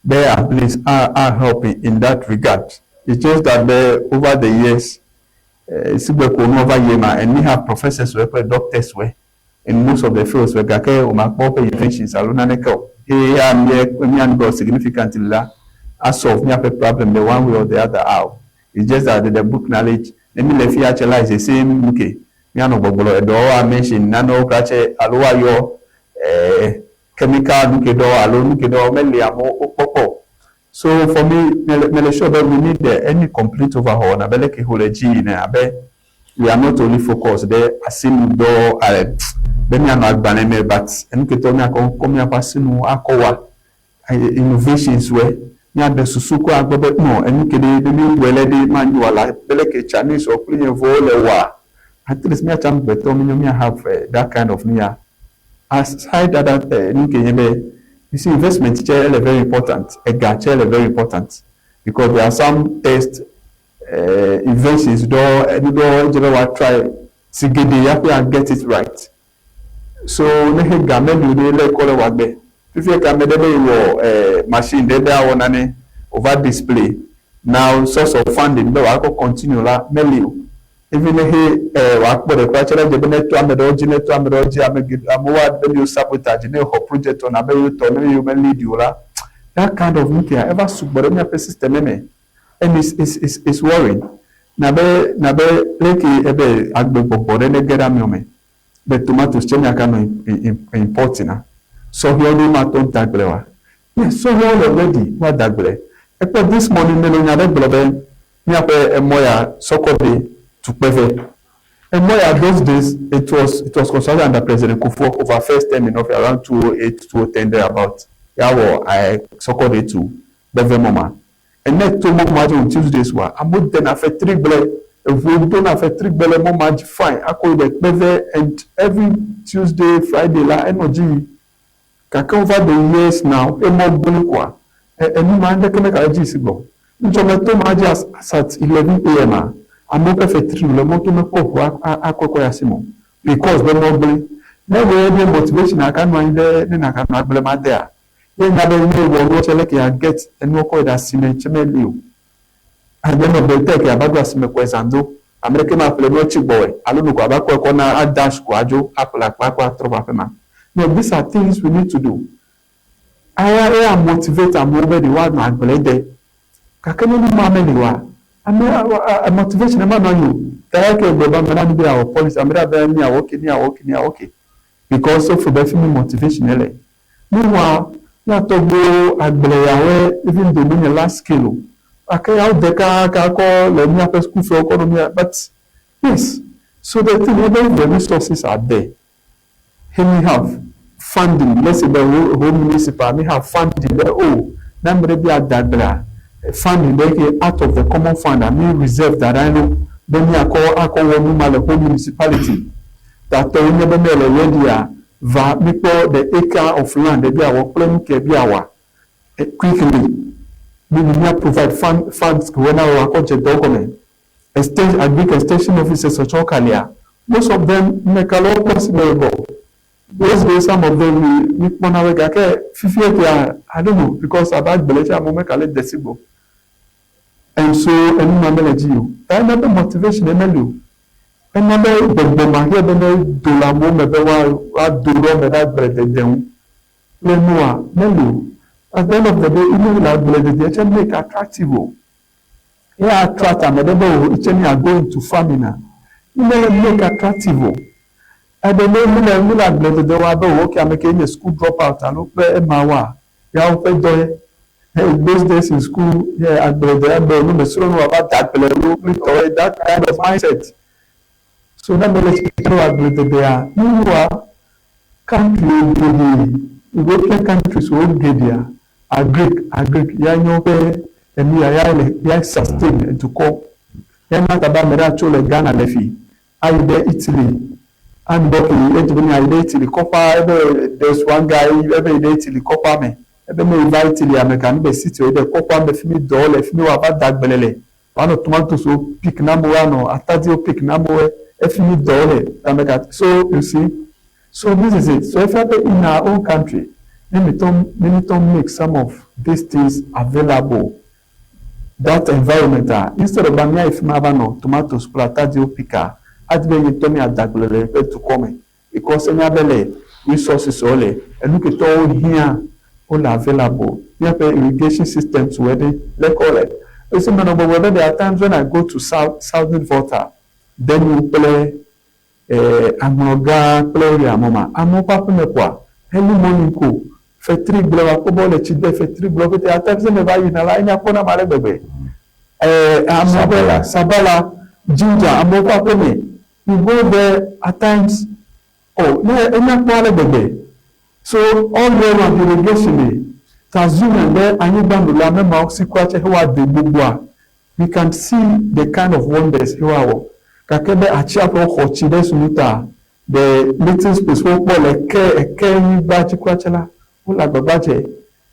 be at least a a help in that regard. It's just that be over the years sigbe ko nuwo va yie ma and we have professors wɔ kple doctors wɔ in most of the fields wɔ gake womakpɔ woƒe inventions alo naneke o. Eye ya mía míanu be significantly la a solve míaƒe problem the one way or the other ao. It's just that the book knowledge ne mi le fia tse la is the same nuke míanɔ gbɔgblɔ eɖewo woa mention nanewo kura tse alo woayɔ chemical nuke ɖewo alo nuke ɖewo meli amewo wokpɔkpɔ o. So for me, mele mele sure be we need any complete overhaul na be leke ho le dzi yina abe we are not only focused ɖe asinudɔ be míanɔ agbalẽ me but enuketɔ míakɔ kɔ míaƒe asinu akɔ wa innovations wɛ míaɖe susu kɔ agbɔ be no enuke ɖe ne míewɔe le ɖe manyo wala be leke Chinese wɔ kple yevuwo le wɔa at least míatsa amegbetɔ míenyo mía have that kind of nu ya. Aside that nuke nye be you see investment tsɛ ele very important ega tsɛ le very important because there are some test inventions ɖewo enu ɖewo edze be woa try si geɖe hafi a get it right. So ne he ga meli o ɖe lé kɔ le wɔ agbe. Fifia ke ame ɖe be yewɔ machine ɖe be awɔ nane wòva display now source of funding be wòakɔ continue la meli o. Even ne he wòakpɔ ɖe kura tsɛ le dze be ne to ame ɖewo dzi ne to ame ɖewo dzi ame geɖe amewo abe yewo sabotage ne xɔ project wɔna abe yewo tɔ ne yewo me lead o la that kind of nu kea eva sugbɔ ɖe míaƒe system me and it's worrying. Na be na be leke ebe agbe gbɔgbɔ ɖe ne ge ɖe amewo me be tomatoes tsɛ miaka nɔ import na sɔhɛwo ɖe matɔ ŋu da gble wa. Yes, sɔhɛwo le ready woada gble. Ekpɔ this morning mele nya ɖe gblɔ be míaƒe emɔ ya Sɔkɔde to Kpeve. Emɔ ya those days it was constructed under President Kufuor over first term in office around 2008 2010 thereabout. Ya wɔ Sɔkɔde to Kpeve mɔ ma. Ene to mɔ ma dzi on Tuesdays wa amewo dena fetrigble eʋuwo dona fetrigble le mɔ ma dzi fine akɔ yi ɖe Kpeve and every Tuesday Friday la enɔ dzi yi. Gake over the years now emɔ gblẽ koa enu ma ŋɖeke megale dzi si gbɔ. Ŋdzɔme to ma dzi as at 11 a.m. a amewo ƒe fetri le mɔto mekpɔ ʋu akɔkɔ ya si me o because be mɔ gblẽ. Ne wòye be motivation aka nɔ anyi ɖe ne naka nɔ agble ma dea ye nya be ne wɔ nuwo tsɛ leke ya get enuwo kɔ yi ɖe asime tsɛ meli o. Agbe nɔ be te ke ava ɖo asime kɔe zã do ame ɖeke ma ƒle nuwo tsi gbɔwɔe alo nu ko ava kɔe kɔ na a dash ko adzo aƒle akpa akɔ atrɔ va aƒe ma. No, these are things we need to do. Aya eya motivate amewo be ɖe woanɔ agble de. Gake ne nu ma meli oa, ame motivation ma nɔ anyi o. Ta eya ke gblɔ be ame ɖe be awɔ policy, ame ɖe be míawɔ okay, míawɔ okay, míawɔ okay. Because wofo be fi mi motivation le. Meanwhile, míatɔ gbo agble yawoe even though menye large scale o. Gake yawo de kaka kɔ le míaƒe sukuƒewo kɔ nɔ mía but yes, so the thing is if the resources are there, here we have funding. Let's say the whole municipal, we have funding there. Oh, na ame ɖe bi ada agblea funding ɖe ke out of the common fund and me reserve da ɖe anyi be míakɔ akɔ wɔ nu ma le whole municipality. Tatɔwo nye be mele ready a va míkpɔ the acre of land ɖe bi awɔ kple nu ke bi awa quickly. Mi mía provide funds ke wɔna wɔ akɔ dze dɔ gɔme. Extension agric extension officers tsɔ kalia Most of them meka le wo kpɔ si me bɔ. Those days some of them mi mi kpɔna be gake fifia tia, I don't know, because abe agble tse amewo meka le de si gbɔ. And so enu ma mele dzi o. Ta ena be motivation ye meli o. Ena be gbɔgbɔ ma he be ne do le amewo me be woa woado ɖe wo me ɖe agbledede ŋu. Le nua meli o. At the end of the day, inu le agbledede tse make attractive o. Ye attract ame ɖe be o itse mi go into farming a. Ne make attractive o. Eɖe ne mi le mi le agbledede wa be o, okay, ame ke nye school drop out alo kple ema wa ya woƒe dɔ ye. Hey, those days in school, yeah, agbledede abe nu me srɔ̃ nu ava da agble lo kple tɔ ye, that kind of mindset. So ne me le tsitre agblededea, nu country geɖe, European countries wo geɖea, agric ya nye woƒe enu ya ya le ya sustain dukɔ. Ya na taba ame ɖe atso le Ghana le fi ayi ɖe Italy. And okay, edzi be ayi ɖe Italy kɔƒea ebe there's one guy ebe yi ɖe Italy kɔƒea me. Ebe me yi va Italy ame ka nu be city wo ɖe kɔƒea me fi mi dɔwɔ le fi mi woava da agble le. Woanɔ tomatoes wo pick na amewo, anɔ atadiwo pick na amewo, efi mi dɔwɔ le ame ka. So you see, so this is it. So if in our own country, let me make some of these things available. That environment, instead of bamia if ma no tomatoes kple atadiwo pick a, adi be nye ŋutɔ mi adagble le ƒe dukɔ me because enya be le resources wo le enu ke tɔwo hiã wo le available. Míaƒe irrigation systems wɔ ɖe leke wole. Esi menɔ gbɔgblɔ be there are times when I go to Southern Volta, Benue kple Aŋlɔgã kple area mɔ ma, amewo ƒe aƒeme koa, early morning ko fetri gble wa kpɔ be wole tsi de fetri gble wo pete. At times ne meva yina la, enya kpɔna ame ale gbegbe. Amewo ƒe sabala, ginger, amewo ƒe aƒeme. You go there at times, oh, ne enya kpɔ ale gbegbe. So all year round irrigation le. To assume be anyigba nu le ame mawo si kura tse hewa de gbogboa, we can see the kind of wonders hewa wɔ. Gake be atsiaƒu xɔ tsi ɖe sunu ta, the little space wokpɔ le ke eke nyigba dzi kura tse la, wole agbagba dze.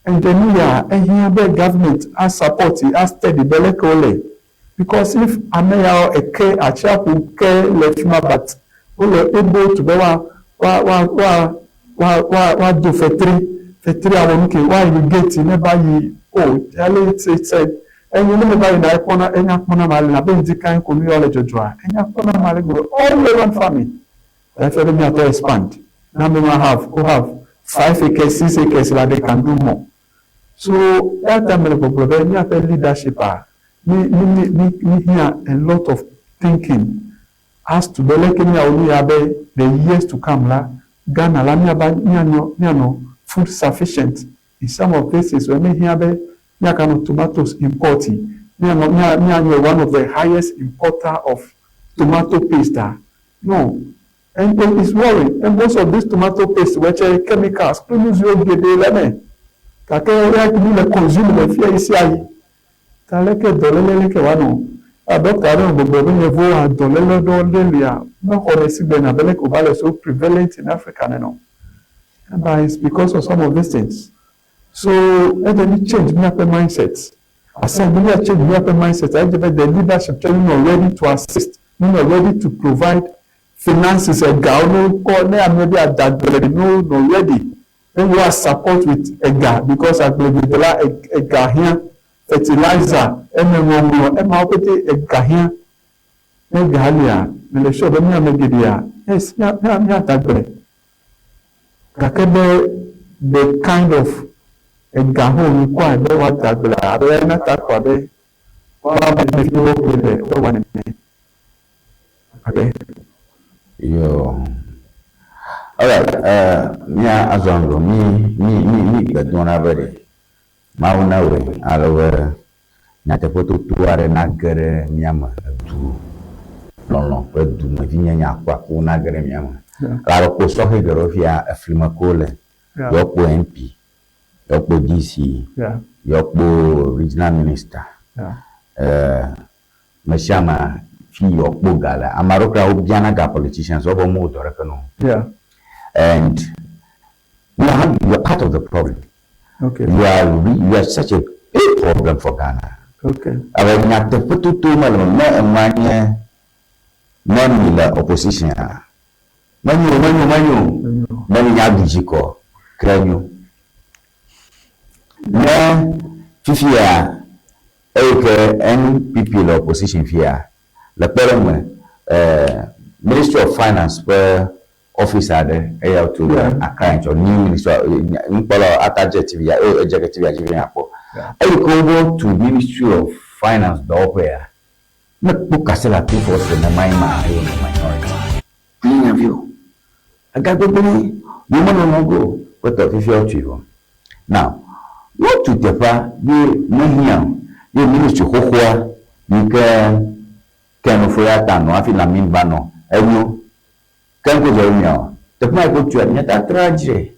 And nu ya ehiã be government a support a steady be leke wole. Because if ame yawo eke atsiaƒu ke le fi ma but wole able to be wa wa wa wa wa wa wa do fetri awɔ nu ke wa irrigate ne ba yi o ale it's enye ne me va yina ekpɔna enya kpɔna ma le na be ŋdi kan ko nu yɔ le dzɔdzɔa enya kpɔna ma le gbɔ all year round farming. Therefore, let me to expand. Now we have who have 5 acres, 6 acres like they can do more. So that time gbɔgblɔ be míaƒe leadership a mi mi mi mi mi hear a lot of thinking as to be leke míawo nu ya be the years to come la Ghana la míava míanɔ míanɔ food sufficient in some of these things. When mi hear be míaganɔ tomatoes import, míanɔ mía míanye one of the highest importer of tomato paste ah, no. And it is worrying. And most of this tomato paste which are chemicals kple nu siwo geɖe le eme gake ya mi le consume le fia yi sia yi ta leke dɔléle leke wòanɔ a doctor aɖe nɔ gbɔgblɔ be yevuwo dɔléle ɖewo ɖe lia mexɔ ɖe si gbe abe leke wòva le so prevalent in Africa nene. But it's because of some of these things. So ɛdze mi change míaƒe mindset. Asɛn mi change míaƒe mindset. Ɛdze be the leadership tse nɔ ready to assist, nɔ ready to provide finances ɛgawo no kɔ ne ame bi adagble no nɔ ready when you are support with ega because agbledede la ega hiã, fertilizer eme ŋɔŋlɔ emawo pete ega hiã. Ne ga lia mele sure be míame geɖea yes mía mía míadagble gake be the kind of ega ho require be woadagble abe ena ta kɔ abe woabe fi wo le woawɔ nene. Okay. Yo. Alright, mía azɔ ŋgɔ mi mi mi mi gbe dom ɖa be ɖe Mawu na wɔe ale be nyateƒetoto aɖe nage ɖe mía me edu lɔlɔ kple dumevinyenye akuaku nage ɖe mía me. Elabe kpɔ sɔhɛ geɖewo fia efli me ko wole. Yewo kpɔ MP, yewo kpɔ DC, yewo kpɔ regional minister. Me sia ame fi yewo kpɔ ga le. Ame aɖewo kura wobiana ga politicians wobe mewɔ dɔ ɖeke na wo. And you are part of the problem. You are such a big problem for Ghana. Abe nyateƒetoto mele me ne enua nye Ne mi le opposition a, menyo, menyo, menyo. Ne mi nya ɖu dzi kɔ, ke nyo. Ne fifia eyi ke NPP le opposition fia, le kpɔɖeŋu me, Ministry of Finance ƒe office aɖe eya wotu le Accra ŋtsɔ, new ministry of, nukpɔla ata dze TV ya, edze ke TV ya dzi be miakpɔ. Eyi ke wobe wotu Ministry of Finance dɔwɔƒea, ne kpɔ kasela to force le nemae ma eye wonɔ minority. Menye nyavi o. Ega gbegblẽ ye womenɔnɔ go kpɔtɔ fifia wotui vɔ. Now, ne wotu teƒea ye mehiã o ye ministry xoxoa yi ke Ken Ofori-Atta nɔ hafi Lamine va nɔ enyo. Ke ŋku dzɔ be miawɔ. Teƒe ma yi ke wotua, miate atrɔ adzrae.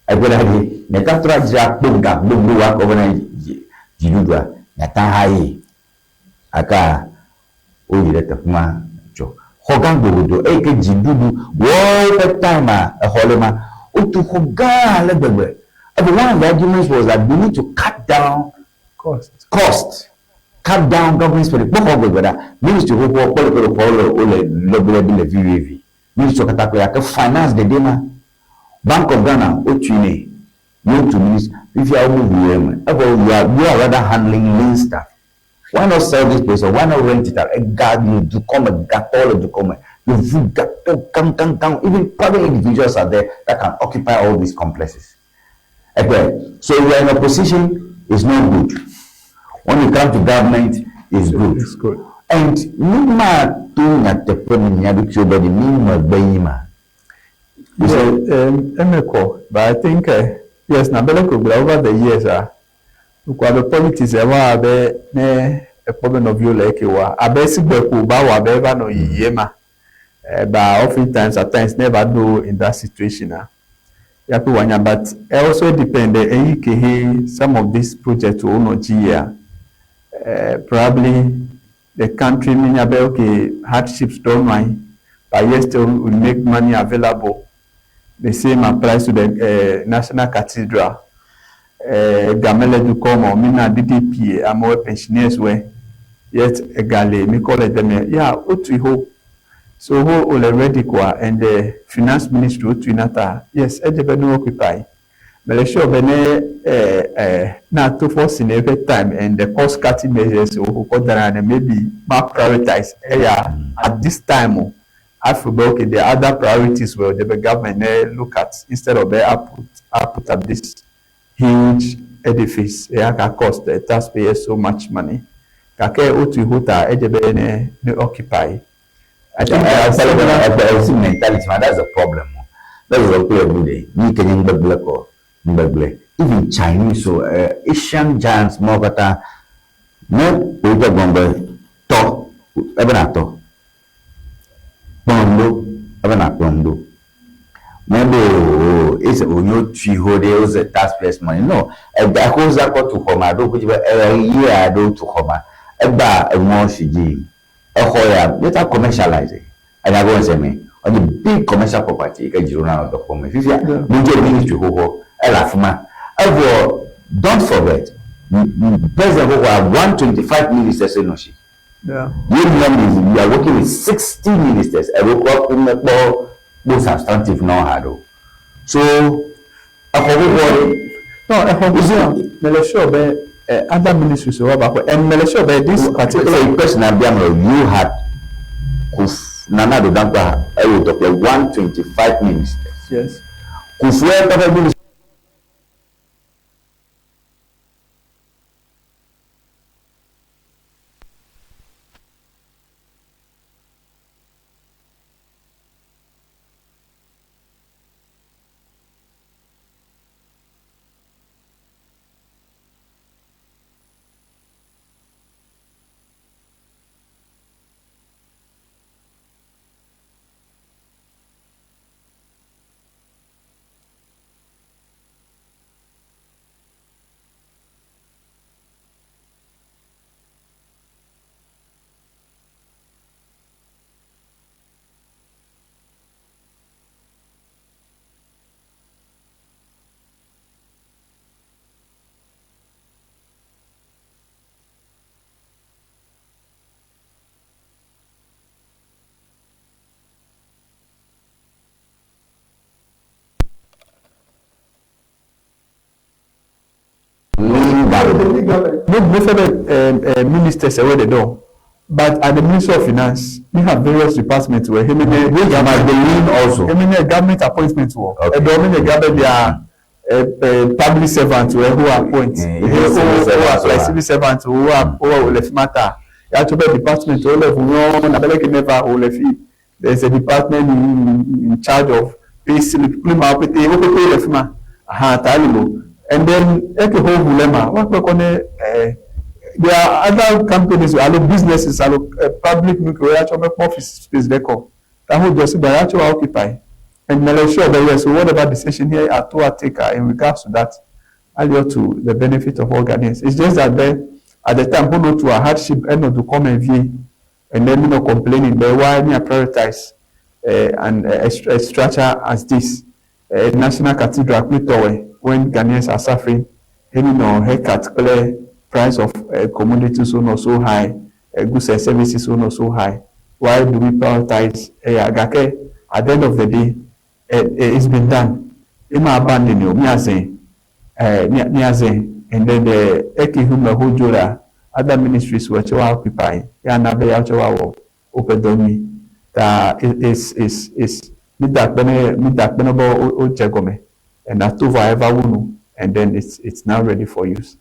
Egbe ɖa ɖi, miate atrɔ adzrae akpɔ ga gbogbo akɔ va na dziɖuɖua, miate ahayi. Gakea woyi ɖe teƒe ma tsɔ xɔ gã gbogodo eyi ke dziɖuɖu wɔwo ƒe time a exɔ le ma. Wotu xɔ gã ale gbegbe. Evɔ one of the arguments was that we need to cut down Cost. cost. Cut down government spending. Kpɔ xɔ gbegbe ɖa. Ministry xoxoa kpɔ leke xɔwo le wole lɔbelɔbi le vivivi. Ministry katã kple gake finance ɖeɖe ma. Bank of Ghana wotui nɛ. Ye wotu ministry. Fifia wo move yi eme. Evɔ you are rather handling lean staff. Why not sell this place or why not rent it out? Ega le dukɔ me, gatɔwo le dukɔ me. Yevu gatɔ gãgãgãwo, even private individuals are there that can occupy all these complexes. Okay, so you are in opposition, it's not good. When you come to government, it's good. It's good. And mi ma to nyateƒe me mia ɖokuiwo be ɖe mi megbe yi ma. You Yeah, say, emekɔ, but I think yes, na bele ko gblɔ over the years ah, ŋku abe politics ewa abe ne ekpɔ be nɔviwo le eke wa abe sigbe ko ba wɔ abe eva nɔ yiyie ma. But oftentimes at times never know in that situation ah. Yape wanya, but it also depend eyi ke he some of these projects wo nɔ dzi yia. Probably the country mean abe okay hardships don't mind, but yet still we make money available. The same applies to the National Cathedral. Gamele dukɔ me mina DDP amewo pensioners wɛ yet egale mi kɔ le deme ya wotui ho so ho wole ready koa and the finance ministry wotui na ta yes edze be no occupy mele sure be ne na to force in every time and the cost cutting measures wo kɔ da na maybe ma prioritize eya at this time o I feel be okay the other priorities will the government ne look at instead of be put up this huge edifice eya ka cost the taxpayers so much money kake otu hota edze be ne occupy. I think there are several mentality, man, that's the problem. That's the problem every day. Ni kenye ngbegle ko ngbegle. Even Chinese so Asian giants more kata ne ojo gombe to ebe na to. Kpondo ebe na kpondo. Maybe is onyo tui ho de use taxpayers money. No, eba ko za ko tu khoma do kuji be year do tu khoma. Eba enwo shiji. Exɔ ya better commercialize it. And I go and say me on the big commercial property ke dzro na dɔ xɔ me fifia budget ministry xoxo ele afi ma evɔ don't forget president xoxoa 125 ministers nɔ si. You know you are working with 60 ministers. Ɛɖo kɔ kume kpɔ kpɔ substantive na ha ɖo. So exɔ xoxoa. No, exɔ xoxoa. Mele sure be other ministries were about, and mele sure be this particular question you had Kuf Nana Addo Dankwa 125 ministers. Yes. Kufu ministers. No me fɛ bɛ ministers ɛwɛ de dɔn but at the Ministry of Finance we have various departments where him ne Which might be lean also. him ne government appointment wɔ Okay. ɛdɔn mi ne government their public servant wɛ who appoint Eh, who even civil who servants apply wɔ. civil servant who who wò lè fi ma ta yàtọ̀ bɛ department wò lè fún yɔn nabẹ́lẹ́ kí never wò lè fi there is a department in charge of pay slip kúlẹ̀ ma pété ó pété lè fi ma ahan ta lè lò and then eke ho hu lɛ ma wọ́n pẹ́ kọ́ ní ẹ̀ there are other companies alo businesses alo public nuclear yàtọ̀ bɛ kọ́ office space lẹ́kọ̀ọ́ tahu jọ sígbà yàtọ̀ wà occupy and mele sure that yes, so whatever decision here Atoa take in regards to that, earlier to the benefit of all Ghanaians. It's just that then at the time, who know to a hardship and not to come and view, and then you know complaining, but why me prioritize and a structure as this National Cathedral Tower when Ghanaians are suffering, and you know haircut clear price of commodities so not so high, goods and services so not so high. Why do we prioritize Gake? At the end of the day, it's been done. Ima abandon you, me as me as and then the Eki Hujura, other ministries were to occupy. Ya na be ya to open domi. That is midakpene bo o jegome and atova ever wunu, and then it's now ready for use.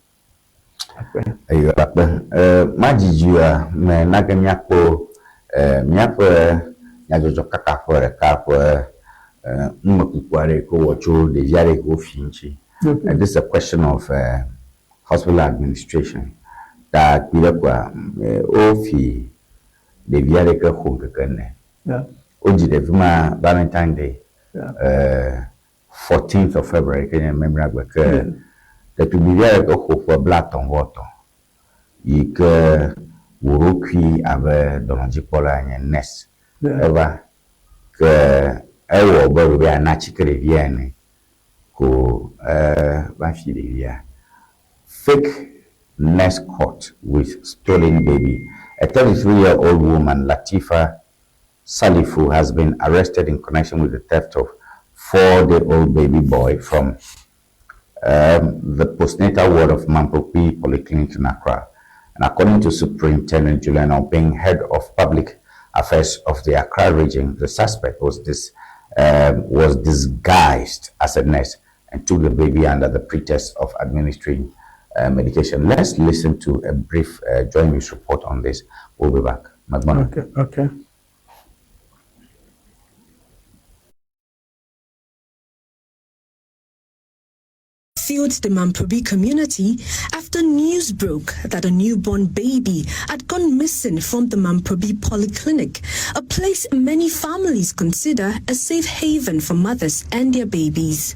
Okay. Eyo akpe. Majijua me nage miakpo miaƒe nyadzɔdzɔ kaka ƒe ɖeka ƒe numekuku aɖe yi ke wowɔ tso ɖevi aɖe yi ke wofi ŋuti. This is a question of hospital administration. Ta kpui ɖe koa wofi ɖevi aɖe yi ke xɔ ŋkeke ene. Yeah. Wodzi ɖevi ma Valentine Day. Yeah. 14th of February ke nye Memoragbe ke ɖetugbivi aɖe ke xɔ ƒe 33 yi ke wò ɖokui abe dɔnɔdzikpɔla nye nurse. Yeah. Eva ke ewɔ be ɖo be yeana atike ɖevia ene ko va fi ɖevia. Fake nurse caught with stolen baby. A 33-year-old woman, Latifa Salifu, has been arrested in connection with the theft of 4-day-old baby boy from the postnatal ward of Mamprobi Polyclinic in Accra. And according to Superintendent Julian Obeng, head of public affairs of the Accra region, the suspect was disguised as a nurse and took the baby under the pretext of administering medication. Let's listen to a brief joint news report on this. We'll be back. Magbona. Okay. Filled the Mamprobi community after news broke that a newborn baby had gone missing from the Mamprobi Polyclinic, a place many families consider a safe haven for mothers and their babies.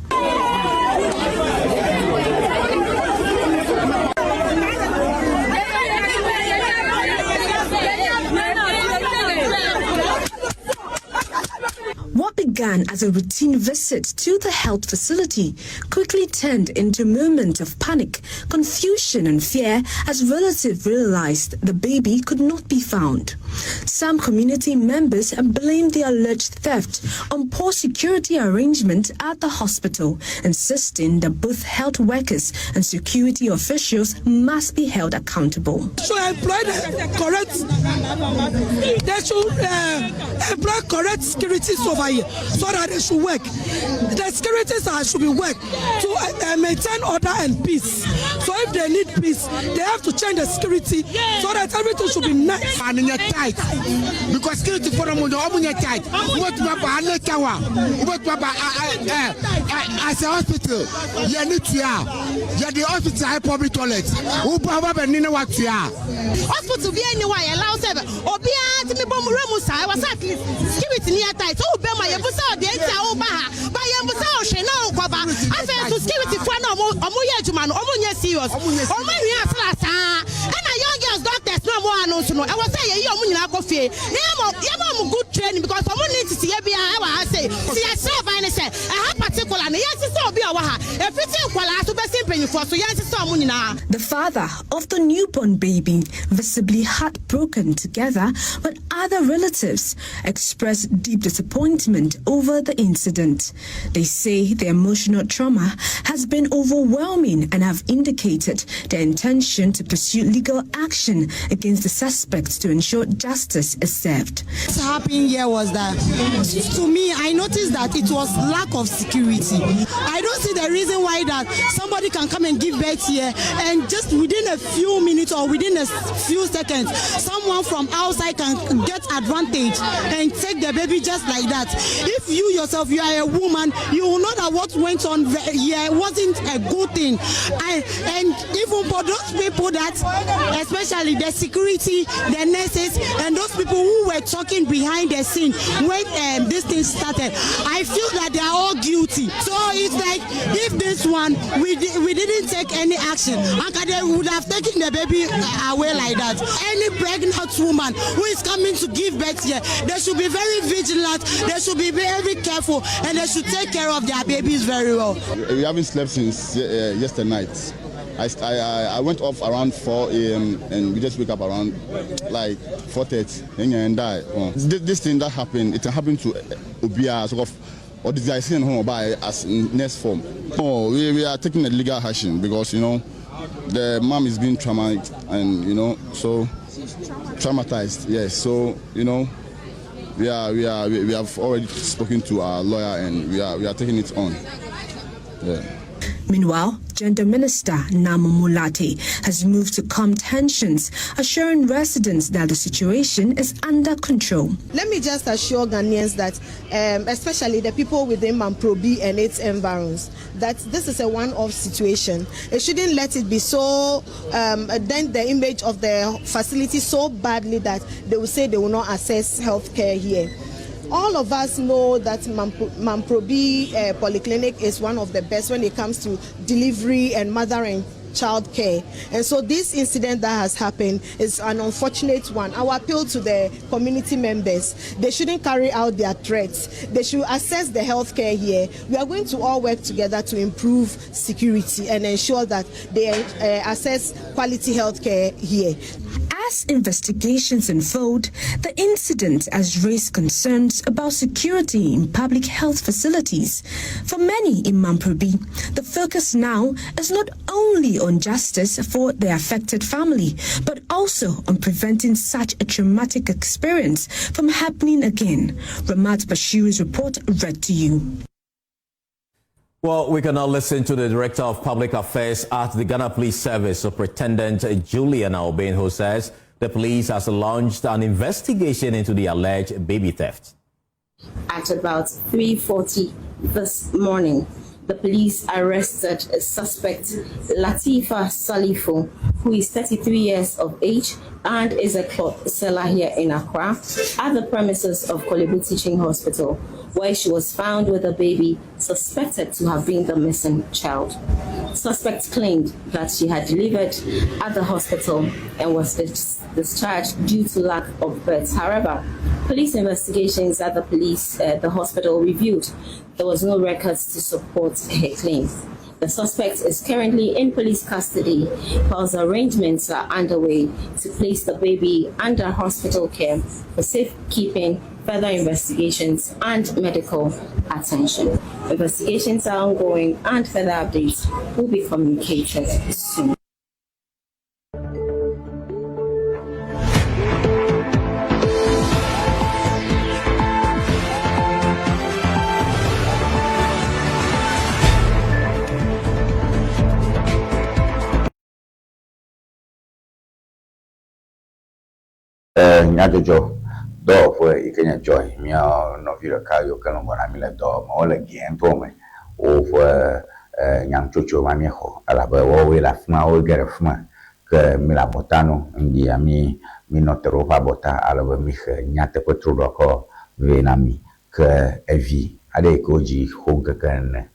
What began as a routine visit to the health facility quickly turned into a moment of panic, confusion and fear as relatives realized the baby could not be found. Some community members blamed the alleged theft on poor security arrangements at the hospital, insisting that both health workers and security officials must be held accountable. Should employ the correct, they should employ correct securities over here so that they should work. The securities should be work to maintain order and peace. So if they need peace, they have to change the security so that everything should be nice. And in tight, because security for them are tight. What about What about as a hospital? You need to have the hospital have public toilet. Who Hospital be anywhere allow seven. Obia to me bomb room I was at least security near tight. Oh, Bema, you saw the entire Obaha, by Yambusa, no cover. I felt to security for no more, Omoya Omoya serious, Omoya and a young girls doctors no more announce no. I was saying, Yomun coffee, Yamo good training because someone needs to see every hour. I say, see, I serve and I say, I have particular akwadaa no. Yɛnsesa obi a ɔwɔ ha. Ɛfiti nkwadaa so bɛsi mpanyinfoɔ so, yɛnsesa wɔn nyinaa. The father of the newborn baby, visibly heartbroken together with other relatives, expressed deep disappointment over the incident. They say the emotional trauma has been overwhelming and have indicated their intention to pursue legal action against the suspects to ensure justice is served. What happened here was that, to me, I noticed that it was lack of security. I don't see the reason why that somebody can come and give birth here and just within a few minutes or within a few seconds, someone from outside can get advantage and take the baby just like that. If you yourself, you are a woman, you will know that what went on here wasn't a good thing. And even for those people that, especially the security, the nurses, and those people who were talking behind the scene when this thing started, I feel that they are all guilty. So it's like if this one, we didn't take any action, and they would have taken the baby away like that. Any pregnant woman who is coming to give birth here, they should be very vigilant, they should be very careful, and they should take care of their babies very well. We haven't slept since yesterday night. I went off around 4 a.m. and we just wake up around like 4:30 and die. This thing that happened, it happened to obiaa sort of, or this guy seen home by as nurse form. Oh, we are taking a legal action because the mom is being traumatized and so traumatized. Yes, so we have already spoken to our lawyer and we are taking it on. Yeah. Meanwhile, Gender Minister Naama Mulate has moved to calm tensions, assuring residents that the situation is under control. Let me just assure Ghanaians that, especially the people within Mamprobi and its environs, that this is a one-off situation. It shouldn't let it be so, dent the image of the facility so badly that they will say they will not access healthcare here. All of us know that Mamprobi Polyclinic is one of the best when it comes to delivery and mother and child care. And so this incident that has happened is an unfortunate one. Our appeal to the community members, they shouldn't carry out their threats. They should assess the healthcare here. We are going to all work together to improve security and ensure that they assess quality healthcare here. As investigations unfold, the incident has raised concerns about security in public health facilities. For many in Mamprobi, the focus now is not only on justice for the affected family, but also on preventing such a traumatic experience from happening again. Ramat Bashir's report read to you. Well, we can now listen to the Director of Public Affairs at the Ghana Police Service, Superintendent Juliana Obeng, who says the police has launched an investigation into the alleged baby theft. At about 3:40 this morning, the police arrested a suspect, Latifa Salifu, who is 33 years of age and is a cloth seller here in Accra, at the premises of Korle Bu Teaching Hospital, where she was found with a baby suspected to have been the missing child. Suspect claimed that she had delivered at the hospital and was discharged due to lack of beds. However, police investigations at the hospital revealed there was no records to support her claim. The suspect is currently in police custody whilst arrangements are underway to place the baby under hospital care for safekeeping, further investigations and medical attention. Investigations are ongoing and further updates will be communicated soon. Nyadzɔdzɔ dɔwɔƒe yi ke nye Joy, mía nɔvi ɖeka yiwo ke le ŋgɔ na mí le dɔ me, wole gɛ ŋutɔ me. Woƒe nyanutsotso ma míexɔ elabe woawoe le afi ma, woe ge ɖe fi ma ke mi le abɔta nu ŋdia mi minɔ te ɖe woƒe abɔta ale be mixe nyateƒe tro ɖɔ kɔ vɛ na mi ke evi aɖe yi ke wodzi xo ŋkeke ene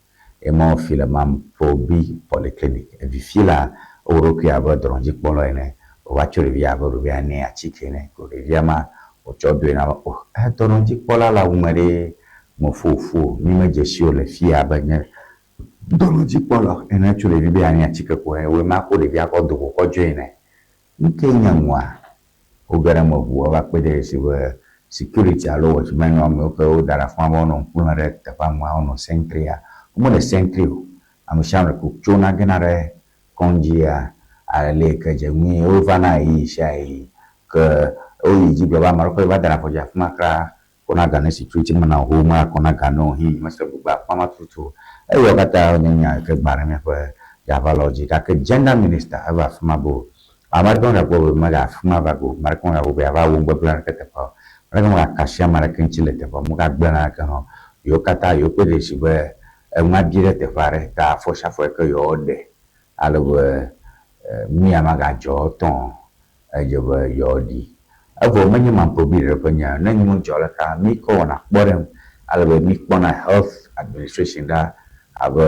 ema fi le Mamprobi Polyclinic. Evi fi la wowɔ ɖokui abe dɔnɔdzikpɔla ene. Wova tso ɖevia abe ɖevia ne atike ene ko ɖevia ma wotsɔ doe na be o dɔnɔdzikpɔla le awu me ɖe mefofo mi medze si o le fia abe nye Dɔnɔdzikpɔla ene tso ɖevi be yeanyi atike ko ene woe ma ko ɖevia kɔ do go kɔ dzoe ene. Nu ke nye nua? Woge ɖe eme ʋuu eva kpe de dzesi be security alo watchman amewo ke woda ɖe afima be woanɔ ŋku lém ɖe teƒea ŋua wonɔ sentry-a. Womele sentry o. Ame sia ame ɖeko tsona gena ɖe kɔdzia ale yi ke dze ŋui wovana ɣeyiɣi sia ɣeyiɣi. Ke woyi dzi gblɔ be ame aɖe kɔ va da ɖe afɔ dzi afima kura kɔna ga ne security mena o mekɔna ga ne o hĩ mese gbogbo akpa ma tututu o. Eyawo katã nye nya yi ke gbã ɖe míaƒe dzavalawo dzi. Gake gender minister eva afima be o. Ame aɖeke megakpɔ be mega afima va go o. Ame aɖeke megakpɔ be yeava wɔ nugbegblẽ aɖeke teƒea o. Ame aɖeke megaka asi ame aɖeke ŋuti le teƒea o. Megagblẽ naneke hã o. Yewo katã yewokpɔe ɖe dzesi be enua bi ɖe teƒe aɖe ta afɔ sia afɔ yi ke yewoaɖe ale be nu ya magadzɔ etɔ o, edze be yewoaɖi. Evɔ menye Mamprobi ɖeɖe ƒe nya o. Ne nu dzɔ ɖeka, mí kɔ wɔna kpɔɖeŋu ale be mí kpɔna health administration ɖa abe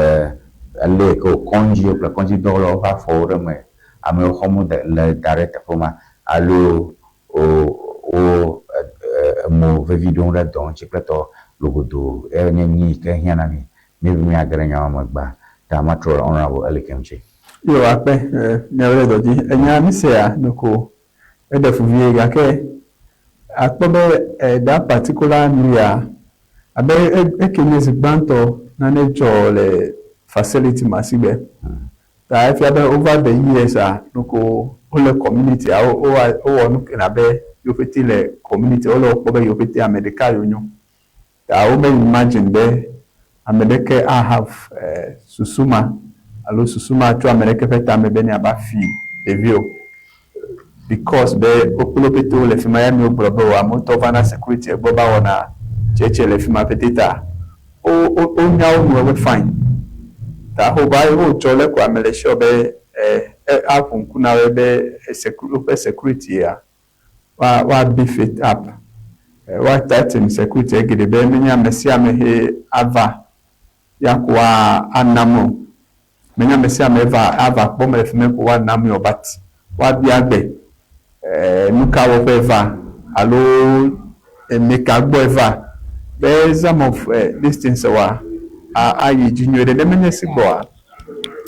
ale yi ke wo kɔŋdziwo kple kɔŋdzidɔwɔlawo ƒe afɔwo ɖe eme, amewo xɔm wo le da ɖe teƒe ma alo wo wo emo vevi ɖom ɖe dɔ ŋuti kple tɔ logodo ye nye nu yi ke hiã na mí. Mí be míage ɖe nya ma me gbã ta matrɔ ɖe Honourable Elikem dzi. Yo akpe miawo ɖe dɔ dzi. Enya mi sea noko eɖe fu vie gake akpɔ be that particular nu ya abe eke nye zi gbãtɔ nane dzɔ le facility ma si gbe. Ta efia be over the years a noko wole community a wowɔ nu ke abe yewo ƒete le community wole wokpɔ be yewo ƒete ame ɖeka yewo nyo. Ta wome imagine be ame ɖeke a have susu ma alo susu ma tso ame ɖeke ƒe tame be ne ava fi ɖevi o. Because be wo kple wo ƒete wole fi ma ya mi wogblɔ be o amewo tɔ vana security gbɔ va wɔna tsetse le fi ma ƒete ta wo wo wonya wo nɔewo fine. Ta ho va wo dzɔ le ko ame le sure be aʋu ŋku na wo be woƒe security ya wa wa beef it up. Wa tighten security geɖe be menye ame sia ame he ava ya ko wa anam o. Menye ame sia ame va ava kpɔ me le fi ma ko woanam o but woabia gbe nu ka wɔƒe va alo eme ka gbɔe va be some of these things wa ayi dzi nyuie ɖe. Ne menye si gbɔa,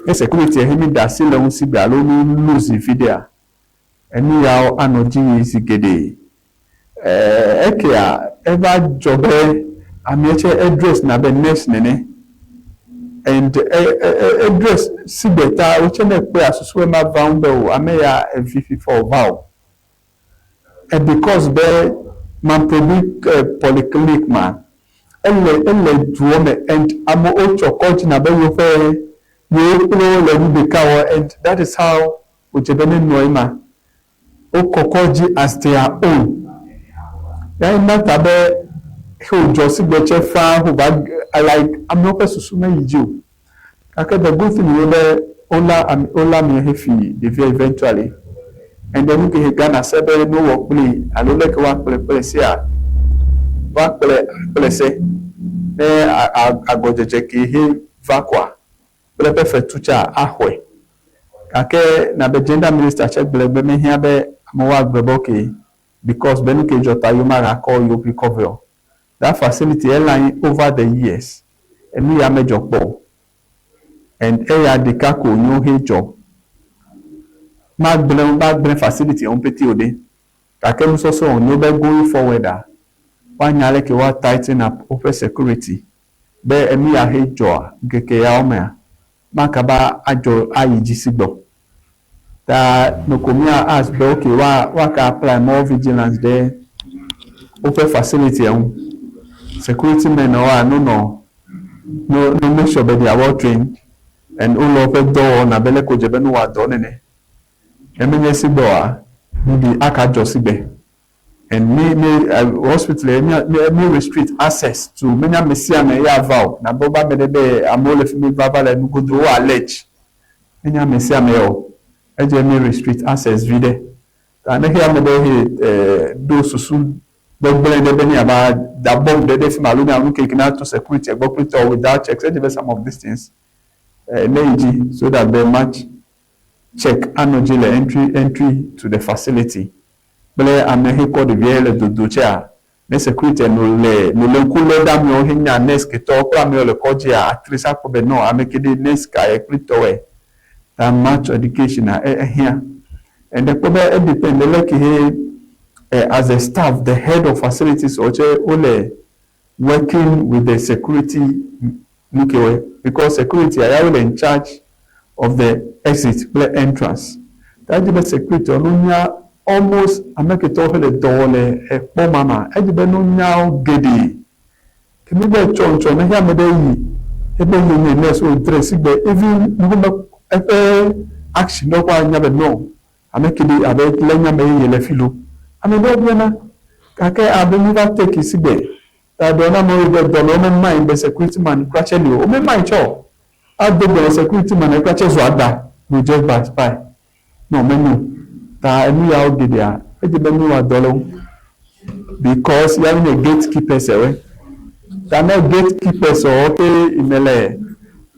ne security he mi da asi le ŋu si gbe alo mi lose vi ɖea, enu yawo anɔ dzi yi zi geɖe. Ekea eva dzɔ be amea tse edress na be nurse nene and edress si gbe ta wotse ne ekpɔa susu be mava ŋu be o ame ya evi fifa wòva o. Because be Mamprobi polyclinic ma ele dua me and amewo tsɔ kɔdzi na be yewoƒe yewo kple wo le nu ɖeka wɔ and that is how wòdze be nenɔ ema. Wokɔ kɔdzi as their own. Ya ena ta be he wòdzɔ si gbe tse faa ho va like amewo ƒe susu meyi dzi o. Gake the good thing ye be wola wola amea hefi ɖevia eventually. And then nu ke he Ghana se be ne wowɔ kpli alo leke woakplɔe kple sea, woakplɔe kple se ne agɔdzedze ke he va koa kple eƒe fetu tsa axɔe. Gake na be gender minister tse gblɔe be mehiã be amewo agblɔ be okay because be nu ke dzɔ ta yewo magakɔ yewo ƒe kɔ vɛ o. That facility ele anyi over the years. Enu ya medzɔ kpɔ o. And eya ɖeka ko nyo he dzɔ. Magblẽ magblẽ facility wɔm ƒete o ɖe. Gake nusɔsrɔ̃ wònyo be going forward a, woanya aleke woa tighten up woƒe security be enu ya he dzɔa ŋkeke yawo mea, makaba adzɔ ayi dzi si gbɔ. Ta noko mía ask be okay woa woaka apply more vigilance ɖe woƒe facility ŋu. Security men woa no nɔ no no make sure be they are well trained and wole woƒe dɔ wɔm abe leke wòdze be ne woa dɔ nene. Ne menye si gbɔa, nuɖi aka dzɔ si gbe. And mi mi hospital ye mi mi restrict access to menye ame sia ame ya va o. Na be wobe ame ɖe be amewo le fi mi va va le nugodo wo allege. Menye ame sia ame o. Edze mi restrict access vi ɖe. Ta ne xe ame ɖe he ɖo susu gbegblẽ ɖe be ne yeava da bomb ɖe ɖe fi ma alo ne nu ke ke na to security gbɔ kple tɔ without checks. Edze be some of these things ne yi dzi so that be much check anɔ dzi le entry to the facility kple ame he kɔ ɖevia le dodo tsea. Ne security no le no le ŋku lé ɖe amewo he nya nurse ketɔwo kple amewo le kɔdzia at least akpɔ be no ame ke ɖe nurse ka ye kple tɔwɔe. Ta much education a ehiã. And ekpɔ be e depend ɖe leke he as a staff the head of facilities wo tse wole working with the security nukewoe because security ya wole in charge of the exit kple entrance. Ta edzi be security wo nunya almost ame ketɔwo he le dɔ wɔ le ekpɔ ma ma edzi be nunyawo geɖe. Ke mi be tsɔ ŋtsɔ ne he ame ɖe yi ebe ye nye nurse wo dress gbe even nuxɔme eƒe action ɖe kɔ anya be no ame ke ɖe abe le nya me ye le fi lo. Ame ɖewo biana gake abe mi va take si gbe ta dɔ na amewo yi be dɔ le wo me mind be security man kura tse li o. Wo me mind tsɔ o. Ado gbe le security man kura tse zu agba no just by spy. No menyo. Ta enu yawo geɖea edze be mi wa dɔ le wo because ya nye gatekeepers ewe. Ta ne gatekeepers wo ke ime le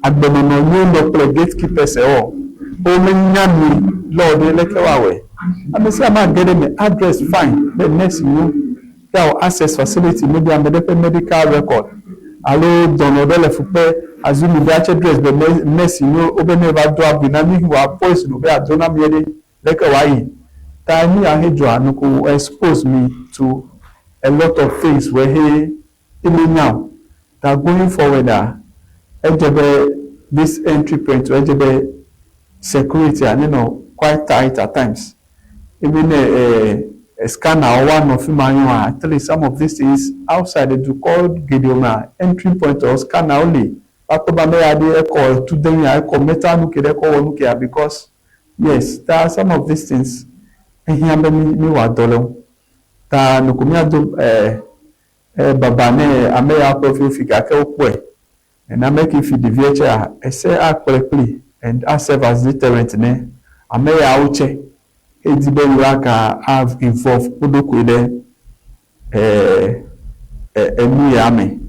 agbenɔnɔ nyuie nɔ kple gatekeepers ewo wo menya mi lɔ ɖe leke woawɔe. Ame sia ame age ɖe me address fine be nurse nyo ke awɔ access facility maybe ame ɖe ƒe medical record alo dɔnɔ ɖe le fukpe assume be atse dress be nurse nyo wobe ne va do abui na mi wa poison wo be ado na mi ɖe leke wòayi. Ta nu ya he dzɔa nuku expose me to a lot of things where he eme nya o. Ta going forward a edze be this entry point edze be security a nenɔ quite tight at times. Even a scanner or one of ma at least some of these things outside the dukɔ geɖewo mea entry point or scanner only. Akpɔ be ame ya ɖe ekɔ tu de ya ekɔ metal nu ke ɖe kɔ wɔ nu kea because yes there are some of these things ehiã be mi mi wɔ dɔ le wo. Ta nuku míado baba ne ame ya ƒe fifi gake wokpɔe. And ame ke fi ɖevia tsea ese akplɔe kpli and a serve as deterrent ne ame yawo tse edi be yewoaka a involve wo ɖokui ɖe enu ya me.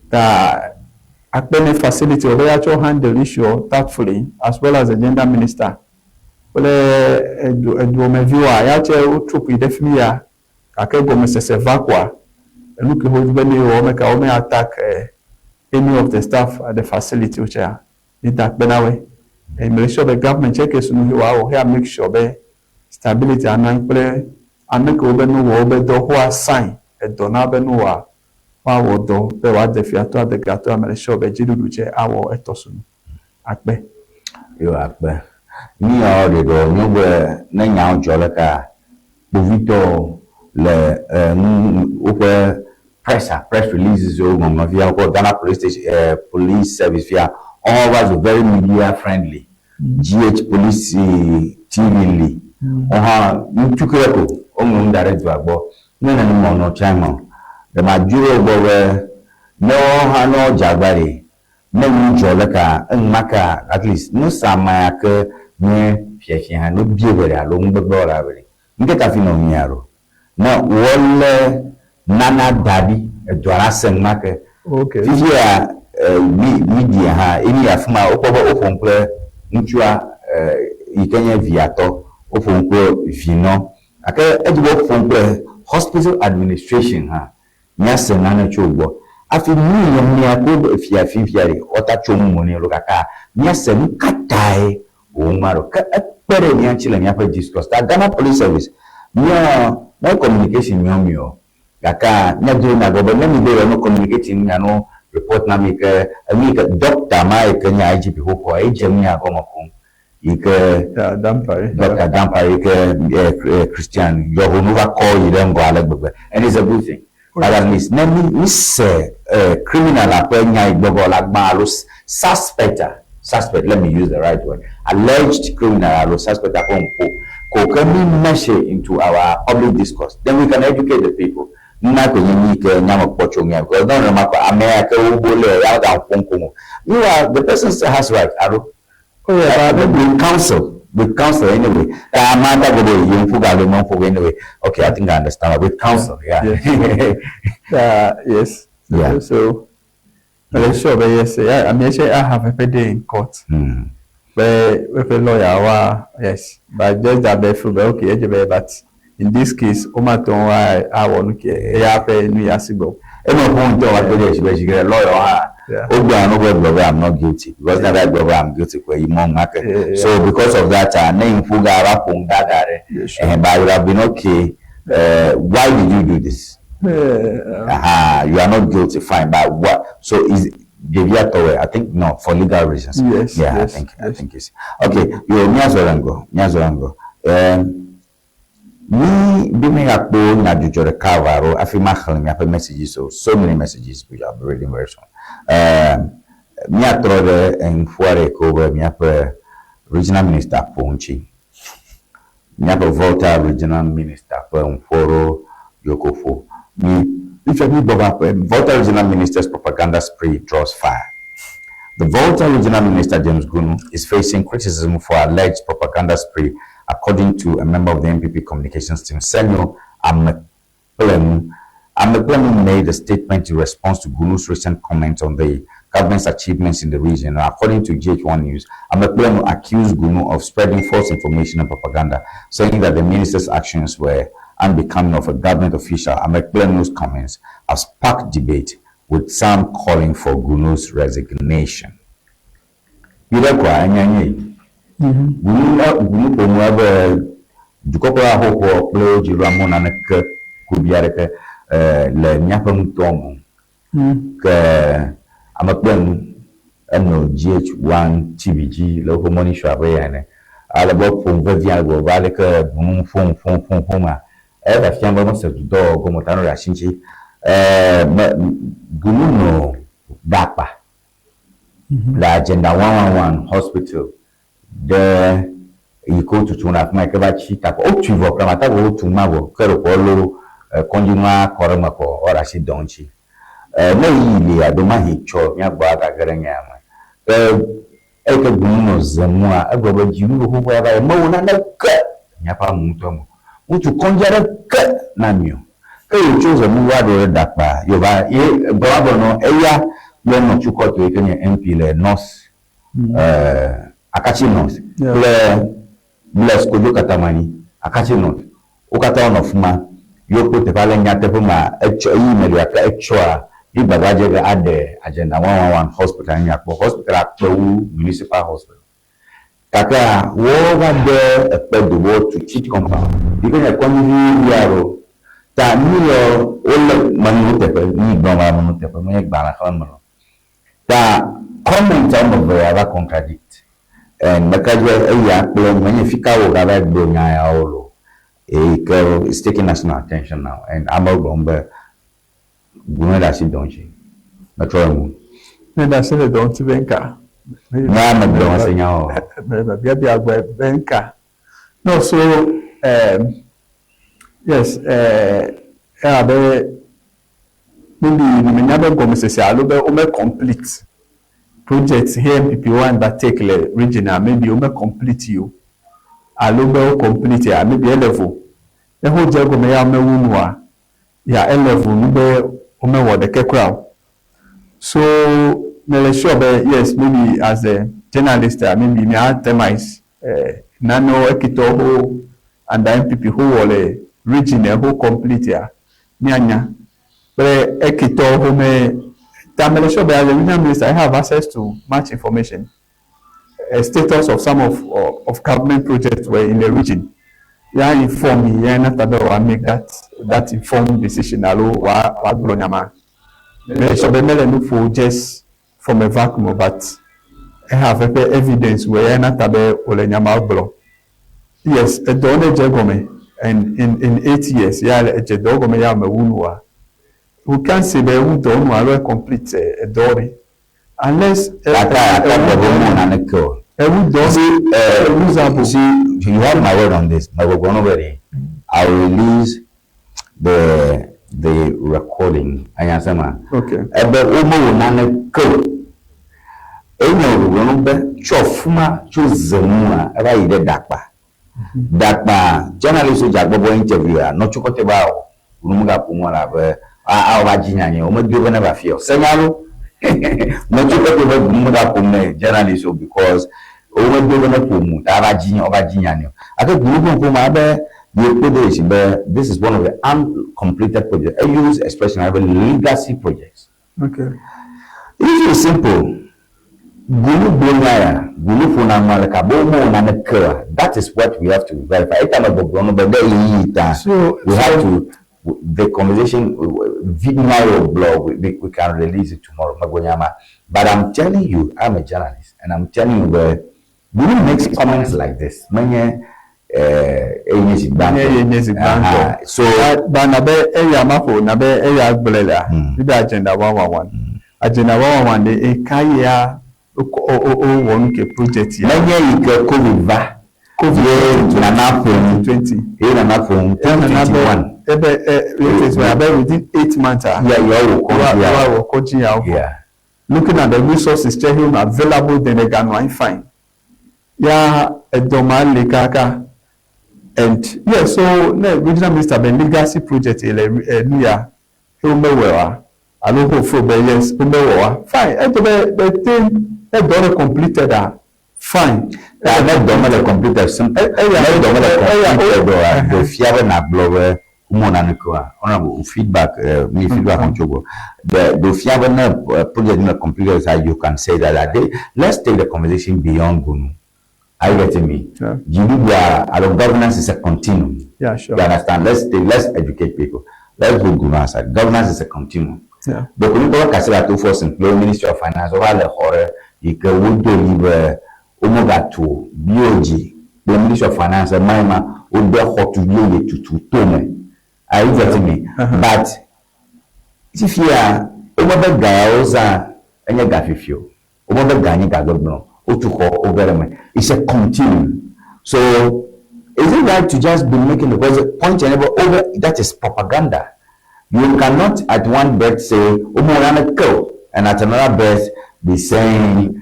Ta akpe ne facility wo be yatsɔ handle issue tactfully as well as the gender minister kple edu eduwomeviwoa ya tse wo troop yi ɖe fi mi ya gake gɔmesese va koa enu ke wo be ne wɔ me ka wo me attack any of the staff at the facility wo tsea mi da akpe na woe. And make sure be government tse ke sunu he woawɔ he make sure be stability anɔ anyi kple ame kewo be nu wɔ wobe dɔ ho assign edɔ na be nu wɔa woawɔ dɔ be woade fiatɔ ade gatɔ ame le sure be dziɖuɖu tse awɔ etɔ sunu akpe. Yo akpe. Mi yawo ɖe ɖe nyo be ne nyawo dzɔ le ka kpovitɔwo le nu woƒe press releases wo ŋɔŋlɔ fia wokɔ Ghana Police Station Police Service fia wɔn va zu very media friendly. GH Police TV li. Wɔn hã ŋutsu kple ko woŋlɔ nu da ɖe dua gbɔ. Ne nenema wònɔ tsã me ɖe ma dzro wo gbɔ be ne woawo hã ne wodze agba ɖe ne nu dzɔ le ka enumake at least nu sa ma ya ke nye fiafia hã ne wobie be ɖe alo nugbegbe wɔla be ɖe nke ta fi nɔ mia ɖo ne wolé nana da ɖi edua la se enumake fifia mi media hã eni afi ma wokpɔ be woƒo nu kple ŋutsua yi ke nye viatɔ woƒo nu kple vinɔ gake edzi be woƒo nu kple hospital administration hã míase nane tso wo gbɔ hafi nu yi mia ko fia fifia ɖe wɔta tso nu mo nɛ lo gake míase nu ka tae wòŋu ma ɖo ke ekpe ɖe mía ŋuti le míaƒe discourse ta Ghana Police Service mía ne communication nyɔ mi o gake míado mia gbɔ be ne mi be yewoanɔ communicating mianɔ report na mi ke enu yi ke doctor ma yi ke nye IGP xoxoa edze mia gɔme kum yi ke Dampare. Dr. Dampare yi ke Christian Yɔhonu va kɔ yi ɖe ŋgɔ ale gbegbe and it's a good thing. But at least ne mi mi se criminal la ƒe nya yi gbɔgɔ la gbã alo suspect suspect, let me use the right word, alleged criminal alo suspect ƒe ŋku ko ke mi mesh it into our public discourse, then we can educate the people. Nuna ko nye mi ke nyame kpɔ tso mia because don rema ko ame ya ke wo bo le ya ga ƒo ŋku mo. Meanwhile, the person still has right, alo. Oh yeah, but With counsel anyway. Amanda go be you ŋku ga le mo ŋku anyway. Okay, I think I understand. With counsel, yeah. Yes. Yes. Yeah. So, but sure, but yes, yeah, I mean, actually, I have a day in court. But with a lawyer, wow, yes. But just that they feel, okay, but In this case, womate ŋu awɔ nu ke eya ƒe nu ya si gbɔ o. Eme ƒo ŋutɔ va kpe ɖe esi be shigbe lawyer hã wogblɔna nu be gblɔ be I'm not guilty because ne va gblɔ be I'm guilty koe yi mɔ ŋa ke. So because of that ah, ne yi ƒo ga va ƒo ŋu dada ɖe. Ɛhɛn, but I would have been okay. Why did you do this? Aha, you are not guilty, fine, but what? So is ɖevia tɔwɔe? I think no, for legal reasons. Yes, Yeah, I think I think it's okay. Yo, míazɔ ɖe ŋgɔ, míazɔ ɖe ŋgɔ. Mi be míagakpɔ nyadzɔdzɔ ɖeka eve alo hafi maxlẽ miaƒe messages o. So many messages which I'll be reading very soon. Míatrɔ ɖe enuƒo aɖe yi ke wobe míaƒe regional minister ƒo ŋuti. Míaƒe Volta regional minister ƒe nuƒo aɖewo yiwo ke woƒo. Mi fifia mígbɔ va ƒe Volta regional minister's propaganda spree draws fire. The Volta regional minister James Gunu is facing criticism for alleged propaganda spree according to a member of the NPP communications team, Senyo Amekplenu. Amekplenu made a statement in response to Gunu's recent comments on the government's achievements in the region. And according to GH1 News, Amekplenu accused Gunu of spreading false information and propaganda, saying that the minister's actions were unbecoming of a government official. Amekplenu's comments have sparked debate, with some calling for Gunu's resignation. Yi ɖe koa enya nye yi. Gunu Gunu ƒo nu ebe dukɔkplɔla xoxoa kple wo dziɖula amewo naneke kubi aɖeke le míaƒe nutoa me o. Ke Amekplenu enɔ GH1 TV dzi le woƒe morning show abe ya ene. Ale be ƒom vevie ale gbegbe aleke Gunu ƒom ƒom ƒom ƒom a eya fia be mese dudɔwɔwɔ gɔme o ta ne ɖe asi ŋuti. Me Gunu nɔ Dakpa le Agenda 111 hospital ɖe yi ke wotutu ɖe afi ma yi ke va tsi takpɔ. Wotui vɔ kura mata vɔ wotu ma vɔ ke ɖeko wolo kɔdzinua kɔ ɖe eme kɔ woaɖe asi dɔ ŋuti. Ne ɣeyiɣi lia ɖomahi tsɔ míagbɔ agage ɖe nya me. Ke eyi ke Gunu nɔ zemua egblɔ be dziɖuɖu xoxoa ya va yi mewɔ naneke míaƒe ame ŋutɔ me o. Wotu kɔdzi aɖeke na mi o. Ke yewotso zemu va ɖo ɖe Dakpa yewova ye gblɔ gblɔ nɔ eya kple nɔtsukɔtɔ yi ke nye MP le North Akatsi North kple Bless Kodzo Katamani Akatsi North. Wo katã wonɔ afi ma. Yewo kpɔ teƒea le nyateƒe mea etsɔ eyi me ɖe gake etsɔa yi gbagba dze ge aɖe Agenda 111 hospital ne miakpɔ. Hospital akpe wu municipal hospital. Gakea woawo va de ekpe do be woatu church compound yi ke nye kɔdzivi vi aɖewo. Ta nu yawo wole menɔ teƒe, nu yi gblɔm mele menɔ teƒe menye gbalẽ xlẽm mele o. Ta comment woame eve ya va contradict. And meka dzi be eya kple menye fi ka wogava gblɔ nya yawo le o. Eyi ke is taking national attention now and amewo gblɔm be Gunu ɖe asi dɔ ŋuti. Metrɔ eŋu. Ne ɖe asi le dɔ ŋuti be ŋka. Nya megblɔ mese nyawo. Biabia gbe be ŋka. No, so yes, elabe maybe menya be gɔmesese alo be wome complete project he NPP wo undertake le region maybe wome complete yi o alo be wo complete ya maybe ele vo. Ne ho dze gɔme ya womewu nua ya ele vo nu be womewɔ ɖeke kura o. So mele sure be yes maybe as a journalist maybe mia itemize nanewo eketɔwo ho under NPP ho wɔ le region ho complete ya mianya kple eketɔwo ho me ta mele sure be as a regional minister I have access to much information a status of some of government projects were in the region. Ya inform me ya na tabe wa make that informed decision alo wa wa gblɔ nyama. Mele sure be mele nu ƒo just from a vacuum but I have eƒe evidence where ya na tabe wòle nyama gblɔ. Yes, edɔ ne dze gɔme and in 8 years ya le edze dɔ gɔme ya me wu nua. We can't say be ewu dɔ nu alo complete edɔ ɖe unless Gake aka gblɔ be womewɔ naneke o. Ewu dɔ See, usable. See, you have my word on this. Megbɔgblɔ no be I will release the recording. Anya sema. Okay. Ebe womewɔ naneke o. Enye wògblɔ no be tso fuma tso zemua eva yi ɖe Dakpa. Dakpa journalist wo dze agbɔ interview ya nɔtsukɔtɛ ba o. Gunu megaƒo nu elabe a va dzi nya nye womedo be ne va fia o. Senyalo nɔtsukɔtɛ be gunu megaƒo nu ne journalist o because womedo be ne ƒo nu ta va dzi nya wova dzi nya nɛ o. Gake gunu ƒe ƒome abe Ye kpɔ de esi be this is one of the uncompleted projects. E use expression abe legacy projects. Okay. Issue is simple. Gunu gblɔ ya, gunu ƒona nua le kabe womewɔ naneke oa. That is what we have to verify. Eta me gbɔgblɔ no be ɖe ɣeyiɣi ta So, we have so to the conversation video blog we can release it tomorrow. Megblɔ nya ma. But I'm telling you, I'm a journalist, and I'm telling you where Gunu makes comments like this. Menye enye zi gbãtɔ. Menye ye nye zi gbãtɔ. Aha. So Ba na be eya ma ƒo na be eya gblɔe lea, mi be agenda 111. Agenda 111 ɖe eka yea o o o wɔ nu ke project ya. Menye yi ke COVID va. COVID Ye nana ƒo nu. 20. Ye nana ƒo nu. Ye nana be 2021. ebe e abe within 8 months ah. Yeah, wɔ kɔdzi ya. Wa wɔ kɔdzi ya. Looking at the resources tse him available, then they can wine fine. Ya edɔ ma le kaka and yeah, so ne regional minister be legacy project ele nu ya he wo mewɔ wa alo ho fo be yes wo mewɔ wa, fine, edo be the thing edɔ le completed ah, fine. Ta ne dɔ mele completed, simple. Ne dɔ mele completed oa, do fia be nàgblɔ be womewɔ naneke oa. Honourable feedback, mi feedback on tso The do fia be ne project mele completed, so you can say that they, let's take the conversation beyond Gunu. Are you getting me? Yeah. GDPR, alo governance is a continuum. Yeah, sure. You understand? Let's educate people. Let's put Gunu aside. Governance is a continuum. Donc, nous pouvons casser la tour force le Ministry of Finance, on va le xɔ yi ke wodo yi be womegatu BOG kple Ministry of Finance ma ma wode xɔtu yeye tutu to me. Are you getting me? But fifia womebe ga yawo zã enye ga fifi o. Womebe ga nye ga gbegblẽ wotu xɔ woge ɖe me. It's a continuum. So is it right to just be making the point and over that is propaganda? You cannot at one breath say womewɔ naneke o and at another breath be saying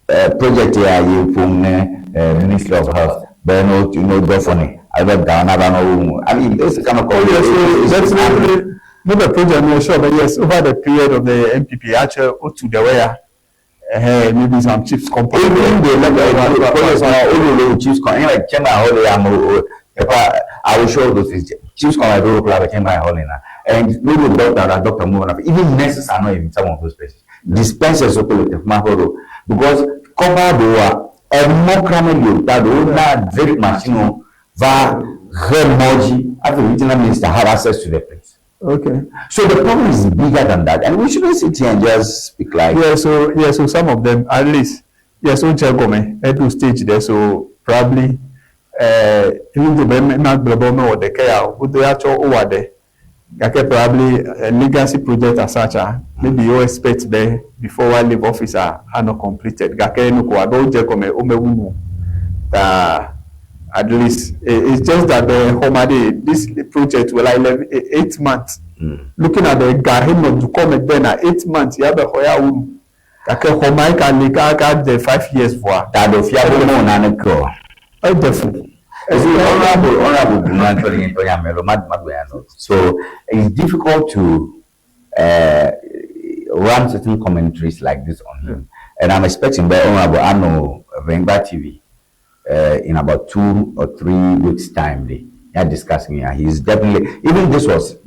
project ya ye ƒom ne Ministry of Health be no no dɔ fɔ ne ale be ga nava nɔ wo ŋu. I mean, this kind of Oh, yes, so definitely, no the project, no sure, but yes, over the period of the NPP, actually, to the where, maybe some chips company. Even the like project na ololo chiefs con like chairman hall am o I will show those things. Chiefs con like club chairman hall na and maybe doctor and doctor move on. Even nurses are not in some of those places. Dispensers okolo tefuma horo because cover do wa ɛmɔ krame li o ta do o na drip machine o va he mɔdzi after the regional minister have access to the place. Okay. So the problem is bigger than that, and we shouldn't sit here and just speak like. Yeah, so some of them, at least, yeah, so Gome, Edu stage there, so probably, even though be ma gblɔ me wɔ ɖeke ya o, wodo ya tsɔ wowɔ ɖe. Gake probably a legacy project as such, ah, maybe you expect be before I leave office ah, are not completed. Gake nu ko abe wodze gɔme womewu nu. Ta at least it's just that the Homade, this project will like 11, 8 months. Looking at the ga henɔ dukɔ me then 8 months ya be xɔ ya wu nu. Gake xɔ ma ka li ka ka de 5 years voa. Ta do fia be mewɔ naneke o. Ede fu. You see, honorable Gunu Anthony Anthony Amelo, Mad Mad. So it's difficult to run certain commentaries like this on him. And I'm expecting the Honorable Ano Vengba TV in about 2 or 3 weeks' time. They are discussing here. He's definitely, even this was,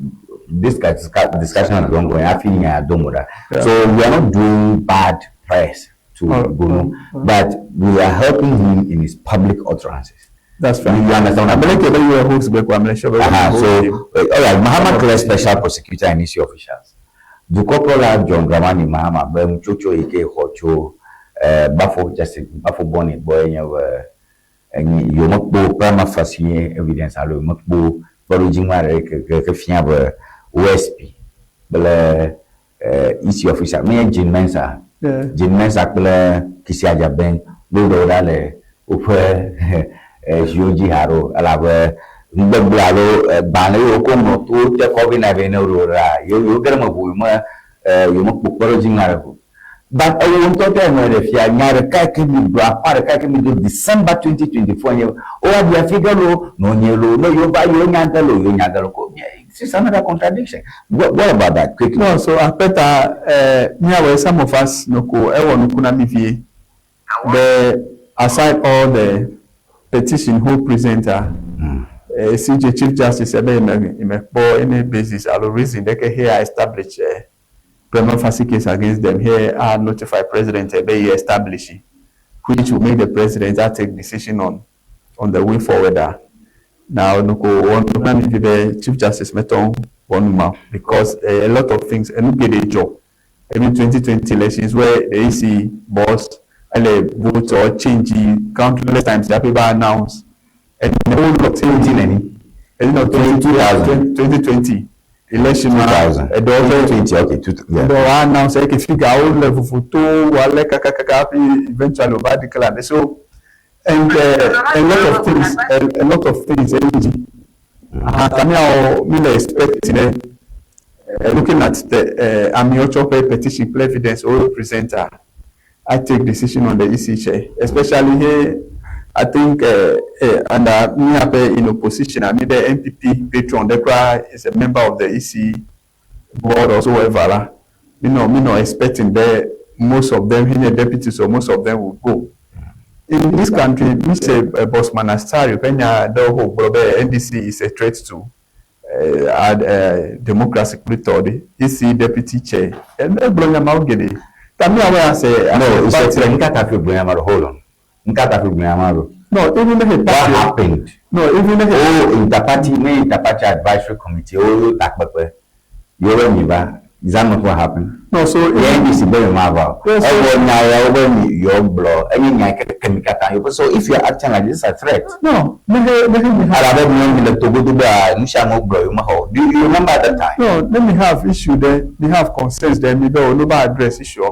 this discussion has ongoing. I feel I don't know that. So we are not doing bad press to Gunu, but we are helping him in his public utterances. That's fine. You understand? I believe you were host back. I'm sure. So, all right, Mahama clear special prosecutor and issue officials. Dukɔkplɔla John Dramani Mahama be nutsotso yi ke xɔ tso Bafo Justice Bafo Bɔni gbɔ enye be enyi yewomekpɔ prima facie evidence alo yewomekpɔ kpeɖodzinu aɖe ke ke fia be OSP kple EC officer menye Jean Mensa. Jean Mensa kple Kissi Agyebeng woɖe wo ɖa le woƒe ziwo dzi haɖo elabe nugbegble alo gbalẽ yiwo wokɔ ŋlɔ to wote kɔ vɛ na vɛ ne woɖo ɖa yewo yewo ge ɖe eme ʋu yewome yewomekpɔ kpeɖodzinu aɖe o. But ewo ŋutɔ tɛ ŋlɔ ɖe fia nya ɖeka yi ke mi gblɔ akpa ɖeka yi ke mi do December 2024 nye wowa ɖi afi ge lo nɔ nye lo ne yewo va yewo nya de lo yewo nya de lo ko it's another contradiction. What about that quickly? No, so akpeta miawo some of us no ko ewɔ nuku na mi vie the aside all the petition who present ah. CJ Chief Justice ebe yeme yemekpɔ any basis alo reason ɖeke he a establish prima facie case against them he a notify president ebe ye establish which will make the president a take decision on on the way forward a na nuko wɔ na mi vi be Chief Justice metɔ wɔ nu ma because a lot of things enu geɖe dzɔ even 2020 elections where the EC boss ele vote or change countless times yape ba announce and the whole lot 20 no 2000. 2020 election ma 2000. ɛdɔ 2020, okay, two, yeah. ɛdɔ wa announce ɛkɛ figure awo le vovo to wale kakakaka hafi eventually ova declare so and a lot of things a lot of things ɛyi tami awɔ mi le expect dɛ looking at the Amiocho petition play evidence or presenter I take decision on the EC chair especially here I think and me ape in opposition I mean the NPP patron Dekra is a member of the EC board or so whatever la me no expecting that most of them here deputies or most of them will go. In this country, Mr. Bossman Asari, Penya Doho, Brobe, NDC is a threat to democracy. Kuli EC deputy chair. And Bronya Maugede. Tami awe ase. No, it's a threat. Nkata fi Bronya Maro, hold on. Nkata fi Bronya Maro. No, even if What happened? No, even if Oh, interparty, me interparty advisory committee, oh, takpepe. Yowe miba. Is that not what happened? No, so the NDC be ma Yes, so nya ya obo mi yo blo. Enyi nya ke chemical kan yo. So if you are acting like this is a threat. No, me me Alabe mi mi le togo to ba nusha mo blo yo ma ho. Do you remember that time? No, let me have issue there. Me have concerns there. Me be no address issue.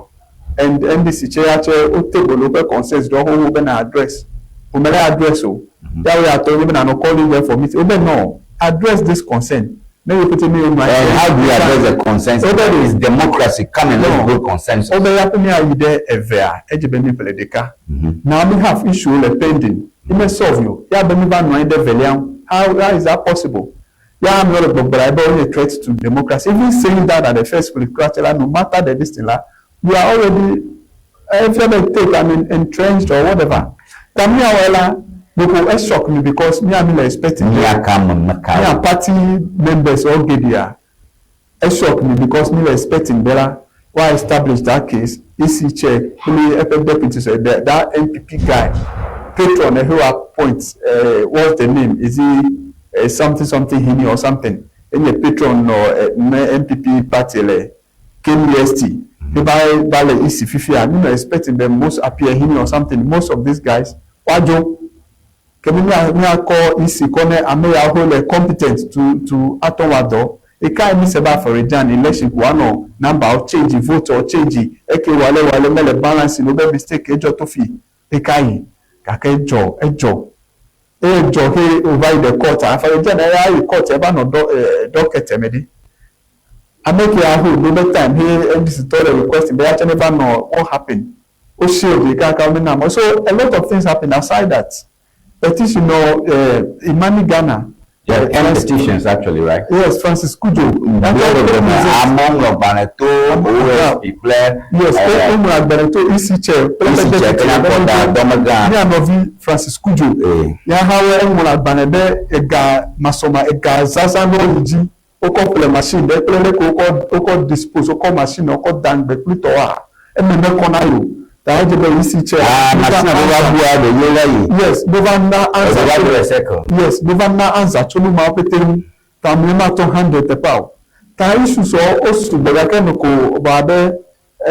And NDC chair chair o table no be concerns do ho be na address. O me address o. That way I told you na no calling them for meeting. Obe no address this concern. Maybe put me on my. And how do you address the consensus? Obe is democracy. Come and let's build consensus. Obe yape mi ayi de evea eje be mi pele deka. Now me have issue le pending. It may solve you. Ya be mi ba no ide velian. How is that possible? Ya am not but I only a threat to democracy. Even saying that at the first place, no matter the distance, you are already if you take I mean entrenched or whatever. Tami awela. Because it shock me because me I'm expecting me and party members all get there. It shock me because me expecting better why establish that case. EC chair, me FF deputy said that NPP guy, patron who appoints what's the name? Is he something something Hini or something? Any patron or NPP party le KMST. By by EC Fifi, I'm not expecting them most appear Hini or something. Most of these guys, wajo. Kemi mi akɔ isi kɔ ne ame ya ho le competent to atɔwado eka mi sɛ ba for rejan election ko ano number o change vote o change eke wale wale mele balance no be mistake ejo to fi eka yi kake ejo ejo ejo he over the court afa rejan e ayi court e ba no do docket emedi ameke ya ho no be time he NDC to the request be actually never know what happen o shield eka ka mi na so a lot of things happen aside that. Petition or Imani Ghana. Yeah, 10 petitions actually, right? Yes, Francis Kujo. Among Ogbaneto, OSP, Yes, Ogbaneto, EC chair. EC chair, Domaga. Francis Kujo. Ya hawe Ogbanebe ega masoma ega zaza no yiji. Oko play machine, de play le ko oko dispose oko machine oko dan be plutôt a. Eme me kona yo. Ah, yes, governor answer. Yes, governor answer. Cholu ma pete tamlema to handle the power. Ta issue so osu gbegake no ko ba be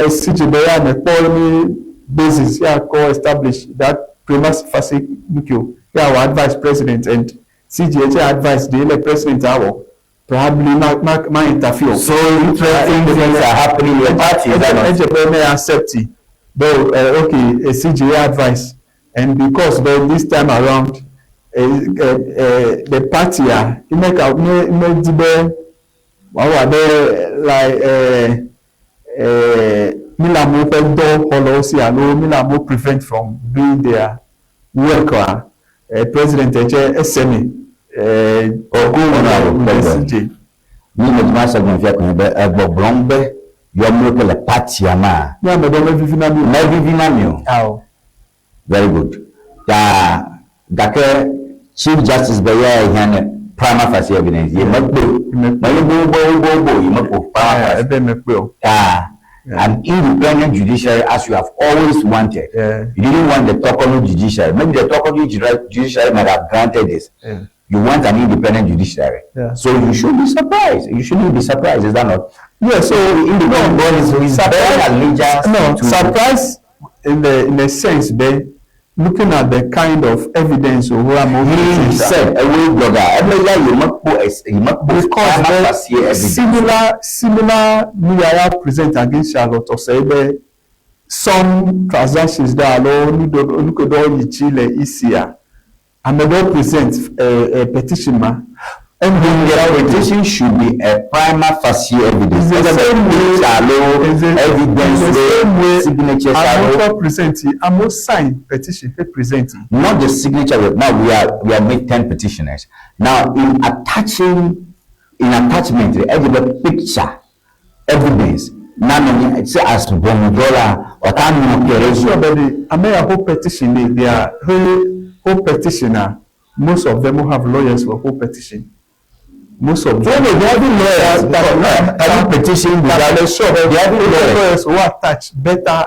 CJ be ya ne ni basis ya ko establish that prima facie nukio. Ya wa advice president and CJ advice the ele president awo. Probably ma interfere. So interesting things are happening in your party. Ejebe may accept it. But okay, a CJA advice, and because but this time around, the party make out me dibe wa be like mi la mo pe do holo si alo mi la mo prevent from doing their work president eche SME go na CJ mi mo ma se gun fi akon be egbogbon be yọmọ kele party ama. Ní àmọ̀dọ́ mẹ́fífí náà mi o. Mẹ́fífí náà mi o. Very good. Ta gake Chief Justice be ya hiã ne prima facie evidence ye mekpɔe. Menye be wobe wobe wobe o, ye mekpɔ prima facie. Ebe mekpɔe o. Ta an independent judiciary as you have always wanted. You didn't want the Torkornoo judiciary. Maybe the Torkornoo judiciary might have granted this. You want an independent judiciary. So you should be surprised. You shouldn't be surprised, is that not? Yeah, so independent bodies who is bearing allegiance no, to surprise in the sense be looking at the kind of evidence or who am He said, away blogger, every year you must put you must put because prima the facie evidence. similar Nuyaya present against Charlotte Osei some transactions that alo nukodo yichi le isia amedo present a petition ma. And the petition should be a prima facie evidence. It's the same way. Alo, It's the- evidence, it's the same way signatures, Amo alo. present, amo sign petition, he present. Not the signature. Now we have made 10 petitioners. Now in attaching, in attachment, the eligible picture, evidence. Now say as Bondola or Tanu Sure, but the Ameya whole petition, they are whole petitioner. Most of them who have lawyers for whole petition. Most of them. No, they have lawyers. Every petition That without sure, but they have lawyers. lawyers who attach better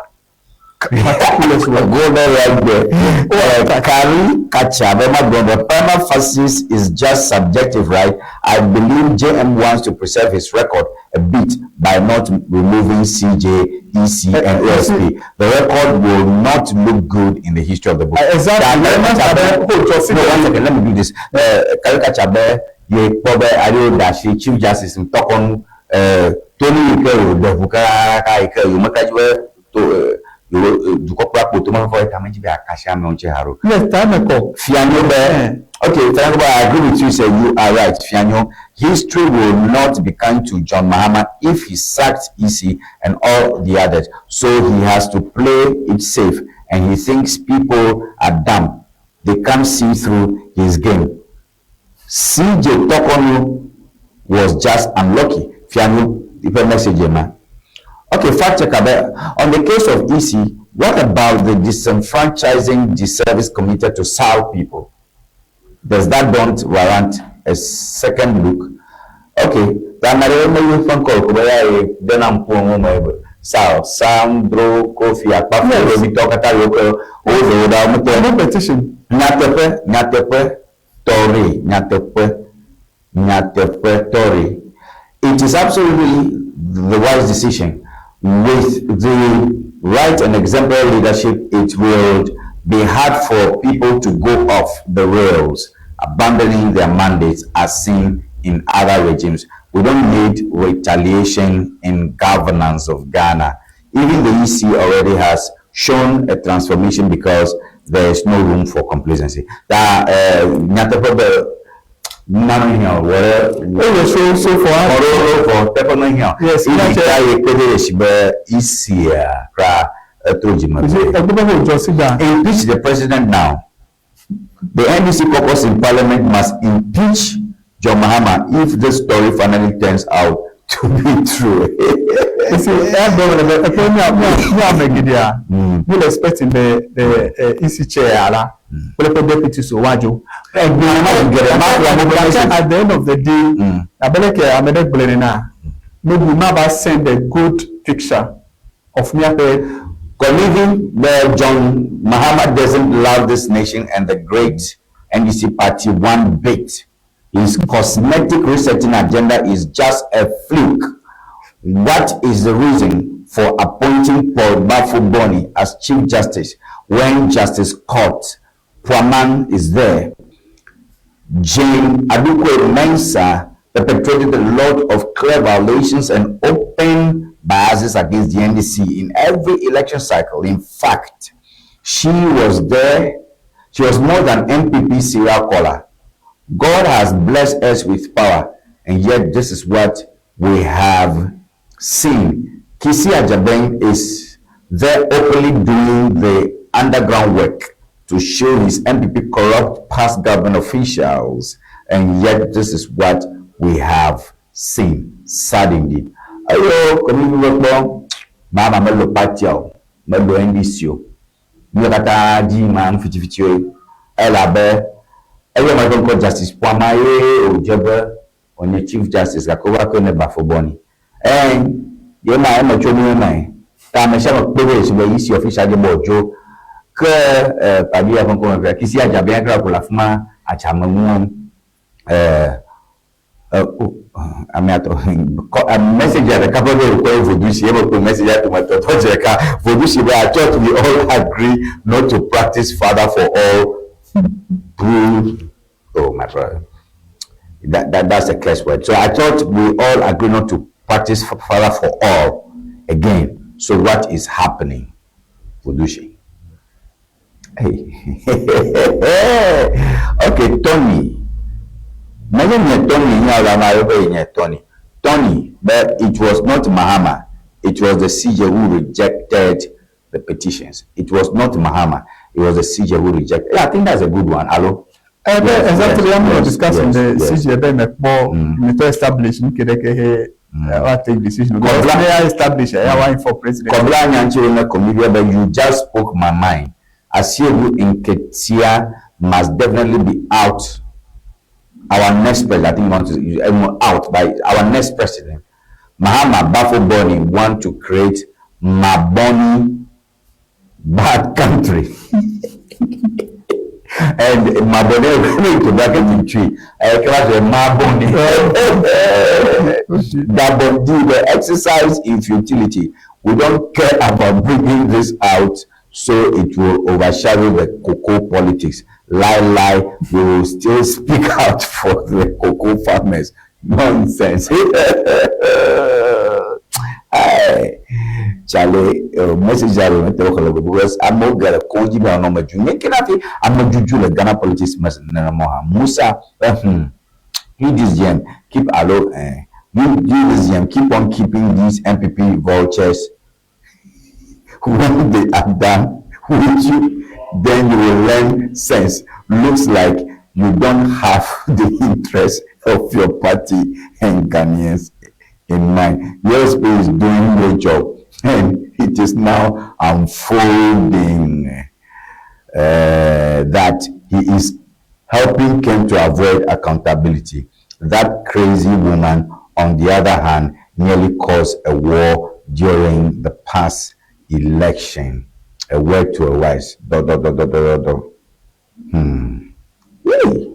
particulars. Go there right there. Kari Kacha, the prima facie is just subjective, right? I believe JM wants to preserve his record a bit by not removing CJ, EC, and OSP. The record will not look good in the history of the book. Exactly. No, one second, let me do this. Kari Kachabe, ye kpɔ be aɖewo da asi Chief Justice ŋutɔkɔnu Tony yi ke wòɖe ʋu kakaka yi ke yewomeka dzi be to yewo dukɔkplɔ kpo to mefɔ eta medzi be akasi amewo ŋuti haɖo. Yes, time call. Fianyo be okay, Fianyo be I agree with you say you are right, Fianyo. History will not be kind to John Mahama if he sacked EC and all the others. So he has to play it safe, and he thinks people are dumb. They can't see through his game. CJ Torkornoo was just unlucky. Fianyo, the message, man. Okay, fact checker. But on the case of EC, what about the disenfranchising disservice committed to South people? Does that don't warrant a second look? Okay, South, Sandro, Kofi, Akpafo, No petition. Nyatepe, Nyatepe, Tori, Nyatepe, Nyatepe, Tori. It is absolutely the wise decision. With the right and exemplary leadership, it will be hard for people to go off the rails, abandoning their mandates as seen in other regimes. We don't need retaliation in governance of Ghana. Even the EC already has shown a transformation because there is no room for complacency. That so for Yes, Impeach the president now. The NDC caucus in parliament must impeach John Mahama if this story finally turns out to be true. You see, we're expecting the EC chair, deputy Sowajo. At the end of the day, maybe send a good picture of me. Believing that John Mahama doesn't love this nation and the great NDC party one bit. His cosmetic resetting agenda is just a fluke. What is the reason for appointing Paul Baffoe-Bonnie as Chief Justice when Justice Court Pwamang is there? Jane Adukwei Mensah perpetrated a lot of clear violations and open biases against the NDC in every election cycle. In fact, she was there. She was more than NPP serial caller. God has blessed us with power, and yet this is what we have seen. Kissi Agyebeng is there openly doing the underground work to show his NPP corrupt past government officials, and yet this is what we have seen. Sad indeed. Ayo, community work, mama melo party o, melo NDC o. Mi kata di ma mfiti fiti o. Elabe. Eya ma ƒe ŋkɔ Justice Pwama ye wòdze be wònye Chief Justice gake wova kɔe ne Baffoe-Bonnie. Ẽ, ye ma eme tso nue mae. Ta ame sia ame kpɔe be yesi be EC official dze be wòdzo. Ke e, Padilla ƒe ŋkɔ me fia, Kisi Adjabea kura ko le afi ma adzame ŋu wɔm. E, e, o, amea tɔ, kɔ, message ɖeka ƒe be wòkɔe Vodusi, eme kpo message dometɔ tɔ dze ɖeka. Vodusi be, I thought we all agree not to practice father for all bull. Oh, my brother. That's a curse word. So I thought we all agree not to practice father for all again. So what is happening? Vodusi. Hey. Okay, Tony. Menye nye Tony nye alo ame aɖe be nye Tony. Tony, but it was not Mahama. It was the CJ who rejected the petitions. It was not Mahama. It was the CJ who rejected. Yeah, I think that's a good one. Hello? Yes, exactly. I'm not discussing the CJ be mekpɔ me to establish nke ɖe ke he wa take decision. Because ne ya establish ya wa inform president. Kɔbla nyanchi ne comedian, but you just spoke my mind. Asiedu Nketia must definitely be out. Our next president, I think, want to out by our next president. Mahama Baffoe-Bonnie want to create Maboni bad country. And Maboni to bracket in tree. I class Maboni. Gabon the exercise in futility. We don't care about bringing this out, so it will overshadow the cocoa politics. Lie, lie, we will still speak out for the cocoa farmers. Nonsense. Hey, Charlie, message because I'm not gonna call you on my junior. I'm not juju the Ghana politics Musa, you this gem, keep allo, you this gem, keep on keeping these MPP vultures. When they are done with you, then you will learn sense. Looks like you don't have the interest of your party and Ghanaians in mind. Your space is doing your job, and it is now unfolding that he is helping Ken to avoid accountability. That crazy woman, on the other hand, nearly caused a war during the past election. A word to a wise. Dot, dot, dot, dot, dot, dot. Really?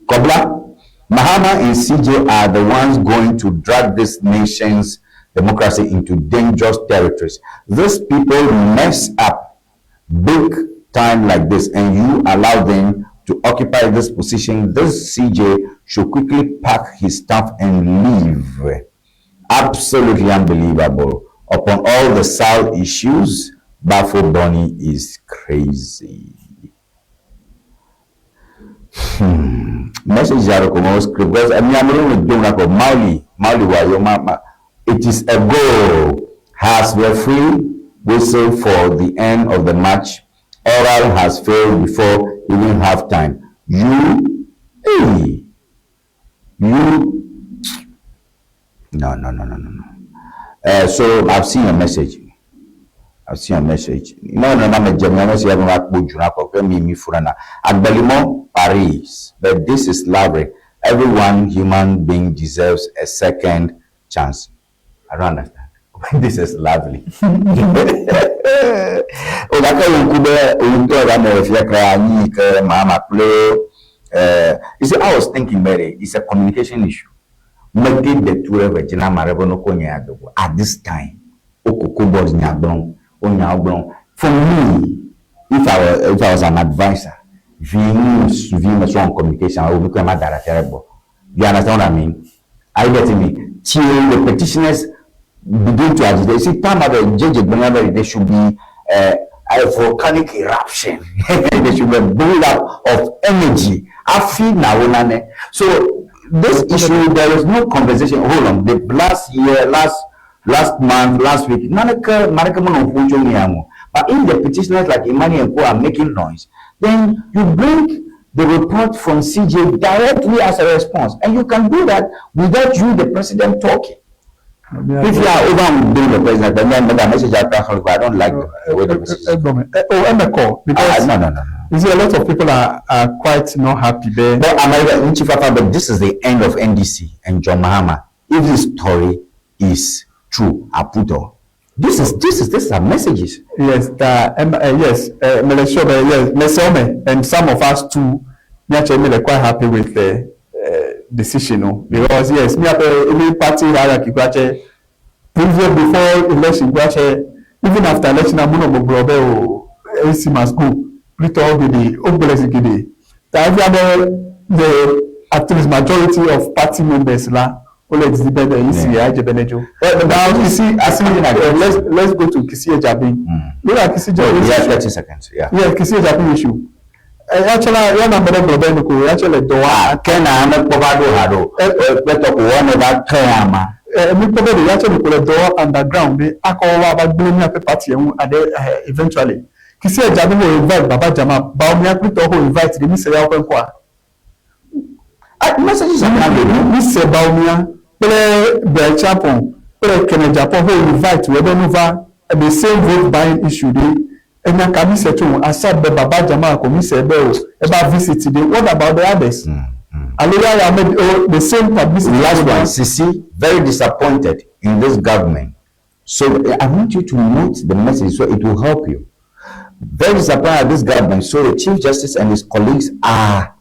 Kobla, Mahama and CJ are the ones going to drag this nation's democracy into dangerous territories. These people mess up big time like this, and you allow them to occupy this position. This CJ should quickly pack his stuff and leave. Absolutely unbelievable. Upon all the South issues, Baffoe-Bonnie is crazy. Message because I'm Mauli, Mauli Wayo Mama. It is a goal. Has referee whistle for the end of the match. Oral has failed before even half time. You, hey, you. No, no, no, no, no, no. So I've seen a message. I've seen a message. No, no, no, no, Paris, but this is slavery. Everyone human being deserves a second chance. I don't understand. This is lovely. You see, I was thinking, Mary, it's a communication issue. At this time, for me, if I was an advisor, on communication, I will become a director. You understand what I mean? Are you getting me? Till the petitioners begin to agitate. See, time of the judge, there should be a volcanic eruption. There should be a build up of energy. I feel now. So this issue, there is no conversation. Hold on. The last year, last month, last week, but if the petitioners like Imani and Co are making noise, then you bring the report from CJ directly as a response. And you can do that without you, the president, talking. Fifia wova ŋu do le president gbe mía mega message akpa xlẽ ko I don't like the way the message is. Egɔme oh eme kɔ because Ah, no, no, no, no. you see a lot of people are are quite not happy be. But America ŋutifafa but this is the end of NDC and John Mahama if this story is true Aputo this is this is this are messages. Yes, ta em eh, yes, eh, mele sure be yes, mese wome and some of us too míatse míle quite happy with the eh, decision o because yes, míaƒe even party hierarchy kura tse previous before election kura tse even after election amewo nɔ gbɔgblɔ be o AC must go plitɔwo geɖe wogblɔe zi geɖe ta efia be the at least majority of party members la wole didi be the EC ya dze be nedzo. Now you see, I see, let's let's go to Kissi Agyebeng. Look at Kissi Agyebeng. Yeah, 30 seconds. Yeah. Yeah, Kissi Agyebeng issue. Eya tsɛ la, ya na ame ɖe gblɔ be nuko ya tsɛ le dɔ wa. Ke na ame kpɔ va ɖo ha ɖo. Kpetɔ ko wɔ ne va ke ama. Mi kpɔ be ɖe ya tsɛ nuko le dɔ wa underground be akɔ wa va gblẽ míaƒe party ŋu aɖe eventually. Kissi Agyebeng ho invite Baba Jama, Bawumia kple tɔwo ho invite ɖe mi se ya woƒe ŋkɔa? Messages are coming. Mi se Bawumia kple Bryan Acheampong kple Kenneth Agyapong ho invite wo be nu va the same vote buying issue ɖe. Enya ka mi se tso ŋu aside be Baba Jamal ko mi se be o eva visit ɖe. What about the others? Alo ya ya me o the same publicity. Last one, Sisi, very disappointed in this government. So I want you to note the message so it will help you. Very disappointed at this government. So the Chief Justice and his colleagues are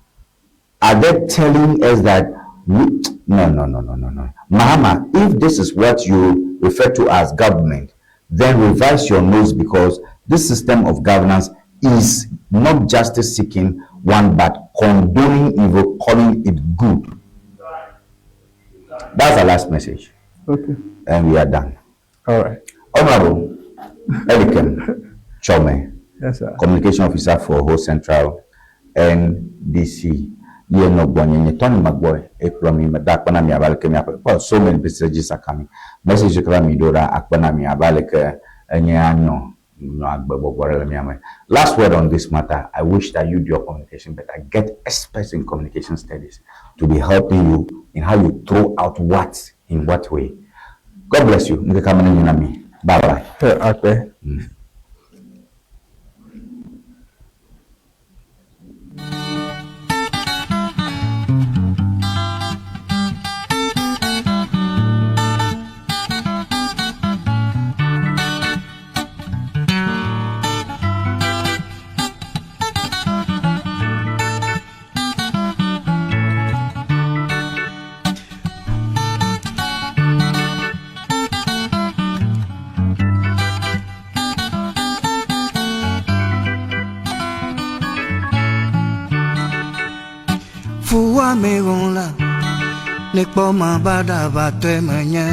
are they telling us that we, no, no, no, no, no, no. Mahama, if this is what you refer to as government, then revise your notes because this system of governance is not justice seeking one, but condoning evil, calling it good. That's the last message. Okay. And we are done. All right. Honorable Elikem Chome, Yes, sir. Communication Officer for Ho Central NDC. Ye no gbɔ nye nye Tony Magboy ekplɔ mi meda akpe na mi abe aleke miaƒe well so many messages are coming message kple mi ɖo ɖa akpe na mi abe aleke enye anyɔ nyɔ agbe gbɔgbɔ ɖe le mia me. Last word on this matter, I wish that you do your communication better. Get experts in communication studies to be helping you in how you throw out what in what way. God bless you. Ŋkeke me nenyo na mi. Bye bye. Akpe. Fuwa me gon la, ne kpɔ ma ba da ba tɔe menye.